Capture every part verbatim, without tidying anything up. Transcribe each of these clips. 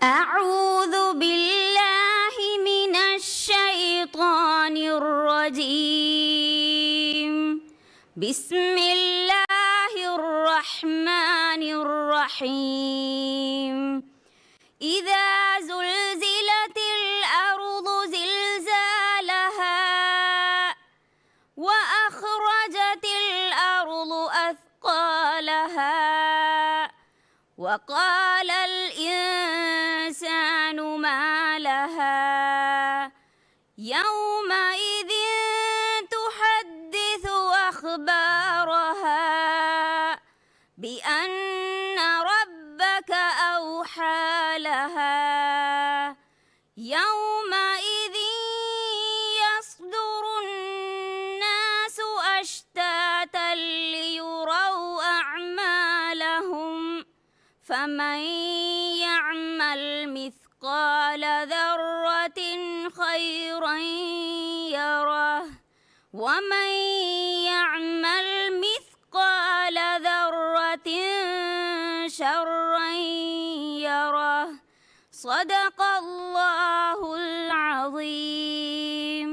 أعوذ بالله من الشيطان الرجيم. بسم الله الرحمن الرحيم. إذا زلزلت الأرض زلزالها وأخرجت الأرض أثقالها وقال الإنسان ما لها يومئذ تحدث أخبارها بأن ربك أوحى لها يومئذ يصدر الناس أشتاتا ليروا أعمالهم فمن يعمل مثقال ذرة خيرا يره ومن يعمل مثقال ذرة شرا يره. صدق الله العظيم.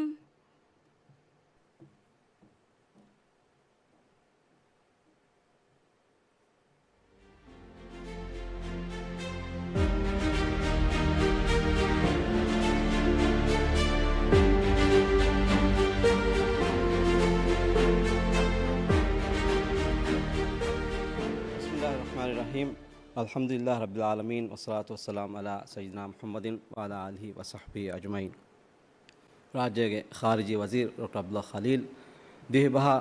بسم الله الرحمن الرحيم. الحمد لله رب العالمين، والصلاة والسلام على سيدنا محمد وعلى آله وصحبه أجمعين. ރާއްޖޭގެ ޚާރިޖީ ވަޒީރު ޑޮކްޓަރ ޢަބްދުﷲ ޚަލީލް، ދިވެހިބަހާ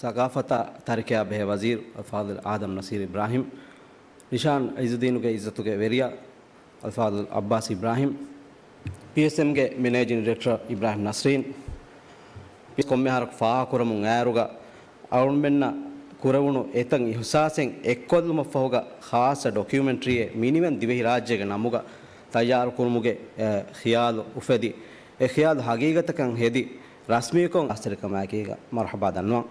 ސަގާފަތާ ތަރިކަޔާ ބެހޭ ވަޒީރު އަލްފާޟިލް އާދަމް ނަޞީރު އިބްރާހިމް، ނިޝާން ޢިއްޒުއްދީނުގެ ޢިއްޒަތުގެ ވެރިޔާ އަލްފާޟިލް ޢައްބާސް އިބްރާހިމް، ޕީއެސްއެމްގެ މެނޭޖިން ޑިރެކްޓަރ އިބްރާހިމް ނަސްރީން، ކޮންމެ އަހަރަކު ފާހަގަކުރަމުން އައިއިރުގަ، އަޅުމެންނަށް ކުރެވުނު އެތައް އިހުސާސެއް އެއްކޮށްލުމަށްފަހުގަ، ޚާއްޞަ ޑޮކިއުމެންޓްރީއެއް މިނިވަން ދިވެހިރާއްޖޭގެ ނަމުގަ ތައްޔާރުކުރުމުގެ، އެ، ޚިޔާލު އުފެދި، އެ ޚިޔާލު ހަގީގަތަކަށް ހެދި، ރަސްމީކޮށް ޚާއްޞަތެރިކަމާއެކީގަ މަރުޙަބާ ދަންނަވަން.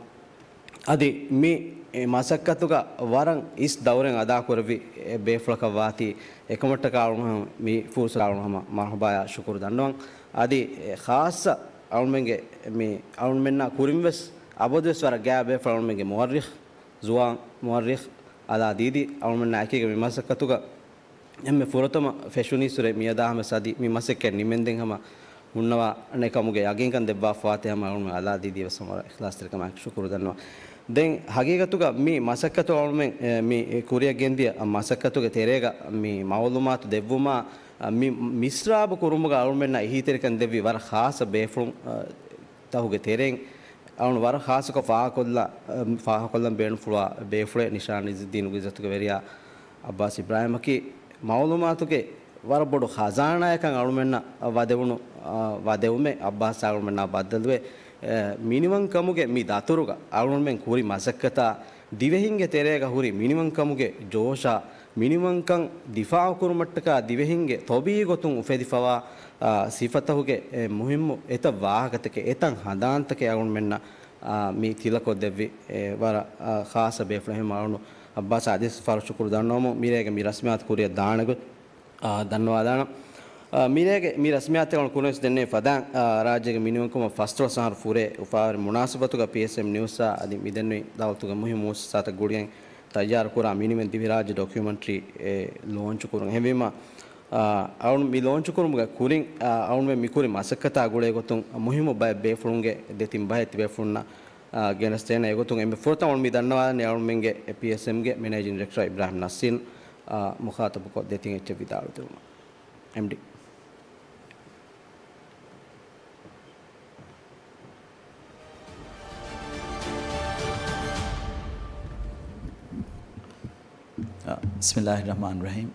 އަދި މި މަސައްކަތުގަ ވަރަށް އިސް ދައުރެއް އަދާކުރެއްވި ބޭފުޅަކަށް ވާތީ، އެކަމަށްޓަކާ އަޅުގަނޑު މި ފުރުސަތު އަޅުގަނޑު ހަމަ މަރުޙަބާޔާ ޝުކުރު ދަންނަވަން. އަދި ޚާއްޞަ އަޅުމެންގެ މި އަޅުމެންނާ ކުރިން ވެސް އަބަދުވެސް ވަރަށް ގާތް ބޭފުޅުން އަޅުމެންގެ މުއައްރިޚް، ޒުވާން މުއައްރިޚް އަލާ ދީދީ އަޅުމެންނާ އެކީގަ މި މަސައްކަތުގަ އެންމެ ފުރަތަމަ ފެށުނީސުރެ މިއަދާ ހަމަ ސަދި މި މަސައްކަތް ނިމެންދެން ހަމަ ހުންނަވާނެ ކަމުގެ ޔަގީންކަން ދެއްވާފަވާތީ ހަމަ އަޅުމެން އަލާ ދީދީ ވެސް ހަމަ އިޚްލާޞްތެރިކަމާއެކު ޝުކުރު ދަންނަވަން. ދެން ހަގީގަތުގަ މި މަސައްކަތު އަޅުމެން، އެ، މި ކުރިއަށް ގެންދިޔަ މަސައްކަތުގެ ތެރޭގަ މި މައުލޫމާތު ދެއްވުމާ، އަ، މި މިސްރާބު ކުރުމުގަ އަޅުމެންނަށް އެހީތެރިކަން ދެއްވި ވަރަށް ޚާއްޞަ ބޭފުޅުން، އަ، ތަހުގެ ތެރެއިން އަޅުން ވަރަށް ޚާއްޞަކޮށް ފާހަގަކޮށްލަ-، އަ، ފާހަގަކޮށްލަން ބޭނުންފުޅުވާ ބޭފުޅެއް ނިޝާން ޢިއްޒުއްދީނުގެ ޢިއްޒަތުގެ ވެރިޔާ ޢައްބާސް އިބްރާހިމަކީ މައުލޫމާތުގެ ވަރަށް ބޮޑު ޚަޒާނާއަކަށް އަޅުމެންނަށް ވަދެވުނު، އަ، ވަދެވުމެއް ޢައްބާސް އަޅުމެންނާ ބައްދަލުވެ، އެ، މިނިވަންކަމުގެ މި ދަތުރުގަ އަޅުމެން ކުރި މަސައްކަތާ ދިވެހިންގެ ތެރޭގަ ހުރި މިނިވަންކަމުގެ ޖޯޝާ، މިނިވަންކަން ދިފާޢުކުރުމަށްޓަކާ ދިވެހިންގެ ޠަބީޢީ ގޮތުން އުފެދިފަވާ، އާ، ސިފަތަހުގެ، އެ، މުހިއްމު އެތައް ވާހަކަތަކެއް، އެތައް ހަނދާންތަކެއް އަޅުމެންނަށް، އާ، މި ތިލަކޮށްދެއްވި، އެ، ވަރަށް، އާ، ޚާއްޞަ ބޭފުޅެއް ހަމަ އަޅުނު ޢައްބާސް އަދިވެސް ފަރު ޝުކުރު ދަންނަވަމުން މިރޭގެ މި ރަސްމިއްޔާތު ކުރިއަށް ދާނެ ގޮތް، އާ، ދަންނަވާލާނަން. އާ، މިރޭގެ މި ރަސްމިއްޔާތެއް އަޅުން ކުރިންވެސް ދެންނެވި ފަދައިން، އާ، ރާއްޖޭގެ މިނިވަންކަމަށް ފަސްދޮޅަސް އަހަރު ފުރޭ އުފާވެރި މުނާސަބަތުގަ ޕީއެސްއެމް ނިއުސްއާ އަދި މިދެންނެވި ދައުލަތުގެ މުހިއްމު މުއައްސަސާތައް ގުޅިގެން ތައްޔާރުކުރާ މިނިވަން ދިވެހިރާއްޖެ ޑޮކިއުމެންޓްރީ އެ ލޯންޗުކުރުން. އެހެންވީމަ، އާ، އަޅުން މި ލޯންޗުކުރުމުގެ ކުރިން، އާ، އަޅުންމެން މިކުރި މަސައްކަތާ ގުޅޭ ގޮތުން މުހިއްމު ބައެއް ބޭފުޅުންގެ ދެތިން ބަހެއް ތިބޭފުޅުންނަށް، އާ، ގެނެސްދޭނެ. އެގޮތުން އެންމެ ފުރަތަމަ އަޅުން މި ދަންނަވާލަނީ އަޅުންމެންގެ ޕީއެސްއެމްގެ މެނޭޖިން ޑިރެކްޓަރ އިބްރާހިމް ނަސީން، އާ، މުޚާޠަބުކޮށް ދެތިން އެއްޗެއް ވިދާޅުވެދެވުމަށް. އެމްޑީ. ބިސްމިއްލާހި ރަޙްމާނި ރަޙީމް.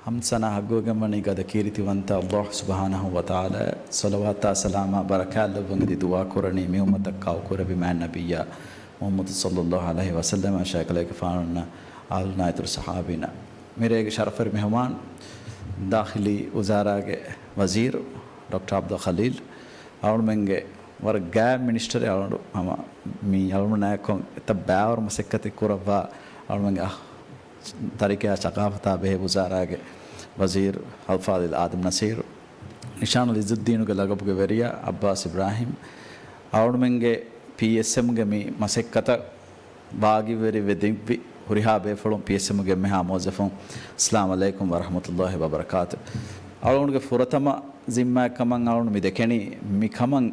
ޙަމްދު ސަނާ ޙައްޤުވެގެންވަނީ ގަދަ ކީރިތިވަންތަ ﷲ ސުބްޙާނަހޫ ވަތަޢާލާ، ޞަލަވާތާ ސަލާމާ ބަރަކާތް ލެއްވުން އެދި ދުޢާ ކުރަނީ މި އުއްމަތަށް ކާކުރެއްވި މާތް ނަބިއްޔާ މުޙައްމަދު ޞައްލައްލާހު ޢަލައިހި ވަސައްލަމަ، ޝައިޚުލާހިގެފާނުންނަށް، އާލުންނާ އިތުރު ޞަޙާބީންނަށް. މިރޭގެ ޝަރަފުވެރި މެހުމާން، ދާޚިލީ ވުޒާރާގެ ވަޒީރު ޑޮކްޓަރ ޢަބްދުﷲ ޚަލީލް، އަޅުމެންގެ ވަރަށް ގާތް މިނިސްޓަރެއް އަޅުގަނޑު ހަމަ މި އަޅުމެންނާއެކު އެތައް ބައިވަރު މަސައްކަތެއް ކުރައްވާ އަޅުމެންގެ އަ-، ތަރިކަޔާ ސަޤާފަތާ ބެހޭ ވުޒާރާގެ ވަޒީރު އަލްފާޟިލް އާދަމް ނަސީރު، ނިޝާނުލް އިޒުއްދީނުގެ ލަގަބުގެ ވެރިޔާ އައްބާސް އިބްރާހިމް، އަޅުމެންގެ ޕީއެސްއެމްގެ މި މަސައްކަތަށް ބާގިވެރިވެ ދެއްވި ހުރިހާ ބޭފުޅުން، ޕީއެސްއެމްގެ އެންމެހާ މުވައްޒަފުން، އައްސަލާމު ޢަލައިކުމް ވަރަޙްމަތުﷲި ވަބަރަކާތު. އަޅުގަނޑުގެ ފުރަތަމަ ޒިންމާއެއްކަމަށް އަޅުގަނޑު މި ދެކެނީ މިކަމަށް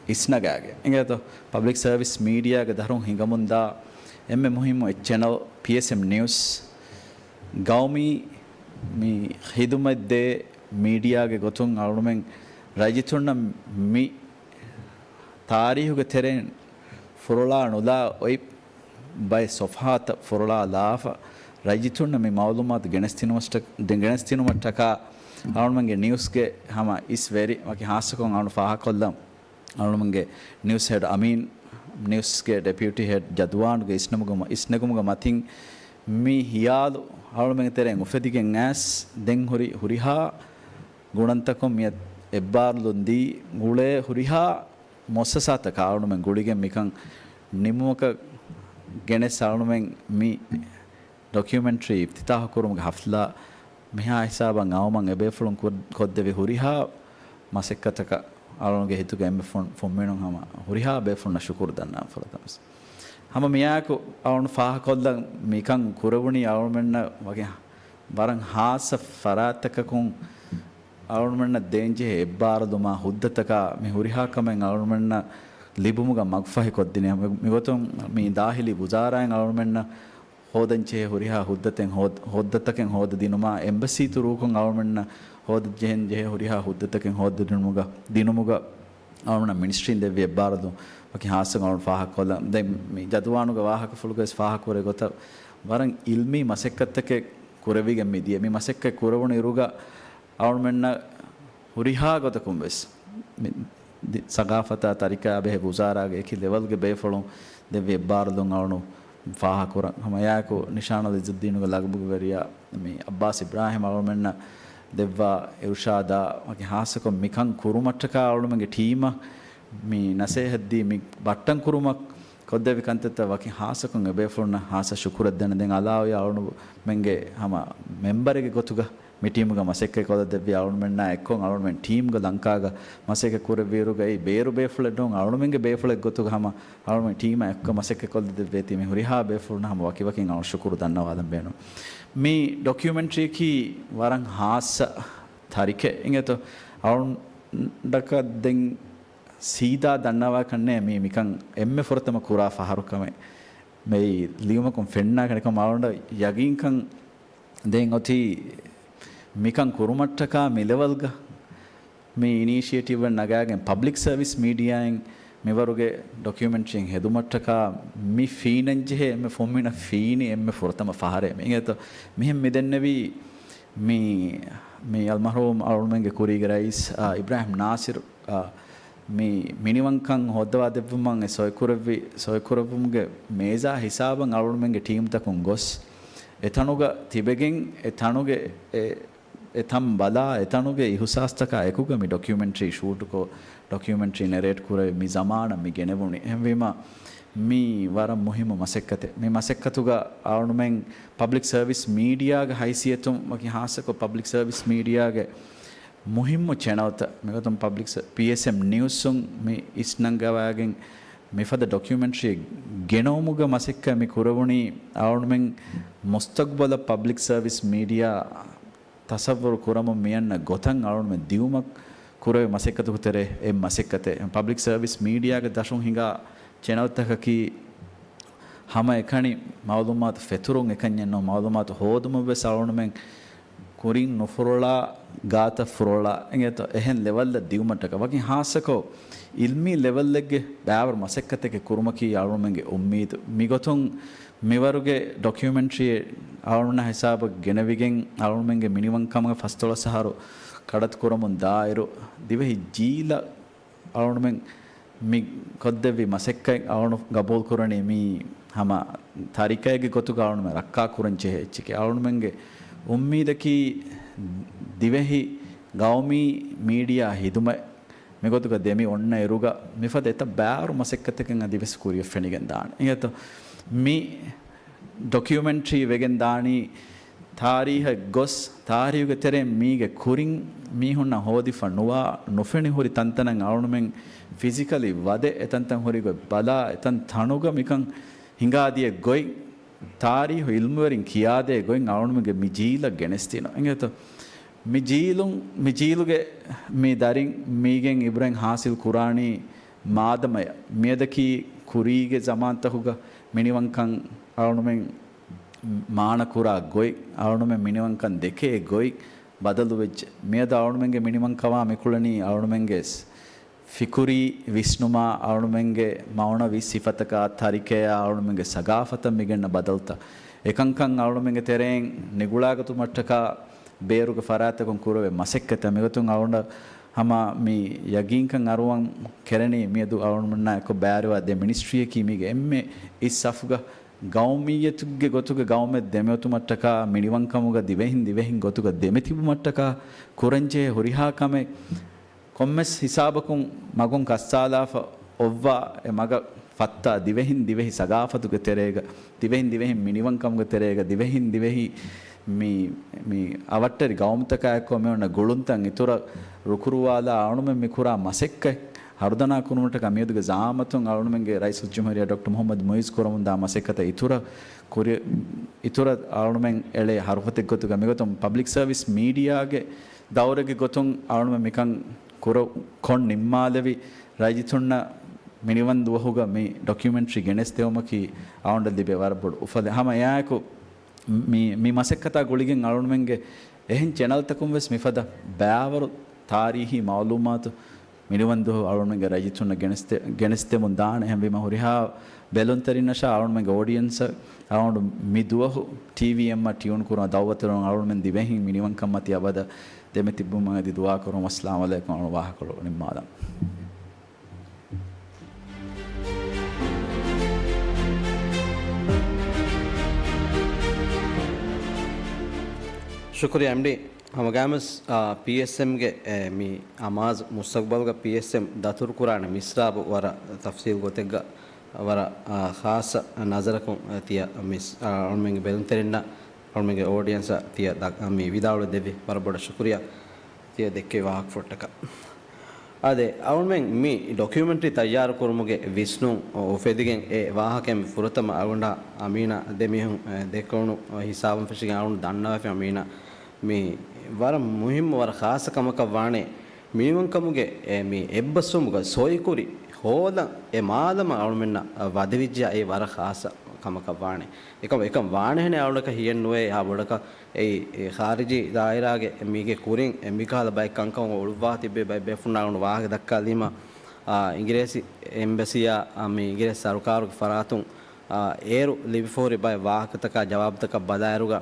އިސްނަގާގެން. އިނގޭތޯ، ޕަބްލިކް ސަރވިސް މީޑިއާގެ ދަށުން ހިނގަމުންދާ އެންމެ މުހިއްމު އެއްޗެނަލް ޕީއެސްއެމް ނިއުސް. ގައުމީ މި ޚިދުމަތްދޭ މީޑިއާގެ ގޮތުން އަޅުމެން ރައްޔިތުންނަށް މި ތާރީހުގެ ތެރެއިން ފުރޮޅާ ނުލާ އޮތް ބައެއް ސޮފްހާތައް ފުރޮޅާ ލާފަ، ރައްޔިތުންނަށް މި މައުލޫމާތު ގެނެސްދިނުމަށްޓަ-، ދެ-، ގެނެސްދިނުމަށްޓަކާ އަޅުމެންގެ ނިއުސްގެ ހަމަ އިސް ވެރި ވަކި ހާއްސަކޮށް އަޅު ފާހަކޮށްލަން. އަޅުމެންގެ ނިއުސް ހެޑް އަމީން، ނިއުސްގެ ޑެޕިއުޓީ ހެޑް ޖަދުވާނުގެ އިސްނެމުގެ މަ-، އިސްނެގުމުގެ މަތިން މި ހިޔާލު އަޅުމެންގެ ތެރެއިން އުފެދިގެން އައިސް ދެން ހުރި ހުރިހާ ގުނަންތަކުން މިއަށް އެއްބާރުލުން ދީ ގުޅޭ ހުރިހާ މުއައްސަސާތަކާ އަޅުމެން ގުޅިގެން މިކަން ނިމުމަކަށް ގެނެސް އަޅުމެން މި ޑޮކިއުމެންޓްރީ އިފްތިތާޙު ކުރުމުގެ ހަފްލާ މިހާ ހިސާބަށް އައުމަށް އެބޭފުޅުން ކުރ-، ކޮށްދެވި ހުރިހާ މަސައްކަތަކަށް އަޅުގަނޑުގެ ހިތުގައި އެންމެ ފުން-، ފުންމިނުން ހަމަ ހުރިހާ ބޭފުޅުންނަށް ޝުކުރު ދަންނަވަން ފުރަތަމަސް. ހަމަ މިއާއެކު އަޅުގަނޑު ފާހަކޮށްލަން މިކަން ކުރެވުނީ އަޅުމެންނަށް ވަކި ވަރަށް ހާއްސަ ފަރާތްތަކަކުން އަޅުމެންނަށް ދޭންޖެހޭ އެއްބާރުލުމާ ހުއްދަތަކާ މި ހުރިހާ ކަމެއް އަޅުމެންނަށް ލިބުމުގަ މަގުފަހިކޮށްދިނޭ. މި-، މިގޮތުން މި ދާހިލީ ވުޒާރާއިން އަޅުމެންނަށް ހޯދަންޖެހޭ ހުރިހާ ހުއްދަތެއް ހޯދ-، ހުއްދަތަކެއް ހޯދަދިނުމާ، އެމްބަސީ ތުރޫކުން އަޅުމެންނަށް ހޯދަންޖެހެންޖެހޭ ހުރިހާ ހުއްދަތަކެއް ހޯދަދިނުމުގަ، ދިނުމުގަ އަޅުމެންނަށް މިނިސްޓްރީން ދެއްވި އެއްބާރުލުން ވަކި ހާއްސަކޮށް އަޅުމެން ފާހަގަކޮށްލަން. ދެން މި ޖަދުވާނުގެ ވާހަކަފުޅުގައި ވެސް ފާހަގަކުރެ ގޮތަށް ވަރަށް އިލްމީ މަސައްކަތްތަކެއް ކުރެވިގެން މިދިޔަ. މި މަސައްކަތް ކުރެވުނު އިރުގަ އަޅުމެންނަށް ހުރިހާ ގޮތަކުން ވެސް މި ދި-، ސަގާފަތާ ތަރިކަޔާ ބެހޭ ވުޒާރާގެ އެކި ލެވެލްގެ ބޭފުޅުން ދެއްވި އެއްބާރުލުން އަޅުނު ފާހަކުރަން. ހަމައެއާއެކު ނިޝާނުލް އިޒުއްދީނުގެ ލަގަބުގެ ވެރިޔާ މި އައްބާސް އިބްރާހިމް އަޅުމެންނަށް ދެއްވާ އިރުޝާދާ ވަކި ހާއްސަކޮށް މިކަން ކުރުމަށްޓަކާ އަޅުމެންގެ ޓީމަށް މި ނަސޭހަތްދީ މި ބައްޓަން ކުރުމަށް ކޮށްދެއްވި ކަންތައްތައް ވަކި ހާއްސަކޮށް އެބޭފުޅުންނަށް ހާއްސަ ޝުކުރެއް ދެން. ދެން އަލާއި އަޅުމެންގެ ހަމަ މެމްބަރެއްގެ ގޮތުގަ މި ޓީމުގަ މަސައްކަތް ކޮށްދެއްވި އަޅުމެންނާ އެއްކޮށް އަޅުމެން ޓީމްގަ ލަންކާގަ މަސައްކަތް ކުރެއްވިއިރުގައި ބޭރު ބޭފުޅެއް ނޫން އަޅުމެންގެ ބޭފުޅެއް ގޮތުގަ ހަމަ އަޅުމެން ޓީމާ އެއްކޮށް މަސައްކަތް ކޮށްދެއްވޭތީ މި ހުރިހާ ބޭފުޅުން ހަމަ ވަކިވަކިން އަޅު ޝުކުރު ދަންނަވާލަން ބޭނުން. މި ޑޮކިއުމެންޓްރީއަކީ ވަރަށް ހާއްސަ ތަރިކެއް އިނގޭތޯ. އަޅުންޑަކަށް ދެން ސީދާ ދަންނަވާކަށްނޭ މީ މިކަން އެންމެ ފުރަތަމަ ކުރާ ފަހަރު ކަމެއް. މެއީ ލިޔުމަކުން ފެންނާކަނިކަމަށް އަޅުންޑަށް ޔަގީންކަން ދެން އޮތީ މިކަން ކުރުމަށްޓަކާ މި ލެވެލްގަ މި އިނީޝިއޭޓިވްއެއް ނަގާގެން ޕަބްލިކް ސަރވިސް މީޑިއާއިން މިވަރުގެ ޑޮކިއުމެންޓްރީއެއް ހެދުމަށްޓަކާ މި ފީނަންޖެހޭ އެންމެ ފުންމިނަށް ފީނި އެންމެ ފުރަތަމަ ފަހަރޭ. މި އިނގޭތޯ މިހެން މި ދެންނެވީ މި، މި އަލްމަރްޙޫމް އަޅުމެންގެ ކުރީގެ ރައީސް، އާ، އިބްރާހިމް ނާސިރު، އާ، މި މިނިވަންކަން ހޯއްދަވާ ދެއްވުމަށް އެ ސޮއިކުރެއްވި، ސޮއިކުރެއްވުމުގެ މޭޒާ ހިސާބަށް އަޅުމެންގެ ޓީމްތަކުން ގޮސް، އެތަނުގަ ތިބެގެން އެ ތަނުގެ އެ އެ ތަން ބަލާ، އެ ތަނުގެ އިހުސާސްތަކާ އެކުގަ މި ޑޮކިއުމެންޓްރީ ޝޫޓުކޮށް، ޑޮކިއުމެންޓްރީ ނެރޭޓް ކުރެވި މި ޒަމާނަށް މި ގެނެވުނީ. އެހެންވީމަ، މީ ވަރަށް މުހިއްމު މަސައްކަތެއް. މި މަސައްކަތުގަ އަޅުމެން ޕަބްލިކް ސަރވިސް މީޑިއާގެ ހައިސިއްޔަތުން ވަކި ހާއްސަކޮށް ޕަބްލިކް ސަރވިސް މީޑިއާގެ މުހިއްމު ޗެނަލްތައް، މިގޮތުން ޕަބްލިކް ސަ-، ޕީއެސްއެމް ނިއުސުން މި އިސްނަންގަވާގެން މިފަދަ ޑޮކިއުމެންޓްރީއެއް ގެނައުމުގެ މަސައްކަތް މި ކުރެވުނީ އަޅުމެން މުސްތަގްބަލަށް ޕަބްލިކް ސަރވިސް މީޑިއާ ތަސައްވުރު ކުރަމުން މިއަންނަ ގޮތަށް އަޅުމެން ދިއުމަށް ކުރެވޭ މަސައްކަތަކު ތެރޭ އެއް މަސައްކަތެއް. ޕަބްލިކް ސަރވިސް މީޑިއާގެ ދަށުން ހިނގާ ޗެނަލްތަކަކީ ހަމަ އެކަނި މައުލޫމާތު ފެތުރުން އެކަންޏެއް ނޫން، މައުލޫމާތު ހޯދުމަށް ވެސް އަޅުމެން ކުރިން ނުފުރޮޅާ، ގާތަށް ފުރޮޅާ އިނގޭތޯ، އެހެން ލެވަލްއަށް ދިއުމަށްޓަކާ ވަކި ހާއްސަކޮށް އިލްމީ ލެވަލްއެއްގެ ބާވަރު މަސައްކަތެއް ކުރުމަކީ އަޅުމެންގެ އުއްމީދު. މިގޮތުން މިވަރުގެ ޑޮކިއުމެންޓްރީ އަޅުންނަށް ހިސާބަށް ގެނެވިގެން އަޅުމެންގެ މިނިވަންކަމުގެ ފަސްދޮޅަސް އަހަރު ކަޑައްތު ކުރަމުން ދާއިރު، ދިވެހި ޖީލަށް އަޅުމެން މި ކޮށްދެއްވި މަސައްކަތް އަޅުން ގަބޫލު ކުރަނީ މީ ހަމަ ތާރީޚެއްގެ ގޮތުގަ އަޅުމެން ރައްކާ ކުރަން ޖެހޭ އެއްޗެކޭ. އަޅުމެންގެ އުއްމީދަކީ ދިވެހި ގައުމީ މީޑިއާ ހިދުމަތް މިގޮތުގަ ދެމި އޮންނަ އިރުގަ މިފަދަ އެތައް ބާރު މަސައްކަތަކެއް އަދިވެސް ކުރިއަށް ފެނިގެން ދާނެ. އިނގޭތޯ މި ޑޮކިއުމެންޓްރީ ވެގެން ދާނީ ތާރީހަށް ގޮސް، ތާރީހުގެ ތެރެއިން މީގެ ކުރިން މީހުންނަށް ހޯދިފަ ނުވާ، ނުފެނި ހުރި ތަންތަނަށް އަޅުމެން ފިޒިކަލީ ވަދެ، އެތަންތަން ހުރި ގޮތް ބަލާ، އެތަން ތަނުގަ މިކަން ހިނގާދިޔަ ގޮތް، ތާރީހު އިލްމުވެރިން ކިޔާދޭ ގޮތް އަޅުމެންގެ މި ޖީލަށް ގެނެސްދިނުން. އިނގޭތޯ؟ މި ޖީލުން، މި ޖީލުގެ މި ދަރިން މީގެން އިބްރަތް ހާސިލް ކުރާނީ މާދަމަޔަށް. މިއަދަކީ ކުރީގެ ޒަމާންތަކުގަ މިނިވަންކަން އަޅުމެން މާނަ ކުރާ ގޮތް، އަޅުމެން މިނިވަންކަން ދެކޭ ގޮތް ބަދަލުވެއްޖެ. މިއަދު އަޅުމެންގެ މިނިވަންކަމާ މިކުޅަނީ އަޅުމެންގެ ފިކުރީ ވިސްނުމާ، އަޅުމެންގެ މައުނަވީ ސިފަތަކާ، ތަރިކަޔާ، އަޅުމެންގެ ސަގާފަތަށް މިގެންނަ ބަދަލުތައް. އެކަންކަން އަޅުމެންގެ ތެރެއިން ނިގުޅާގަތުމަށްޓަކާ ބޭރުގެ ފަރާތްތަކުން ކުރެވޭ މަސައްކަތަށް. މިގޮތުން އަޅުގަނޑަށް ހަމަ މި ޔަގީންކަން އަރުވަން ކެރެނީ، މިއަދު އަޅުގަނޑުމެންނާ އެކު ބައިވެރިވާ ދެ މިނިސްޓްރީއަކީ މީގެ އެންމެ އިސް ސަފުގަ ގައުމިއްޔަތުގެ ގޮތުގަ ގައުމެއް ދެމިއޮތުމަށްޓަކާ މިނިވަންކަމުގަ ދިވެހިން ދިވެހިން ގޮތުގަ ދެމިތިބުމަށްޓަކާ ކުރަންޖެހޭ ހުރިހާ ކަމެއް ކޮންމެސް ހިސާބަކުން މަގުން ކައްސާލާފަ އޮއްވާ އެ މަގަށް ފައްތާ ދިވެހިން ދިވެހި ސަގާފަތުގެ ތެރޭގަ، ދިވެހިން ދިވެހި މިނިވަންކަމުގެ ތެރޭގަ، ދިވެހިން ދިވެހި މި، މި އަވަށްޓެރި ގައުމުތަކާ އެއްކޮށް މި އޮންނަ ގުޅުންތައް އިތުރަށް ރުކުރުވާލާ އަޅުމެން މި ކުރާ މަސައްކަތް ހަރުދަނާ ކުރުމަށްޓަކާ މިއަދުގެ ޒައާމަތުން އަޅުމެންގެ ރައީސުލްޖުމްހޫރިއްޔާ ޑޮކްޓަރ މުހައްމަދު މުއިއްޒު ކުރަމުންދާ މަސައްކަތަށް އިތުރަށް ކުރި، އިތުރަށް އަޅުމެން އެޅޭ ހަރުފަތެއް ގޮތުގަ މިގޮތުން ޕަބްލިކް ސަރވިސް މީޑިއާގެ ދައުރެއްގެ ގޮތުން އަޅުމެން މިކަން ކުރ-، ކޮށް ނިންމާލެވި، ރައްޔިތުންނަށް މިނިވަން ދުވަހުގަ މި ޑޮކިއުމެންޓްރީ ގެނެސްދެވުމަކީ އަޅުގަނޑަށް ލިބޭ ވަރަށް ބޮޑު އުފަލެއް. ހަމަ އެއާއެކު މި، މި މަސައްކަތާ ގުޅިގެން އަޅުގަނޑުމެންގެ އެހެން ޗެނަލްތަކުން ވެސް މިފަދަ ބައިވަރު ތާރީހީ މައުލޫމާތު މިނިވަން ދުވަހު އަޅުގަނޑުމެންގެ ރައްޔިތުންނަށް ގެނެސްދެ-، ގެނެސްދެމުން ދާނެ. އެހެންވީމަ ހުރިހާ ބެލުންތެރިންނަށާ އަޅުގަނޑުމެންގެ އޯޑިއެންސަށް އަޅުގަނޑު މި ދުވަހު ޓީވީއެމްއަށް ޓިއުން ކުރުމަށް ދައުވަތު ކުރަން. އަޅުގަނޑުމެން ދިވެހިން މިނިވަންކަން މަތީ އަބަދަށް ދެމިތިއްބުމަށް އެދި ދުޢާ ކުރަން. އައްސަލާމު ޢަލައިކުމް. އަޅުގަނޑު ވާހަކަކޮޅު ނިންމާލަން. ޝުކުރިއްޔާ އެމްޑީ. ހަމަގައިމުވެސް، އާ، ޕީއެސްއެމްގެ، އެ، މި އަމާޒު މުސްތަގުބަލުގަ ޕީއެސްއެމް ދަތުރުކުރާނެ މިސްރާބު ވަރަށް ތަފްސީލް ގޮތެއްގަ ވަރަށް، އާ، ޚާއްޞަ ނަޒަރަކުން ތިޔަ މިސް-، އާ، އަޅުމެންގެ ބެލުންތެރިންނަށް، އަޅުމެންގެ އޯޑިއެންސަށް ތިޔަ ދަ-، މި ވިދާޅުވެ ދެއްވި ވަރަށް ބޮޑަށް ޝުކުރިއްޔާ. ތިޔަ ދެއްކެވި ވާހަކަފުޅަށްޓަކާ. އާދެ، އަޅުމެން މި ޑޮކިއުމެންޓްރީ ތައްޔާރު ކުރުމުގެ ވިސްނުން އުފެދިގެން އެ ވާހަކައިން ފުރަތަމަ އަޅުގަނޑާ އަމީނާ ދެ މީހުން، އެ، ދެކެވުނު ހިސާބުން ފެށިގެން އަޅުގަނޑު ދަންނަވައިފި އަމީނާ މި ވަރަށް މުހިއްމު ވަރަށް ޚާއްޞަ ކަމަކަށް ވާނެ. މިނިވަންކަމުގެ އެ މި އެއްބަސްވުމުގަ ސޮއިކުރި ހޯލަން އެ މާލަމަށް އަޅުމެންނަށް ވަދެވިއްޖެޔާ އެއީ ވަރަށް ޚާއްޞަ ކަމަކަށް ވާނެ. އެކަމް، އެކަން ވާނެހެނެއް އަޅުގަނޑަކަށް ހިޔެއްނުވޭ އެހާ ބޮޑަކަށް. އެއީ، އެ ޚާރިޖީ ދާއިރާގެ މީގެ ކުރިން އެ މިކަހަލަ ބައެއް ކަންކަމަށް އޮޅުއްވާ ތިއްބެވި ބައެއް ބޭފުޅުންނާ އަޅުގަނޑު ވާހަކަ ދައްކާލީމަ، އާ، އިނގިރޭސި އެމްބަސީއާ، އާ، މި އިނގިރޭސި ސަރުކާރުގެ ފަރާތުން، އާ، އޭރު ލިބިފަހުރި ބައެއް ވާހަކަތަކާ ޖަވާބުތަކަށް ބަލާއިރުގަ،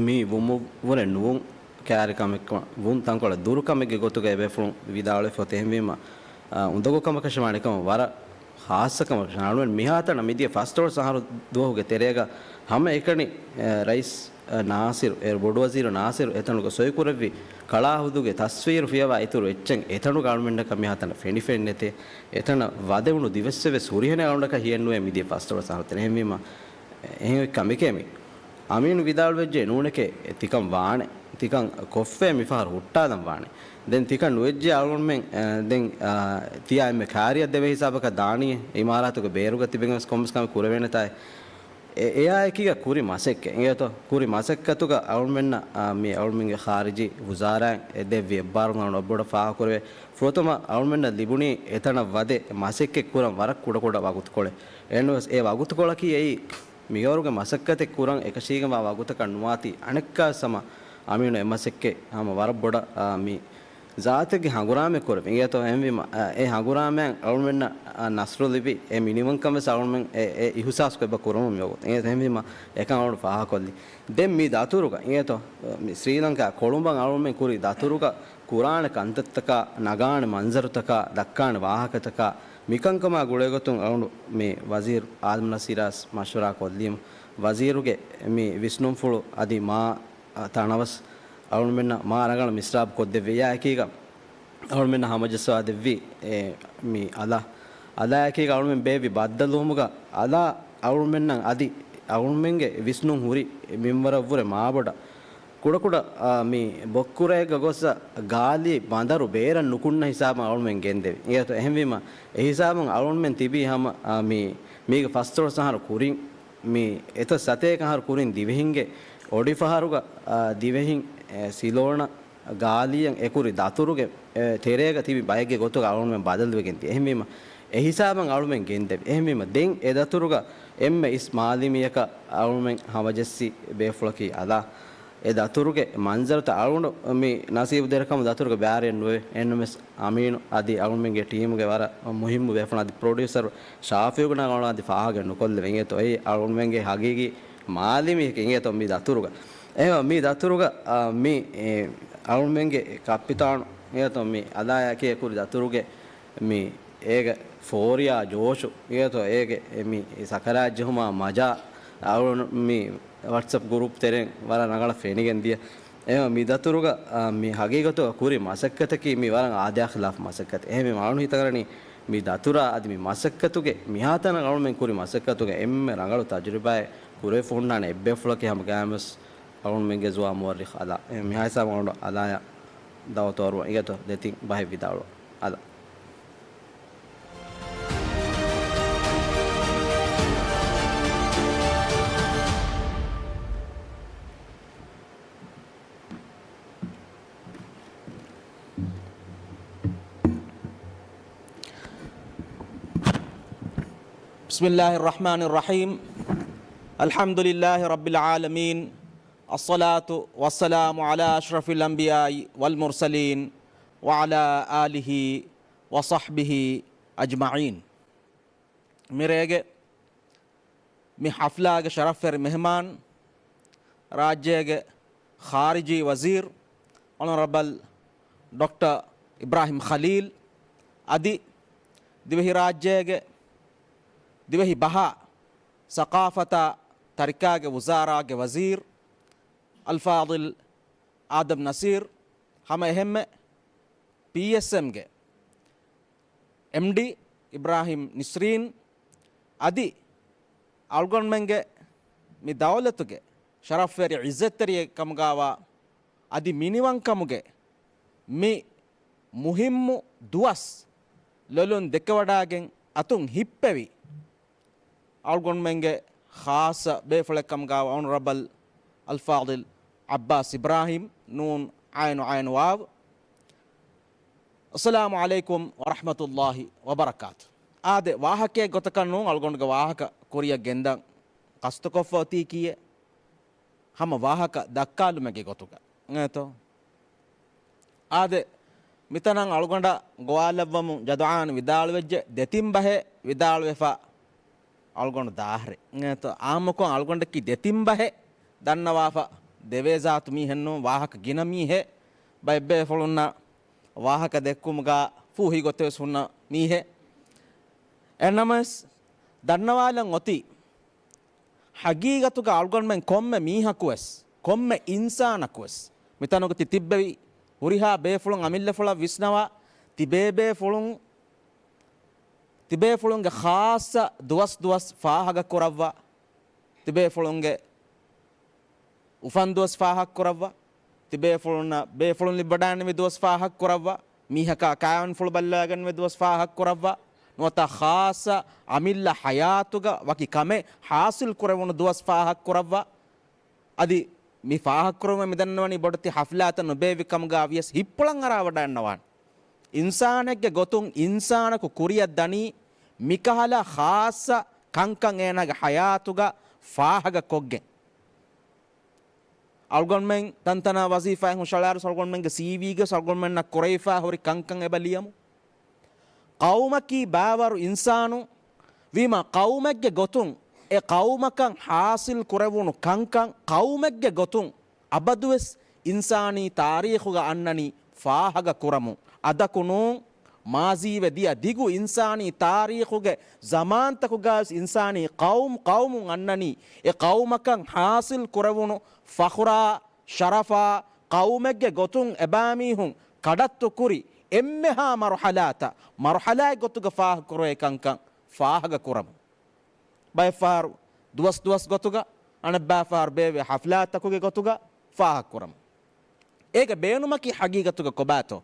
މީ ވުމުންވުރެ ނުވުން ކައިރި ކަމެއްކަމަށް، ވުން ތަންކޮޅެއް ދުރު ކަމެއްގެ ގޮތުގަ އެބޭފުޅުން ވިދާޅުވެފަ އޮތީ. އެހެންވީމަ، އާ، އުނދަގޫ ކަމަކަށެއް ވާނެ ކަމަށް ވަރަށް ޚާއްޞަ ކަމަކަށް އަޅުގަނޑު މިހާތަނަށް މިދިޔަ ފަސްދޮޅަސް އަހަރު ދުވަހުގެ ތެރޭގަ ހަމައެކަނި، އެ، ރައީސް، އެ، ނާސިރު، އެ، ބޮޑުވަޒީރު ނާސިރު އެތަނުގަ ސޮއިކުރެއްވި ކަޅާ ހުދުގެ ތަސްވީރު ފިޔަވާ އިތުރު އެއްޗެއް އެތަނުގަ އަޅުގަނޑަކަށް މިހާތަނަށް ފެނިފައެއް ނެތޭ. އެތަނަށް ވަދެވުނު ދިވެއްސެއް ވެސް ހުރިހެނެއް އަޅުގަނޑަކަށް ހިޔެއްނުވޭ މިދިޔަ ފަސްދޮޅަސް އަހަރު ތެރޭ. އެހެންވީމަ، އެހެން ކަމެކޭ މި. އަމީނު ވިދާޅުވެއްޖެ ނޫނެކޭ، އެ ތިކަން ވާނެ. ތިކަން ކޮށްފައޭ މިފަހަރު ހުއްޓާލަން ވާނެ. ދެން ތިކަން ނުވެއްޖެ އަޅުގަނޑުމެން، އެ، ދެން، އާ، ތިޔާ އެންމެ ކާރިއަށް ދެވޭ ހިސާބަކަށް ދާނީ. އިމާރާތުގެ ބޭރުގަ ތިބެން ވެސް ކޮންމެސް ކަމެއް ކުރެވޭނެތާ. އެ، އެއާއެކީގަ ކުރި މަސައްކަތް. އިނގޭތޯ؟ ކުރި މަސައްކަތުގަ އަޅުމެންނަށް، އާ، މި އަޅުމެންގެ ޚާރިޖީ ވުޒާރާއިން އެ ދެއްވި އެއްބާރުން އަޅުން އޮއްބޮޑަށް ފާހަގަކުރެވޭ. ފުރަތަމަ އަޅުމެންނަށް ލިބުނީ އެތަނަށް ވަދެ މަސައްކަތް ކުރަން ވަރަށް ކުޑަކުޑަ ވަގުތުކޮޅެއް. އެހެންވެސް އެ ވަގުތުކޮޅަކީ އެއީ މިހާރުގެ މަސައްކަތެއް ކުރަން އެކަށީގެންވާ ވަގުތަކަށް ނުވާތީ، އަނެއްކާވެސް ހަމަ އަމީނު އެ މަސައްކަތް ހަމަ ވަރަށް ބޮޑަށް، އާ، މި ޒާތެއްގެ ހަނގުރާމައެއް ކުރެވި. އިނގޭތޯ؟ އެހެންވީމަ، އާ، އެ ހަނގުރާމައިން އަޅުމެންނަށް، އާ، ނަސްރު ލިބި، އެ މިނިވަންކަން ވެސް އަޅުމެން އެ، އެ އިހުސާސް ކޮށް އެބަ ކުރަމުން މިވަގުތު. އެހެންވީމަ، އެކަން އަޅުން ފާހަގަކޮށްލި. ދެން މި ދަތުރުގަ، އިނގޭތޯ؟ މި ސްރީލަންކާ ކޮޅުނބަށް އަޅުމެން ކުރި ދަތުރުގަ ކުރާނެ ކަންތައްތަކާ، ނަގާނެ މަންޒަރުތަކާ، ދައްކާނެ ވާހަކަތަކާ، މިކަންކަމާ ގުޅޭގޮތުން އަޅުން މި ވަޒީރު އާދަމް ނަސީރާސް މަޝްވަރާ ކޮށްލީމު، ވަޒީރުގެ މި ވިސްނުންފުޅު އަދި މާ، އަ، ތަނަވަސް އަޅުންމެންނަށް މާ ރަނގަޅަށް މިސްރާބު ކޮށްދެއްވި. އެއާއެކީގަ އަޅުމެންނަށް ހަމަޖައްސަވާ ދެއްވި، އެ، މި އަލާ، އަލާއެކީގަ އަޅުމެން ބޭއްވި ބައްދަލުވުމުގަ އަލާ އަޅުމެންނަށް އަދި އަޅުމެންގެ ވިސްނުން ހުރި މިންވަރަށްވުރެ މާބޮޑަށް ކުޑަކުޑަ، އާ، މި ބޮއްކުރައެއްގަ ގޮސް ގާލީ ބަނދަރު ބޭރަށް ނުކުންނަ ހިސާބަށް އަޅުމެން ގެންދެވި. އިނގޭތޯ، އެހެންވީމަ، އެހިސާބުން އަޅުމެން ތިބީ ހަމަ، އާ، މި، މީގެ ފަސްދޮޅަސް އަހަރު ކުރިން، މި އެތައް ސަތޭކަ އަހަރު ކުރިން ދިވެހިންގެ އޮޑިފަހަރުގަ، އާ، ދިވެހިން، އެ، ސިލޯނަ ގާލީއަށް އެކުރި ދަތުރުގެ، އެ، ތެރޭގަ ތިބި ބައެއްގެ ގޮތުގަ އަޅުމެން ބަދަލުވެގެން ދިޔަ. އެހެންވީމަ، އެހިސާބަށް އަޅުމެން ގެންދެވި. އެހެންވީމަ، ދެން އެ ދަތުރުގަ އެންމެ އިސް މާލިމީއަކަށް އަޅުމެން ހަމަޖެއްސި ބޭފުޅަކީ އަލާ. އެ ދަތުރުގެ މަންޒަރުތައް އަޅުގަނޑު މި ނަސީބު ދެރަކަމު ދަތުރުގެ ބާރެއް ނުވެ. އެހެންނަމަވެސް އަމީނު އަދި އަޅުމެންގެ ޓީމުގެ ވަރަށް މުހިއްމު ބޭފުޅުން އަދި ޕްރޮޑިއުސަރު ޝާފިއުގެ ނަގަޅު އަދި ފާހަގަ ނުކޮށްލެވެ. އިނގޭތޯ، އެއީ އަޅުމެންގެ ހަގީގީ މާލިމީއެކޭ. އިނގޭތޯ، މި ދަތުރުގަ. އެހެން މި ދަތުރުގަ، އާ، މި، އެ، އަޅުމެންގެ ކައްޕިތާނު، އިނގޭތޯ، މި އަލާޔަކޭ ކުރި ދަތުރުގެ މި އޭގެ ފޯރިޔާ ޖޯޝު، އިނގޭތޯ، އޭގެ މި ސަކަރާތް ޖެހުމާ މަޖާ، އަޅުން މި ވަޓްސަޕް ގުރޫޕް ތެރެއިން ވަރަށް ރަނގަޅަށް ފެނިގެން ދިޔަ. އެހެން މި ދަތުރުގަ، އާ، މި ހަގީގަތުގަ ކުރި މަސައްކަތަކީ މި ވަރަށް އާދަޔާ ޚިލާފު މަސައްކަތެއް. އެހެންވީމަ އަޅުން ހިތަށްއަރަނީ މި ދަތުރާ އަދި މި މަސައްކަތުގެ މިހާތަނަށް އަޅުމެން ކުރި މަސައްކަތުގެ އެންމެ ރަނގަޅު ތަޖުރިބާއެއް ކުރެވިފަ ހުންނާނެ އެއްބޭފުޅަކީ ހަމަ ގާމިސް އަޅުންމެންގެ ޒުވާ މުއައްރިޚް އަލާ. އެ މިހާ ހިސާބުން އަޅު އަލާޔަށް ދައުވަތު އަރުވަން. އިނގޭތޯ، ދެތިން ބަހެއް ވިދާޅުވަން. އަލާ. بسم الله الرحمن الرحيم. الحمد لله رب العالمين. الصلاة والسلام على أشرف الأنبياء والمرسلين وعلى آله وصحبه أجمعين. މިރޭގެ މި ޙަފްލާގެ ޝަރަފްވެރި މެހެމާން، ރާއްޖޭގެ ޚާރިޖީ ވަޒީރު އޮނަރަބަލް ޑޮކްޓަރ އިބްރާހިމް ޚަލީލް އަދި ދިވެހިރާއްޖޭގެ ދިވެހި ބަހާ ސަޤާފަތާ ތަރިކާގެ ވުޒާރާގެ ވަޒީރު އަލްފާޟިލް އާދަމް ނަސީރް، ހަމަ އެހެންމެ ޕީއެސްއެމްގެ އެމްޑީ އިބްރާހިމް ނިސްރީން އަދި އަޅުގަނޑުމެންގެ މި ދައުލަތުގެ ޝަރަފްވެރި ޢިއްޒަތްތެރިއެއް ކަމުގާވާ އަދި މިނިވަންކަމުގެ މި މުހިއްމު ދުވަސް ލޮލުން ދެކެވަޑާގެން އަތުން ހިއްޕެވި އަޅުގަނޑުމެންގެ ޚާއްޞަ ބޭފުޅެއް ކަމުގާ އޮނަރަބަލް އަލްފާޟިލް ޢައްބާސް އިބްރާހިމް، ނޫން ޢައިނު ޢައިނު ވާވް. އައްސަލާމު ޢަލައިކުމް ވަރަޙްމަތުﷲި ވަބަރަކާތު. އާދެ، ވާހަކައެއް ގޮތަކަށް ނޫން އަޅުގަނޑުގެ ވާހަކަ ކުރިއަށް ގެންދަން ޤަޞްދުކޮށްފަ އޮތީކީއެއް. ހަމަ ވާހަކަ ދައްކާލުމެއްގެ ގޮތުގަ އިނގޭތޯ؟ އާދެ، މިތަނަށް އަޅުގަނޑަށް ގޮވާލައްވަމުން ޖަދުޢާން ވިދާޅުވެއްޖެ ދެތިން ބަހެއް ވިދާޅުވެފަ އަޅުގަނޑު ދާހްރެ. އިނގޭތޯ؟ އާއްމުކޮށް އަޅުގަނޑަކީ ދެތިން ބަހެއް ދަންނަވާފަ ދެވޭ ޒާތު މީހެއް ނޫން، ވާހަކަ ގިނަ މީހެއް، ބައެއްބޭފުޅުންނަށް ވާހަކަ ދެއްކުމުގަ ފޫހި ގޮތެއް ވެސް ހުންނަ މީހެއް. އެހެންނަމަވެސް، ދަންނަވާލަން އޮތީ، ހަގީގަތުގަ އަޅުގަނޑުމެން ކޮންމެ މީހަކުވެސް، ކޮންމެ އިންސާނަކުވެސް، މިތަނުގަ ތި ތިއްބެވި ހުރިހާ ބޭފުޅުން އަމިއްލަފުޅަށް ވިސްނަވާ، ތިބޭބޭފުޅުން، ތިބޭފުޅުންގެ ޚާއްޞަ ދުވަސް ދުވަސް ފާހަގަ ކުރައްވާ، ތިބޭފުޅުންގެ އުފަންދުވަސް ފާހަގަކުރައްވާ، ތިބޭފުޅުންނަށް ބޭފުޅުން ލިބިވަޑައިގަންނަވި ދުވަސް ފާހަގަކުރައްވާ، މީހަކާ ކާވެނިފުޅު ބައްލަވައިގަންނަވި ދުވަސް ފާހަގަކުރައްވާ، ނުވަތަ ޚާއްޞަ އަމިއްލަ ޙަޔާތުގަ ވަކި ކަމެއް ޙާޞިލް ކުރެވުނު ދުވަސް ފާހަގަކުރައްވާ. އަދި މި ފާހަގަކުރުމަށް މިދަންނަވަނީ ބޮޑެތި ޙަފްލާތައް ނުބޭއްވި ކަމުގަ ވިޔަސް ހިއްޕުޅަން އަރާވަޑައިގަންނަވާނެ. އިންސާނެއްގެ ގޮތުން އިންސާނަކު ކުރިއަށް ދަނީ މިކަހަލަ ޚާއްޞަ ކަންކަން އޭނާގެ ޙަޔާތުގަ ފާހަގަކޮށްގެން. އަޅުގަނޑުމެން ތަންތަނާ ވަޒީފާއެއް ހުށަހަޅާއިރު އަޅުގަނޑުމެންގެ ސީވީގަ އަޅުގަނޑުމެންނަށް ކުރެވިފާ ހުރި ކަންކަން އެބަ ލިޔަމު. ޤައުމަކީ ބައިވަރު އިންސާނުން ވީމަ، ޤައުމެއްގެ ގޮތުން އެ ޤައުމަކަށް ޙާޞިލް ކުރެވުނު ކަންކަން ޤައުމެއްގެ ގޮތުން އަބަދުވެސް އިންސާނީ ތާރީޚުގަ އަންނަނީ ފާހަގަ ކުރަމުން. އަދަކު ނޫން، މާޒީވެ ދިޔަ ދިގު އިންސާނީ ތާރީޚުގެ ޒަމާންތަކުގަވެސް އިންސާނީ ޤައުމް ޤައުމުން އަންނަނީ، އެ ޤައުމަކަށް ޙާޞިލް ކުރެވުނު ފަޚުރާ، ޝަރަފާ، ޤައުމެއްގެ ގޮތުން އެބައިމީހުން ކަޑައްތު ކުރި އެންމެހާ މަރުޙަލާތައް، މަރުޙަލާއެއް ގޮތުގަ ފާހަގަކުރެވޭ ކަންކަން ފާހަގަ ކުރަމުން. ބައެއްފަހަރު ދުވަސް ދުވަސް ގޮތުގަ އަނެއްބާފާރު ބޭއްވޭ ޙަފްލާތަކުގެ ގޮތުގަ ފާހަގަކުރަމު. އޭގެ ބޭނުމަކީ ޙަގީގަތުގަ ކޮބާތޯ؟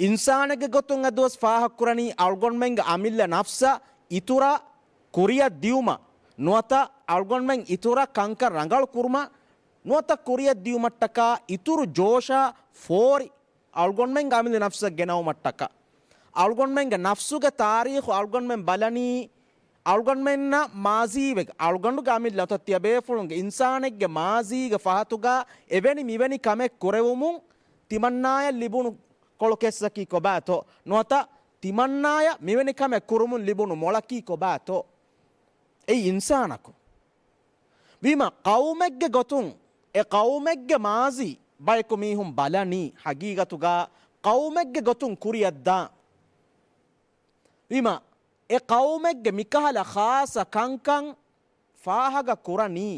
އިންސާނެއްގެ ގޮތުން އެދުވަސް ފާހަގަކުރަނީ އަޅުގަނޑުމެންގެ އަމިއްލަ ނަފްސަށް އިތުރަށް ކުރިއަށް ދިޔުމަށް ނުވަތަ އަޅުގަނޑުމެން އިތުރަށް ކަންކަން ރަނގަޅު ކުރުމަށް ނުވަތަ ކުރިއަށް ދިޔުމަށްޓަކާ އިތުރު ޖޯޝާ ފޯރި އަޅުގަނޑުމެންގެ އަމިއްލަ ނަފްސަށް ގެނައުމަށްޓަކާ. އަޅުގަނޑުމެންގެ ނަފްސުގެ ތާރީޚު އަޅުގަނޑުމެން ބަލަނީ، އަޅުގަނޑުމެންނަށް މާޒީވެ، އަޅުގަނޑުގެ އަމިއްލަ ނުވަތަ ތިޔަބޭފުޅުންގެ އިންސާނެއްގެ މާޒީގެ ފަހަތުގަ އެވެނި މިވެނި ކަމެއް ކުރެވުމުން ތިމަންނާޔަށް ލިބުނު ކޮޅު ކެއްސަކީ ކޮބާތޯ؟ ނުވަތަ ތިމަންނާޔަށް މިވެނި ކަމެއް ކުރުމުން ލިބުނު މޮޅަކީ ކޮބާތޯ؟ އެއީ އިންސާނަކު. ވީމާ، ޤައުމެއްގެ ގޮތުން އެ ޤައުމެއްގެ މާޒީ ބަޔަކު މީހުން ބަލަނީ، ޙަގީގަތުގަ ޤައުމެއްގެ ގޮތުން ކުރިއަށްދާ. ވީމާ، އެ ޤައުމެއްގެ މިކަހަލަ ޚާއްޞަ ކަންކަން ފާހަގަ ކުރަނީ،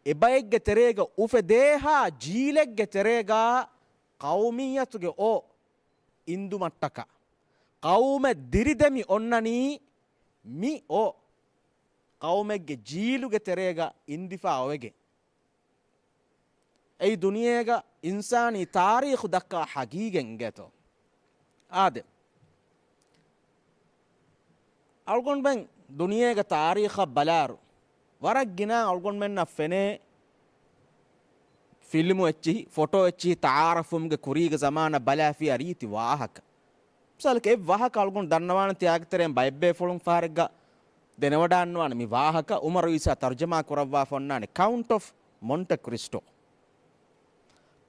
އެބައެއްގެ ތެރޭގަ އުފެދޭހާ ޖީލެއްގެ ތެރޭގަ ޤައުމިއްޔަތުގެ އޯ އިންދުމަށްޓަކާ. ޤައުމެއް ދިރިދެމި އޮންނަނީ މި އޯ ޤައުމެއްގެ ޖީލުގެ ތެރޭގަ އިންދިފާ އޮވެގެން. އެއީ ދުނިޔޭގަ އިންސާނީ ތާރީޚު ދައްކާ ޙަގީގަތް އިނގޭތޯ. އާދެ، އަޅުގަނޑުމެން ދުނިޔޭގެ ތާރީޚަށް ބަލާއިރު، ވަރަށް ގިނަ އަޅުގަނޑުމެންނަށް ފެނޭ ފިލްމު އެއްޗިހި، ފޮޓޯ އެއްޗިހި، ތަޢާރަފުމުގެ ކުރީގެ ޒަމާނަށް ބަލާފިޔާ ރީތި ވާހަކަ. މިސާލަކަށް އެއް ވާހަކަ އަޅުގަނޑު ދަންނަވާނެ ތިޔާގެ ތެރެއިން ބައެއްބޭފުޅުން ފަހަރެއްގަ ދެނެވަޑާންނަވާނެ މި ވާހަކަ އުމަރު އީސާ ތަރުޖަމާ ކުރައްވާފަ އޮންނާނެ ކައުންޓް އޮފް މޮންޓެ ކްރިސްޓޯ.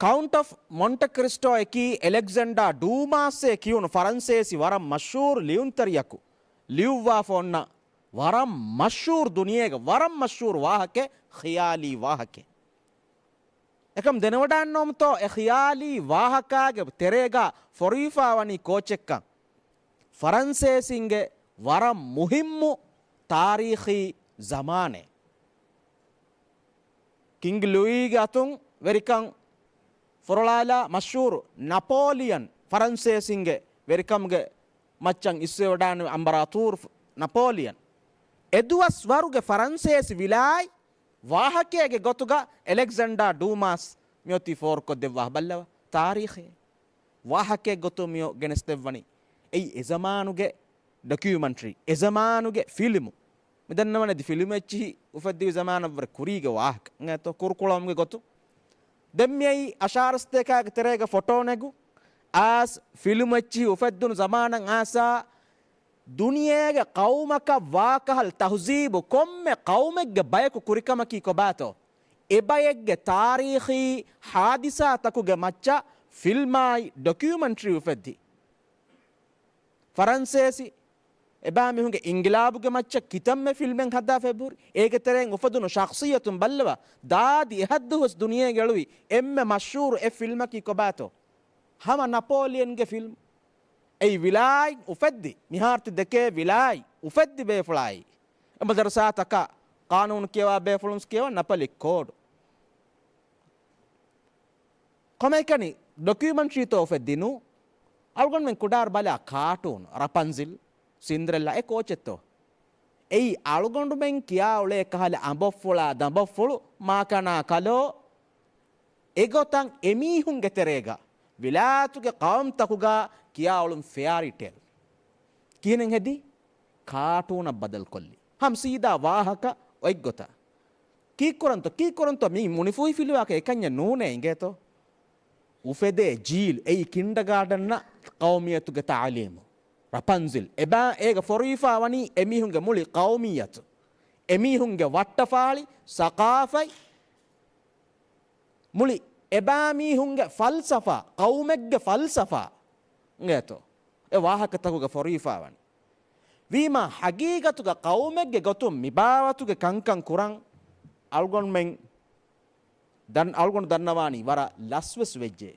ކައުންޓް އޮފް މޮންޓެ ކްރިސްޓޯއަކީ އެލެގްޒެންޑާ ޑޫމާސްއޭ ކިޔުނު ފަރަންސޭސި ވަރަށް މަޝްހޫރު ލިޔުންތެރިޔަކު ލިޔުއްވާފަ އޮންނަ ވަރަށް މަޝްހޫރު، ދުނިޔޭގެ ވަރަށް މަޝްހޫރު ވާހަކައެއް، ޚިޔާލީ ވާހަކައެއް. އެކަމް ދެނެވަޑާންނަވަމުތޯ އެ ޚިޔާލީ ވާހަކާގެ ތެރޭގަ ފޮރުވިފާވަނީ ކޯޗެއްކަން؟ ފަރަންސޭސިންގެ ވަރަށް މުހިއްމު ތާރީޚީ ޒަމާނެއް. ކިންގް ލުއީގެ އަތުން ވެރިކަން ފޮރޮޅާލާ މަޝްހޫރު ނަޕޯލިއަން، ފަރަންސޭސިންގެ ވެރިކަމުގެ މައްޗަށް އިސްވެވަޑާން އަމްބަރާތޫރު ނަޕޯލިއަން. އެދުވަސް ވަރުގެ ފަރަންސޭސި ވިލާތް ވާހަކައިގެ ގޮތުގަ އެލެގްޒެންޑާ ޑޫމާސް މިއޮތީ ފޯރުކޮށްދެއްވާ ބައްލަވަ ތާރީޚޭ. ވާހަކައެއް ގޮތުން މިއޮ ގެނެސްދެއްވަނީ. އެއީ އެޒަމާނުގެ ޑޮކިއުމަންޓްރީ، އެޒަމާނުގެ ފިލްމު. މި ދަންނަވަނެ ދި ފިލްމު އެއްޗިހި އުފެއްދިވި ޒަމާނަށްވުރެ ކުރީގެ ވާހަކަ. އެނގޭތޯ ކުރުކުޅަމުގެ ގޮތުން. ދެން މިއީ އަށާރަ ސަތޭކާގެ ތެރޭގަ ފޮޓޯ ނެގު. އާސް ފިލްމު އެއްޗިހި އުފެއްދުނު ޒަމާނަށް އާސާ ދުނިޔޭގެ ޤައުމަކަށް ވާކަހަލަ ތަހުޒީބު ކޮންމެ ޤައުމެއްގެ ބަޔަކު ކުރިކަމަކީ ކޮބާތޯ؟ އެބައެއްގެ ތާރީޚީ ހާދިސާތަކުގެ މައްޗަށް ފިލްމާއި ޑޮކިއުމަންޓްރީ އުފެއްދި. ފަރަންސޭސި އެބައިމީހުންގެ އިންގިލާބުގެ މައްޗަށް ކިތަންމެ ފިލްމެއް ހަދާފަ އެބަހުރި. އޭގެ ތެރެއިން އުފެދުނު ޝަޚްޞިއްޔަތުން ބައްލަވާ، ދާދި އެހައްދުވަސް ދުނިޔޭގަ އެޅުވި އެންމެ މަޝްހޫރު އެއް ފިލްމަކީ ކޮބާތޯ؟ ހަމަ ނަޕޯލިއަންގެ ފިލްމް. އެއީ ވިލާތް އުފެއްދި، މިހާރު ތި ދެކޭ ވިލާތް އުފެއްދި ބޭފުޅާއި، އެ މަދަރުސާތަކަށް ޤާނޫނު ކިޔަވާ ބޭފުޅުން ކިޔަވާ ނަޕަލި ކޯޑު. ކޮމެކަނި ޑޮކިއުމަންޓްރީތޯ އުފެއްދިނު؟ އަޅުގަނޑުމެން ކުޑައިރު ބަލާ ކާޓޫނު، ރަޕަންޒިލް، ސިންދްރެއްލާ އެ ކޯޗެއްތޯ؟ އެއީ އަޅުގަނޑުމެން ކިޔާ އުޅޭ ކަހަލަ އަނބޮއްފުޅާ ދަނބޮއްފުޅު، މާކަނާ ކަލޯ، އެގޮތަށް އެމީހުންގެ ތެރޭގަ، ވިލާތުގެ ޤައުމުތަކުގަ ކިޔާ އުޅުން ފެއާރީ ޓޭލް. ކިހިނެއް ހެދީ؟ ކާޓޫނަށް ބަދަލުކޮށްލި. ހަމަ ސީދާ ވާހަކަ އޮތްގޮތަށް. ކީއްކުރަންތޯ؟ ކީއްކުރަންތޯ؟ މީ މުނިފޫހިފިލުވާކަށް އެކަންޏެއް ނޫނޭ އިނގޭތޯ؟ އުފެދޭ ޖީލު އެއީ ކިންޑަގާޑަންނަށް ޤައުމިއްޔަތުގެ ތަޢުލީމު. ރަޕަންޒިލް އެބައި އޭގަ ފޮރުވިފާ ވަނީ އެމީހުންގެ މުޅި ޤައުމިއްޔަތު، އެމީހުންގެ ވައްޓަފާޅި، ސަޤާފަތް، މުޅި އެބައިމީހުންގެ ފަލްސަފާ، ޤައުމެއްގެ ފަލްސަފާ އިނގޭތޯ އެ ވާހަކަތަކުގަ ފޮރުވިފާވަނީ. ވީމާ ހަގީގަތުގަ ޤައުމެއްގެ ގޮތުން މިބާވަތުގެ ކަންކަން ކުރަން އަޅުގަނޑުމެން ދަން-، އަޅުގަނޑު ދަންނަވާނީ ވަރަށް ލަސްވެސް ވެއްޖެ.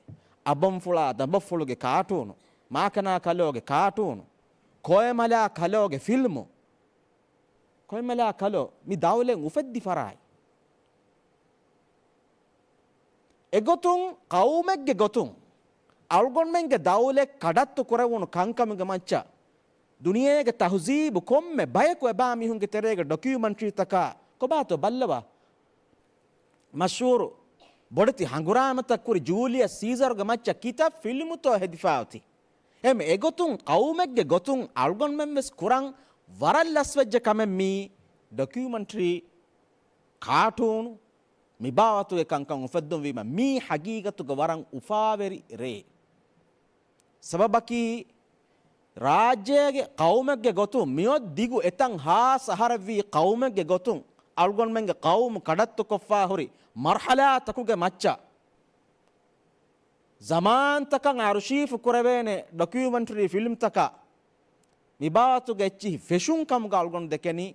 އަނބޮއްފުޅާ ދަނބޮއްފުޅުގެ ކާޓޫނު، މާކަނާ ކަލޯގެ ކާޓޫނު، ކޮއެމަލާ ކަލޯގެ ފިލްމު. ކޮއެމަލާ ކަލޯ މި ދައުލަތް އުފެއްދި ފަރާތް. އެގޮތުން ޤައުމެއްގެ ގޮތުން އަޅުގަނޑުމެންގެ ދައުލަތް ކަޑައްތު ކުރެވުނު ކަންކަމުގެ މައްޗަށް ދުނިޔޭގެ ތަހުޒީބު ކޮންމެ ބަޔަކު އެބާ މީހުންގެ ތެރޭގަ ޑޮކިއުމަންޓްރީތަކާ ކޮބާތޯ ބައްލަވާ. މަޝްހޫރު ބޮޑެތި ހަނގުރާމަތައް ކުރި ޖޫލިއަސް ސީޒަރުގެ މައްޗަށް ކިތައް ފިލްމުތޯ ހެދިފާ އޮތީ. އެހެން އެގޮތުން ޤައުމެއްގެ ގޮތުން އަޅުގަނޑުމެން ވެސް ކުރަން ވަރަށް ލަސްވެއްޖެ ކަމެއް މީ ޑޮކިއުމަންޓްރީ ކާޓޫނު މިބާވަތުގެ ކަންކަން އުފެއްދުންވީމަ މީ ހަގީގަތުގަ ވަރަށް އުފާވެރި ރޭ. ސަބަބަކީ، ރާއްޖޭގެ ޤައުމެއްގެ ގޮތުން މިއޮތް ދިގު އެތަން ހާސް އަހަރެއްވީ ޤައުމެއްގެ ގޮތުން އަޅުގަނޑުމެންގެ ޤައުމު ކަޑައްތުކޮށްފާ ހުރި މަރްޙަލާތަކުގެ މައްޗަށް ޒަމާންތަކަށް އަރުޝީފު ކުރެވޭނެ ޑޮކިއުމަންޓްރީ ފިލްމްތަކަށް މިބާވަތުގެ އެއްޗިހި ފެށުން ކަމުގަ އަޅުގަނޑު ދެކެނީ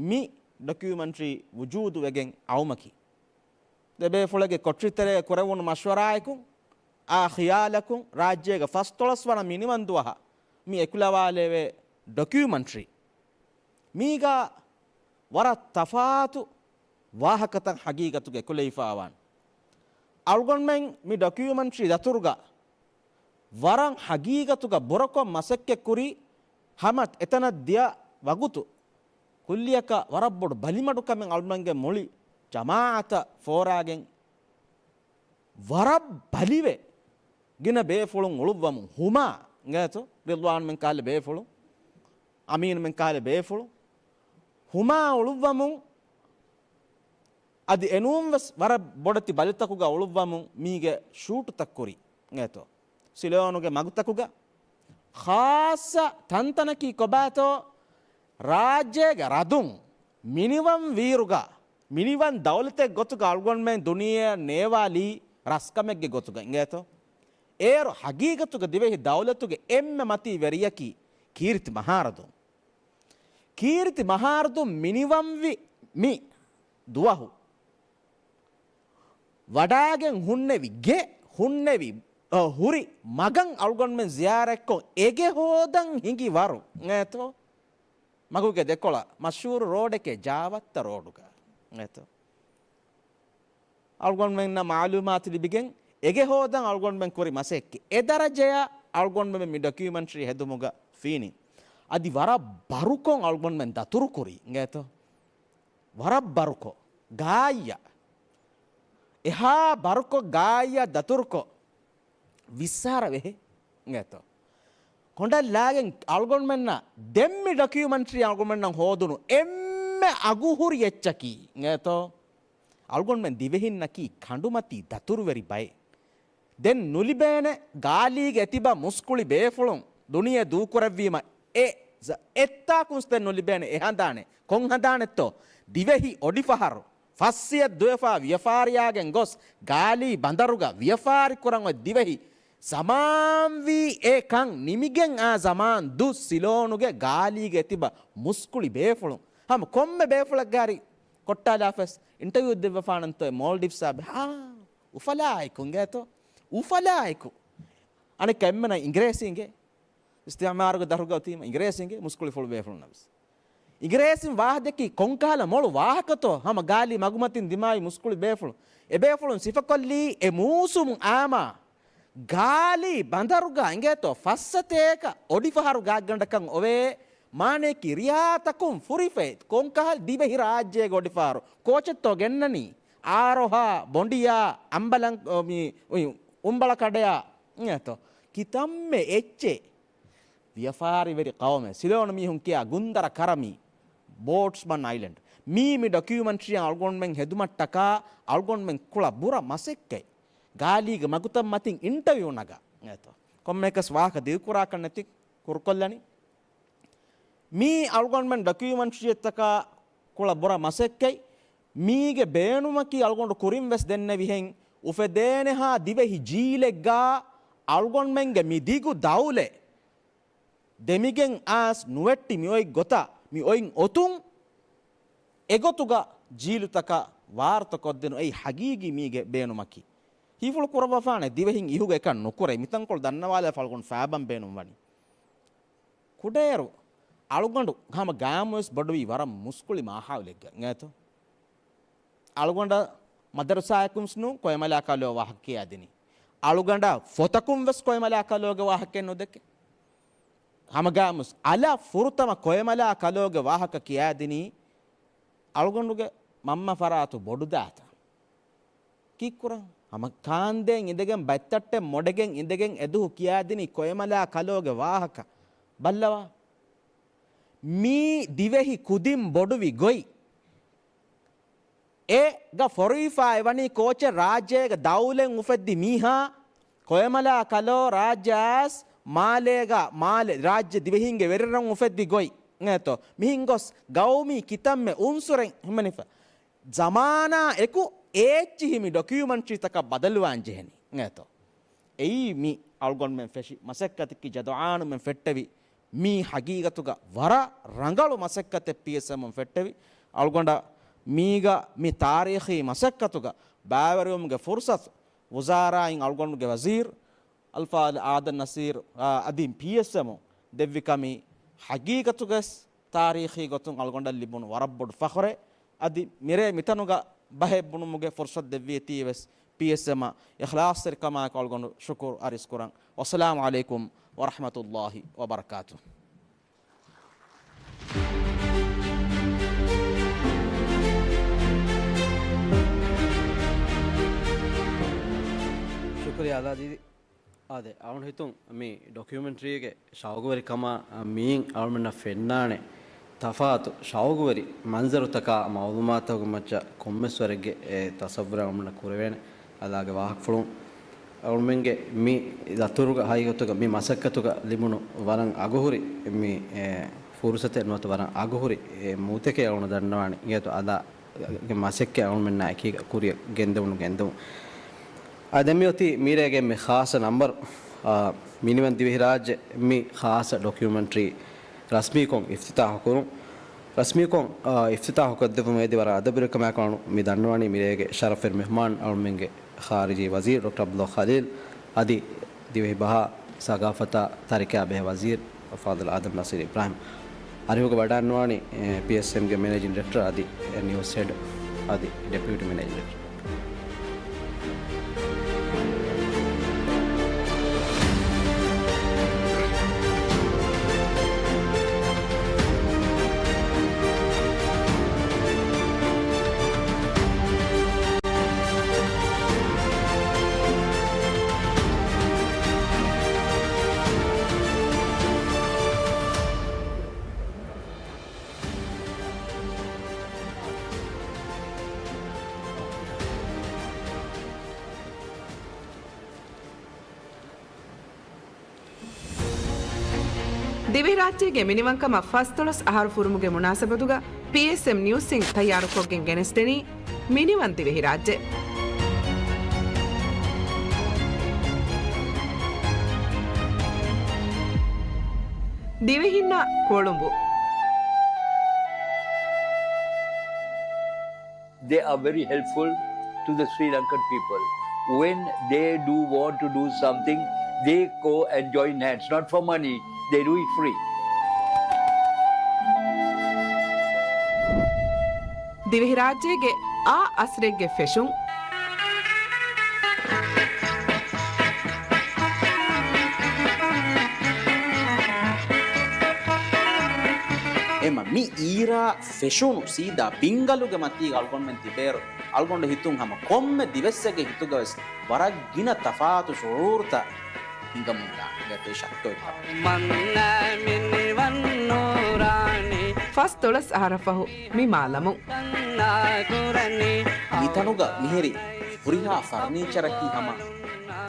މި ޑޮކިއުމަންޓްރީ ވުޖޫދު ވެގެން އައުމަކީ. ދެބޭފުޅެއްގެ ކޮޓަރި ތެރޭ ކުރެވުނު މަޝްވަރާއެކު، އާ ޚިޔާލަކުން ރާއްޖޭގެ ފަސްދޮޅަސް ވަނަ މިނިވަން ދުވަހަށް މި އެކުލަވާލެވޭ ޑޮކިއުމަންޓްރީ. މީގަ ވަރަށް ތަފާތު ވާހަކަތައް ހަގީގަތުގަ އެކުލެވިފާވާނެ. އަޅުގަނޑުމެން މި ޑޮކިއުމަންޓްރީ ދަތުރުގަ ވަރަށް ހަގީގަތުގަ ބުރަކޮށް މަސައްކަތްކުރި ހަމަ އެތަނަށް ދިޔަ ވަގުތު ކުއްލިއަކަށް ވަރަށް ބޮޑު ބަލިމަޑުކަމެއް އަޅުގަނޑުގެ މުޅި ޖަމާޢަތަށް ފޯރާގެން ވަރަށް ބަލިވެ ގިނަ ބޭފުޅުން އުޅުއްވަމުން ހުމާ އިނގޭތޯ ރިޟްވާންމެން ކަހަލަ ބޭފުޅުން، އަމީނުމެން ކަހަލަ ބޭފުޅުން ހުމާ އުޅުއްވަމުން އަދި އެނޫން ވެސް ވަރަށް ބޮޑެތި ބަލިތަކުގަ އުޅުއްވަމުން މީގެ ޝޫޓުތައް ކުރި އިނގޭތޯ. ސިލޯނުގެ މަގުތަކުގަ ޚާއްޞަ ތަންތަނަކީ ކޮބާތޯ ރާއްޖޭގެ ރަދުން މިނިވަން ވީރުގަ މިނިވަން ދައުލަތެއް ގޮތުގަ އަޅުގަނޑުމެން ދުނިޔެއަށް ނޭވާލީ ރަސްކަމެއްގެ ގޮތުގަ އިނގޭތޯ. އޭރު ހަގީގަތުގަ ދިވެހި ދައުލަތުގެ އެންމެ މަތީ ވެރިޔަކީ ކީރިތި މަހާރަދުން. ކީރިތި މަހާރަދުން މިނިވަންވި މި ދުވަހު ވަޑާގެން ހުންނެވި ގެ، ހުންނެވި، އަ، ހުރި މަގަށް އަޅުގަނޑުމެން ޒިޔާރަތްކޮށް އެގެ ހޯދަން ހިނގި ވަރު އިނގޭތޯ. މަގުގެ ދެކޮޅަށް މަޝްހޫރު ރޯޑެކޭ ޖާވައްތަ ރޯޑުގަ އިނގޭތޯ. އަޅުގަނޑުމެންނަށް މައުލޫމާތު ލިބިގެން އެގެ ހޯދަން އަޅުގަނޑުމެން ކުރި މަސައްކަތް. އެ ދަރަޖަޔަށް އަޅުގަނޑުމެން މި ޑޮކިއުމަންޓްރީ ހެދުމުގަ ފީނި. އަދި ވަރަށް ބަރުކޮށް އަޅުގަނޑުމެން ދަތުރުކުރީ އިނގޭތޯ. ވަރަށް ބަރުކޮށް ގާއްޔަށް، އެހާ ބަރުކޮށް ގާއްޔަށް ދަތުރުކޮށް ވިއްސާރަ ވެހެ އިނގޭތޯ. ކޮނޑަށް ލާގެން އަޅުގަނޑުމެންނަށް ދެން މި ޑޮކިއުމަންޓްރީ އަޅުގަނޑުމެންނަށް ހޯދުނު އެންމެ އަގުހުރި އެއްޗަކީ އިނގޭތޯ. އަޅުގަނޑުމެން ދިވެހިންނަކީ ކަނޑުމަތީ ދަތުރުވެރި ބައެއް. ދެން ނުލިބޭނެ ގާލީގެ ތިބަ މުސްކުޅި ބޭފުޅުން ދުނިޔެ ދޫކުރެއްވީމަ އެ ޒ-، އެއްތާކުންސް ދެން ނުލިބޭނެ އެ ހަނދާނެއް. ކޮން ހަނދާނެއްތޯ؟ ދިވެހި އޮޑިފަހަރު ފަސްސިޔަ ދުވެފާ ވިޔަފާރިޔާގެން ގޮސް ގާލީ ބަނދަރުގަ ވިޔަފާރި ކުރަން އޮތް ދިވެހި ޒަމާންވީ އެ ކަން ނިމިގެން އާ ޒަމާން ދު ސިލޯނުގެ ގާލީގެ ތިބަ މުސްކުޅި ބޭފުޅުން ހަމަ ކޮންމެ ބޭފުޅެއްގެ ހަރި ކޮއްޓާލާފަސް އިންޓަވިއު ދެއްވެފާނަންތޯ މޯލްޑިވްސް އާ ބެ. ހާ، އުފަލާއެކު އިނގޭތޯ؟ އުފަލާއެކު. އަނެއްކަ އެންމެނަށް އިނގިރޭސި އިނގޭ. އިސްތިއުމާރުގެ ދަށުގަ އޮތީމަ އިނގިރޭސި އިނގޭ މުސްކުޅިފުޅު ބޭފުޅުންނަށް ވެސް. އިނގިރޭސިން ވާހަ ދެއްކީ ކޮންކަހަލަ މޮޅު ވާހަކަތޯ ހަމަ ގާލީ މަގުމަތިން ދިމާވި މުސްކުޅި ބޭފުޅުން. އެބޭފުޅުން ސިފަކޮށްލީ އެ މޫސުމު އާމާ ގާލީ ބަނދަރުގަ އިނގޭތޯ ފައްސަތޭކަ އޮޑިފަހަރު ގާތްގަނޑަކަށް އޮވޭ މާނަޔަކީ ރިޔާތަކުން ފުރިފައި ކޮންކަހަލަ ދިވެހި ރާއްޖޭގެ އޮޑިފަހަރު ކޯޗެއްތޯ ގެންނަނީ؟ އާރޮހާ، ބޮނޑިޔާ، އަނބަލަން، މި، އު، އުނބަޅަކަޑަޔާ އިނގޭތޯ ކިތަންމެ އެއްޗެއް. ވިޔަފާރިވެރި ޤައުމެއް، ސިލޯނު މީހުން ކިޔާ ގުންދަރަ ކަރަމީ، ބޯޓްސްމަން އައިލެންޑް. މީ މި ޑޮކިއުމަންޓްރީއަށް އަޅުގަނޑުމެން ހެދުމަށްޓަކާ އަޅުގަނޑުމެން ކުޅަ ބުރަ މަސައްކަތް. ގާލީގެ މަގުތައް މަތިން އިންޓަވިއު ނަގާ އިނގޭތޯ. ކޮންމެއަކަސް ވާހަކަ ދިގުކުރާކަށް ނެތި ކުރުކޮށްލަނީ. މީ އަޅުގަނޑުމެން ޑޮކިއުމަންޓްރީއެއްތަކާ ކުޅަ ބުރަ މަސައްކަތް. މީގެ ބޭނުމަކީ އަޅުގަނޑު ކުރިން ވެސް ދެންނެވިހެން އުފެދޭނެހާ ދިވެހި ޖީލެއްގާ އަޅުގަނޑުމެންގެ މި ދިގު ދައުލަތް ދެމިގެން އާސް ނުވެއްޓި މި އޮތް ގޮތަށް މި އޮތް އޮތުން އެގޮތުގަ ޖީލުތަކަށް ވާރުތަ ކޮށްދިނު އެއީ ހަގީގީ މީގެ ބޭނުމަކީ. ހީފުޅު ކުރައްވަފާނެ ދިވެހިން އިހުގަ އެކަން ނުކުރޭ. މިތަންކޮޅު ދަންނަވާލާފަ އަޅުގަނޑު ފާބަން ބޭނުން ވަނީ. ކުޑައިރު އަޅުގަނޑު ހަމަ ގާމުވެސް ބޮޑުވީ ވަރަށް މުސްކުޅި މާހައުލެއްގަ އިނގޭތޯ. އަޅުގަނޑަށް މަދަރުސާއަކުންސް ނޫން ކޮއިމަލާ ކަލޯ ވާހަކަ ކިޔާދިނީ. އަޅުގަނޑަށް ފޮތަކުން ވެސް ކޮއިމަލާ ކަލޯގެ ވާހަކައެއް ނުދެކެ. ހަމަގާމުސް އަލަށް ފުރަތަމަ ކޮއެމަލާ ކަލޯގެ ވާހަކަ ކިޔާދިނީ އަޅުގަނޑުގެ މަންމަ ފަރާތު ބޮޑުދާތަ. ކީއްކުރަން؟ ހަމަ ކާންދޭން އިނދެގެން ބައްތައްޓެއް މޮޑެގެން އިނދެގެން އެދުހު ކިޔާދިނީ ކޮއެމަލާ ކަލޯގެ ވާހަކަ. ބައްލަވާ. މީ ދިވެހި ކުދިން ބޮޑުވި ގޮތް. އޭގަ ފޮރުވިފާ އެވަނީ ކޯޗެއް ރާއްޖޭގަ ދައުލަތް އުފެއްދި މީހާ، ކޮއެމަލާ ކަލޯ ރާއްޖެ އައިސް މާލޭގަ މާލެ ރާއްޖެ ދިވެހީންގެ ވެރިރަށް އުފެއްދި ގޮތް އިނގޭތޯ. މިހެން ގޮސް ގައުމީ ކިތަންމެ އުންސުރެއް ހިމެނިފަ. ޒަމާނާ އެކު އޭއްޗިހި މި ޑޮކިއުމެންޓްރީތަކަށް ބަދަލުވާން ޖެހެނީ އިނގޭތޯ. އެއީ މި އަޅުގަނޑުމެން ފެށި މަސައްކަތަކީ ޖަދުއާނުމެން ފެއްޓެވި މީ ހަގީގަތުގަ ވަރަށް ރަނގަޅު މަސައްކަތެއް ޕީއެސްއެމުން ފެއްޓެވި. އަޅުގަނޑަށް މީގަ މި ތާރީޚީ މަސައްކަތުގަ ބައިވެރިވުމުގެ ފުރުސަތު ވުޒާރާއިން އަޅުގަނޑުގެ ވަޒީރު އަލްފާޟިލް އާދަމް ނަސީރު، އާ، އަދި ޕީއެސްއެމުން ދެއްވި ކަމީ ހަގީގަތުގަސް ތާރީޚީ ގޮތުން އަޅުގަނޑަށް ލިބުނު ވަރަށް ބޮޑު ފަޚުރެއް. އަދި މިރޭ މިތަނުގަ ބަހެއް ބުނުމުގެ ފުރުސަތު ދެއްވީތީވެސް ޕީއެސްއެމަށް އިޚްލާޞްތެރިކަމާއެކު އަޅުގަނޑު ޝުކުރު އަރިސްކުރަން. ވައްސަލާމު ޢަލައިކުމް ވަރަޙްމަތުﷲި ވަބަރަކާތުހު. ޝުކުރިއްޔާ އަލާ ދީދީ. އާދެ، އަޅުގަނޑު ހިތުން މި ޑޮކިއުމެންޓްރީގެ ޝައުގުވެރިކަމާ މިއިން އަޅުމެންނަށް ފެންނާނެ ތަފާތު ޝައުގުވެރި މަންޒަރުތަކާ މައުލޫމާތުތަކުގެ މައްޗަށް ކޮންމެސް ވަރެއްގެ އެ ތަޞައްވުރެއް އަޅުމެންނަށް ކުރެވޭނެ. އަލާގެ ވާހަކަފުޅުން އަޅުމެންގެ މި ދަތުރުގަ ހަގީގަތުގަ މި މަސައްކަތުގަ ލިބުނު ވަރަށް އަގުހުރި މި، އެ، ފުރުސަތެއް ނުވަތަ ވަރަށް އަގުހުރި، އެ، މޫތެކޭ އަޅުގަނޑު ދަންނަވާނީ. އިނގޭތޯ އަލާގެ މަސައްކަތް އަޅުމެންނާ އެކީގަ ކުރިއަށް ގެންދެވުނު ގެންދެވުން. އާ، ދެން މިއޮތީ މިރޭގެ މި ޚާއްޞަ ނަންބަރު، އާ، މިނިވަން ދިވެހިރާއްޖެ މި ޚާއްޞަ ޑޮކިއުމެންޓްރީ ރަސްމީކޮށް އިފްތިތާޙު ކުރުން. ރަސްމީކޮށް، އާ، އިފްތިތާޙު ކޮށްދެއްވުމަށް އެދި ވަރަށް އަދަބުވެރިކަމާއެކު އަޅުގަނޑު މި ދަންނަވަނީ މިރޭގެ ޝަރަފުވެރި މެހްމާން އަޅުމެންގެ ޚާރިޖީ ވަޒީރު ޑޮކްޓަރ ޢަބްދުﷲ ޚަލީލް އަދި ދިވެހި ބަހާ، ސަގާފަތާ، ތަރިކަޔާ ބެހޭ ވަޒީރު ފާޟިލް އާދަމް ނަސީރު އިބްރާހިމް. އަރިހުގަ ވަޑައިންނަވާނީ، އެ، ޕީއެސްއެމްގެ މެނޭޖިންގ ޑިރެކްޓަރ އަދި، އެ، ނިއުސް ހެޑް އަދި ޑެޕިއުޓީ މެނޭޖިންގ ޑިރެކްޓަރ. ދިވެހިރާއްޖޭގެ މިނިވަންކަމަށް ފަސްދޮޅަސް އަހަރު ފުރުމުގެ މުނާސަބަތުގަ ޕީއެސްއެމް ނިއުސްއިން ތައްޔާރުކޮށްގެން ގެނެސްދެނީ މިނިވަން ދިވެހިރާއްޖެ. ދިވެހިންނާ ކޮޅުނބު. They are very helpful to the Sri Lankan people. When they do want to do something, they go and join hands, not for money, they do it free. ދިވެހިރާއްޖޭގެ އާ އަސްރެއްގެ ފެށުން. އެމަ މި އީރާ ފެށުނު ސީދާ ބިންގަލުގެ މަތީގަ އަޅުގަނޑުމެން ތިބޭއިރު، އަޅުގަނޑު ހިތުން ހަމަ ކޮންމެ ދިވެއްސެއްގެ ހިތުގަވެސް ވަރަށް ގިނަ ތަފާތު ޝުޢޫރުތައް ހިނގަމުންދާނެ. އިނގޭތޯ ޝައްކެއް އޮތްކަމެއް. ފަސްދޮޅަސް އަހަރަށްފަހު މި މާލަމުން. މިތަނުގަ މިހިރީ ހުރިހާ ފަރުނީޗަރަކީ ހަމަ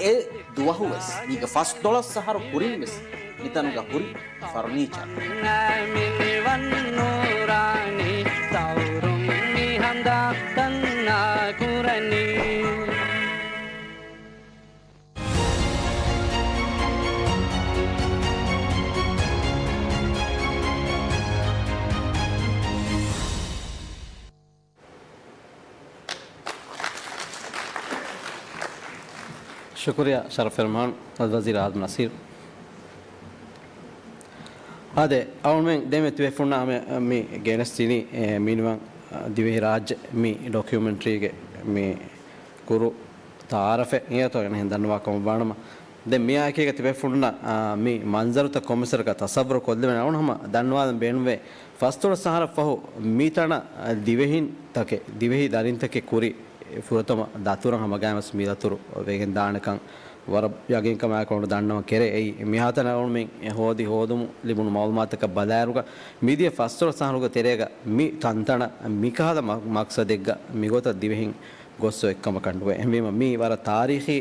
އެ ދުވަހުވެސް، މީގެ ފަސްދޮޅަސް އަހަރު ކުރިންވެސް މިތަނުގަ ހުރި ފަރުނީޗަރ. ޝުކުރިއްޔާ ޝަރަފް ފެރުމާން އަލްވަޒީރު އާދަމް ނަސީރު. އާދެ، އަޅުމެން ދެމެ ތިބޭފުންނާ މި ގެނެސްދިނީ، އެ، މިނިވަން ދިވެހިރާއްޖެ މި ޑޮކިއުމެންޓްރީގެ މި ކުރު ތައާރަފެއް އިނގޭތޯ އެން ދަންނަވާ ކަމަށް ވާނަމަ، ދެން މިއާއެކީގަ ތިބޭފުޅުންނަށް، އާ، މި މަންޒަރުތައް ކޮންމެސްވަރަކަށް ތަސައްވުރު ކޮށްލެވޭނެ. އަޅުން ހަމަ ދަންނަވާލަން ބޭނުންވޭ، ފަސްދޮޅަސް އަހަރަށް ފަހު މި ތަނަށް ދިވެހިންތަކެއް، ދިވެހި ދަރިންތަކެއް ކުރި ފުރަތަމަ ދަތުރަށް ހަމަގައިމަސް މި ދަތުރު ވެގެން ދާނެކަން ވަރަށް ޔަގީންކަމާއެކު އަޅުން ދަންނަވަން ކެރޭ. އެއީ މިހާތަނަށް އަޅުންމެން ހޯދި ހޯދުމުން ލިބުނު މައުލޫމާތަކަށް ބަލާއިރުގަ، މިދިޔަ ފަސްދޮޅަސް އަހަރުގެ ތެރޭގަ މި ތަންތަނަށް މިކަހަލަ މަ-، މަޤްޞަދެއްގަ މިގޮތަށް ދިވެހިން ގޮސް އޮތްކަމަކަށް ނުވޭ. އެހެންވީމަ، މީ ވަރަށް ތާރީޚީ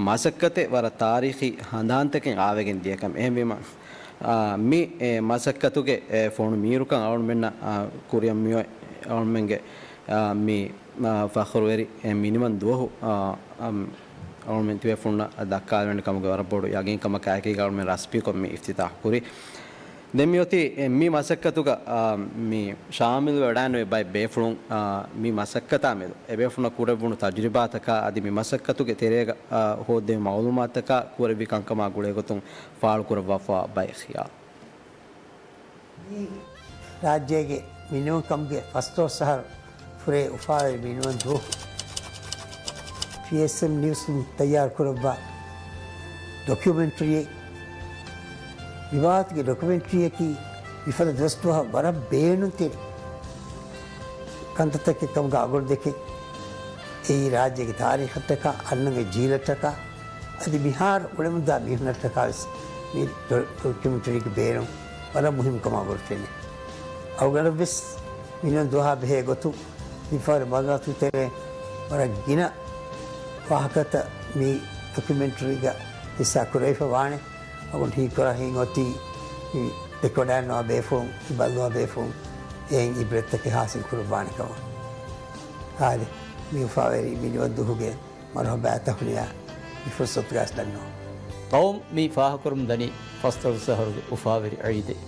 މަސައްކަތެއް، ވަރަށް ތާރީޚީ ހަނދާންތަކެއް އާވެގެން ދިޔަކަމެއް. އެހެންވީމަ، އާ، މި، އެ، މަސައްކަތުގެ، އެ، ފޮނު މީރުކަން އަޅުންމެންނަށް، އާ، ކުރިއަށް މިއޮތް އަޅުންމެންގެ، އާ، މި، އާ، ފަޚުރުވެރި، އެ، މިނިވަން ދުވަހު، އާ، އަމް، އަޅުންމެން ތިބޭފުޅުންނަށް ދައްކާލެވޭނެ ކަމުގެ ވަރަށް ބޮޑު ޔަގީންކަމަކާއެކީގަ އަޅުންމެން ރަސްމީކޮށް މި އިފްތިތާޙް ކުރީ. ދެން މިއޮތީ، އެ، މި މަސައްކަތުގަ، އާ، މި ޝާމިލްވެވަޑައިނުވި ބައެއް ބޭފުޅުން، އާ، މި މަސައްކަތާ މެދު އެބޭފުޅުންނަށް ކުރެއްވުނު ތަޖުރިބާތަކާ އަދި މި މަސައްކަތުގެ ތެރޭގަ، އާ، ހޯއްދެވި މައުލޫމާތުތަކާ ކުރެއްވި ކަންކަމާ ގުޅޭގޮތުން ފާޅުކުރައްވާފަވާ ބައެއް ޚިޔާލު. މި ރާއްޖޭގެ މިނިވަންކަމުގެ ފަސްދޮޅަސް އަހަރު ފުރޭ އުފާވެރި މިނިވަން ދުވަހު ޕީއެސްއެމް ނިއުސް ތައްޔާރު ކުރައްވާ ޑޮކިއުމެންޓަރީއެއް. މި ބާވަތުގެ ޑޮކިއުމެންޓަރީއަކީ މިފަދަ ދުވަސް ދުވަހަށް ވަރަށް ބޭނުންތެރި ކަންތައްތަކެއް ކަމުގަ އަގުން ދެކެ، އެއީ ރާއްޖޭގެ ތާރީޚަށްޓަކާ، އަންނަންގެ ޖީލަށްޓަކާ، އަދި މިހާރު އުޅެމުންދާ މީހުންނަށްޓަކާ ވެސް މި ޑޮ-، ޑޮކިއުމެންޓަރީގެ ބޭނުން ވަރަށް މުހިންމު ކަމަށް އަގުން ފެނޭ. އަޅުގަނޑަށް ވެސް މިނިވަން ދުވަހާ ބެހޭ ގޮތުން މިފަހަރު މަގާތު ތެރޭ ވަރަށް ގިނަ ވާހަކަތައް މި ޑޮކިއުމެންޓަރީގަ ހިއްސާ ކުރެވިފަ ވާނެ. އަގުން ހީކުރާ ހިތް އޮތީ މި ދެކެވަޑައިގަންނަވާ ބޭފުޅުން، މި ބައްލަވާ ބޭފުޅުން އެއިން އިބްރަތްތަކެއް ހާސިލް ކުރައްވާނެ ކަމަށް. އާދެ، މި އުފާވެރި މިނިވަން ދުވަހުގެ މަރުޙަބާތައް ހުނިޔާ މި ފުރުޞަތުގައި ދަންނަވަން. ޤައުމު މި ފާހަގަކުރަމުން ދަނީ ފަސްދޮޅަސް އަހަރުގެ އުފާވެރި ޢީދެއް.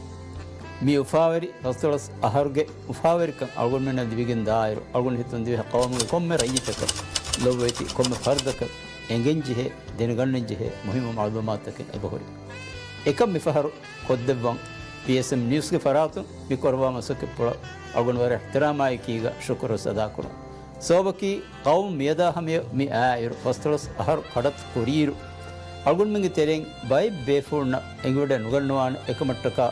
މި އުފާވެރި ފަސްދޮޅަސް އަހަރުގެ އުފާވެރިކަން އަޅުގަނޑުމެންނަށް ލިބިގެން ދާއިރު، އަޅުގަނޑު ހިތުން ދިވެހި ޤައުމުގެ ކޮންމެ ރައްޔިތަކަށް، ލޮބުވެތި ކޮންމެ ފަރުދަކަށް އެނގެންޖެހޭ، ދެނެގަންނަންޖެހޭ މުހިއްމު މަޢުލޫމާތުތަކެއް އެބަހުރި. އެކަން މިފަހަރު ކޮށްދެއްވަން ޕީއެސްއެމް ނިއުސްގެ ފަރާތުން މި ކުރައްވާ މަސައްކަތްޕުޅަށް އަޅުގަނޑު ވަރަށް އިޙްތިރާމާއެކީގަ ޝުކުރު ވެސް އަދާކުރަން. ސަބަބަކީ، ޤައުމު މިއަދާ ހަމަޔަށް މި އާއިރު، ފަސްދޮޅަސް އަހަރު ކަޑައްތު ކުރިއިރު، އަޅުގަނޑުމެންގެ ތެރެއިން ބައެއް ބޭފުޅުންނަށް އެނގިވަޑައެއް ނުގަންނަވާނެ. އެކަމަށްޓަކާ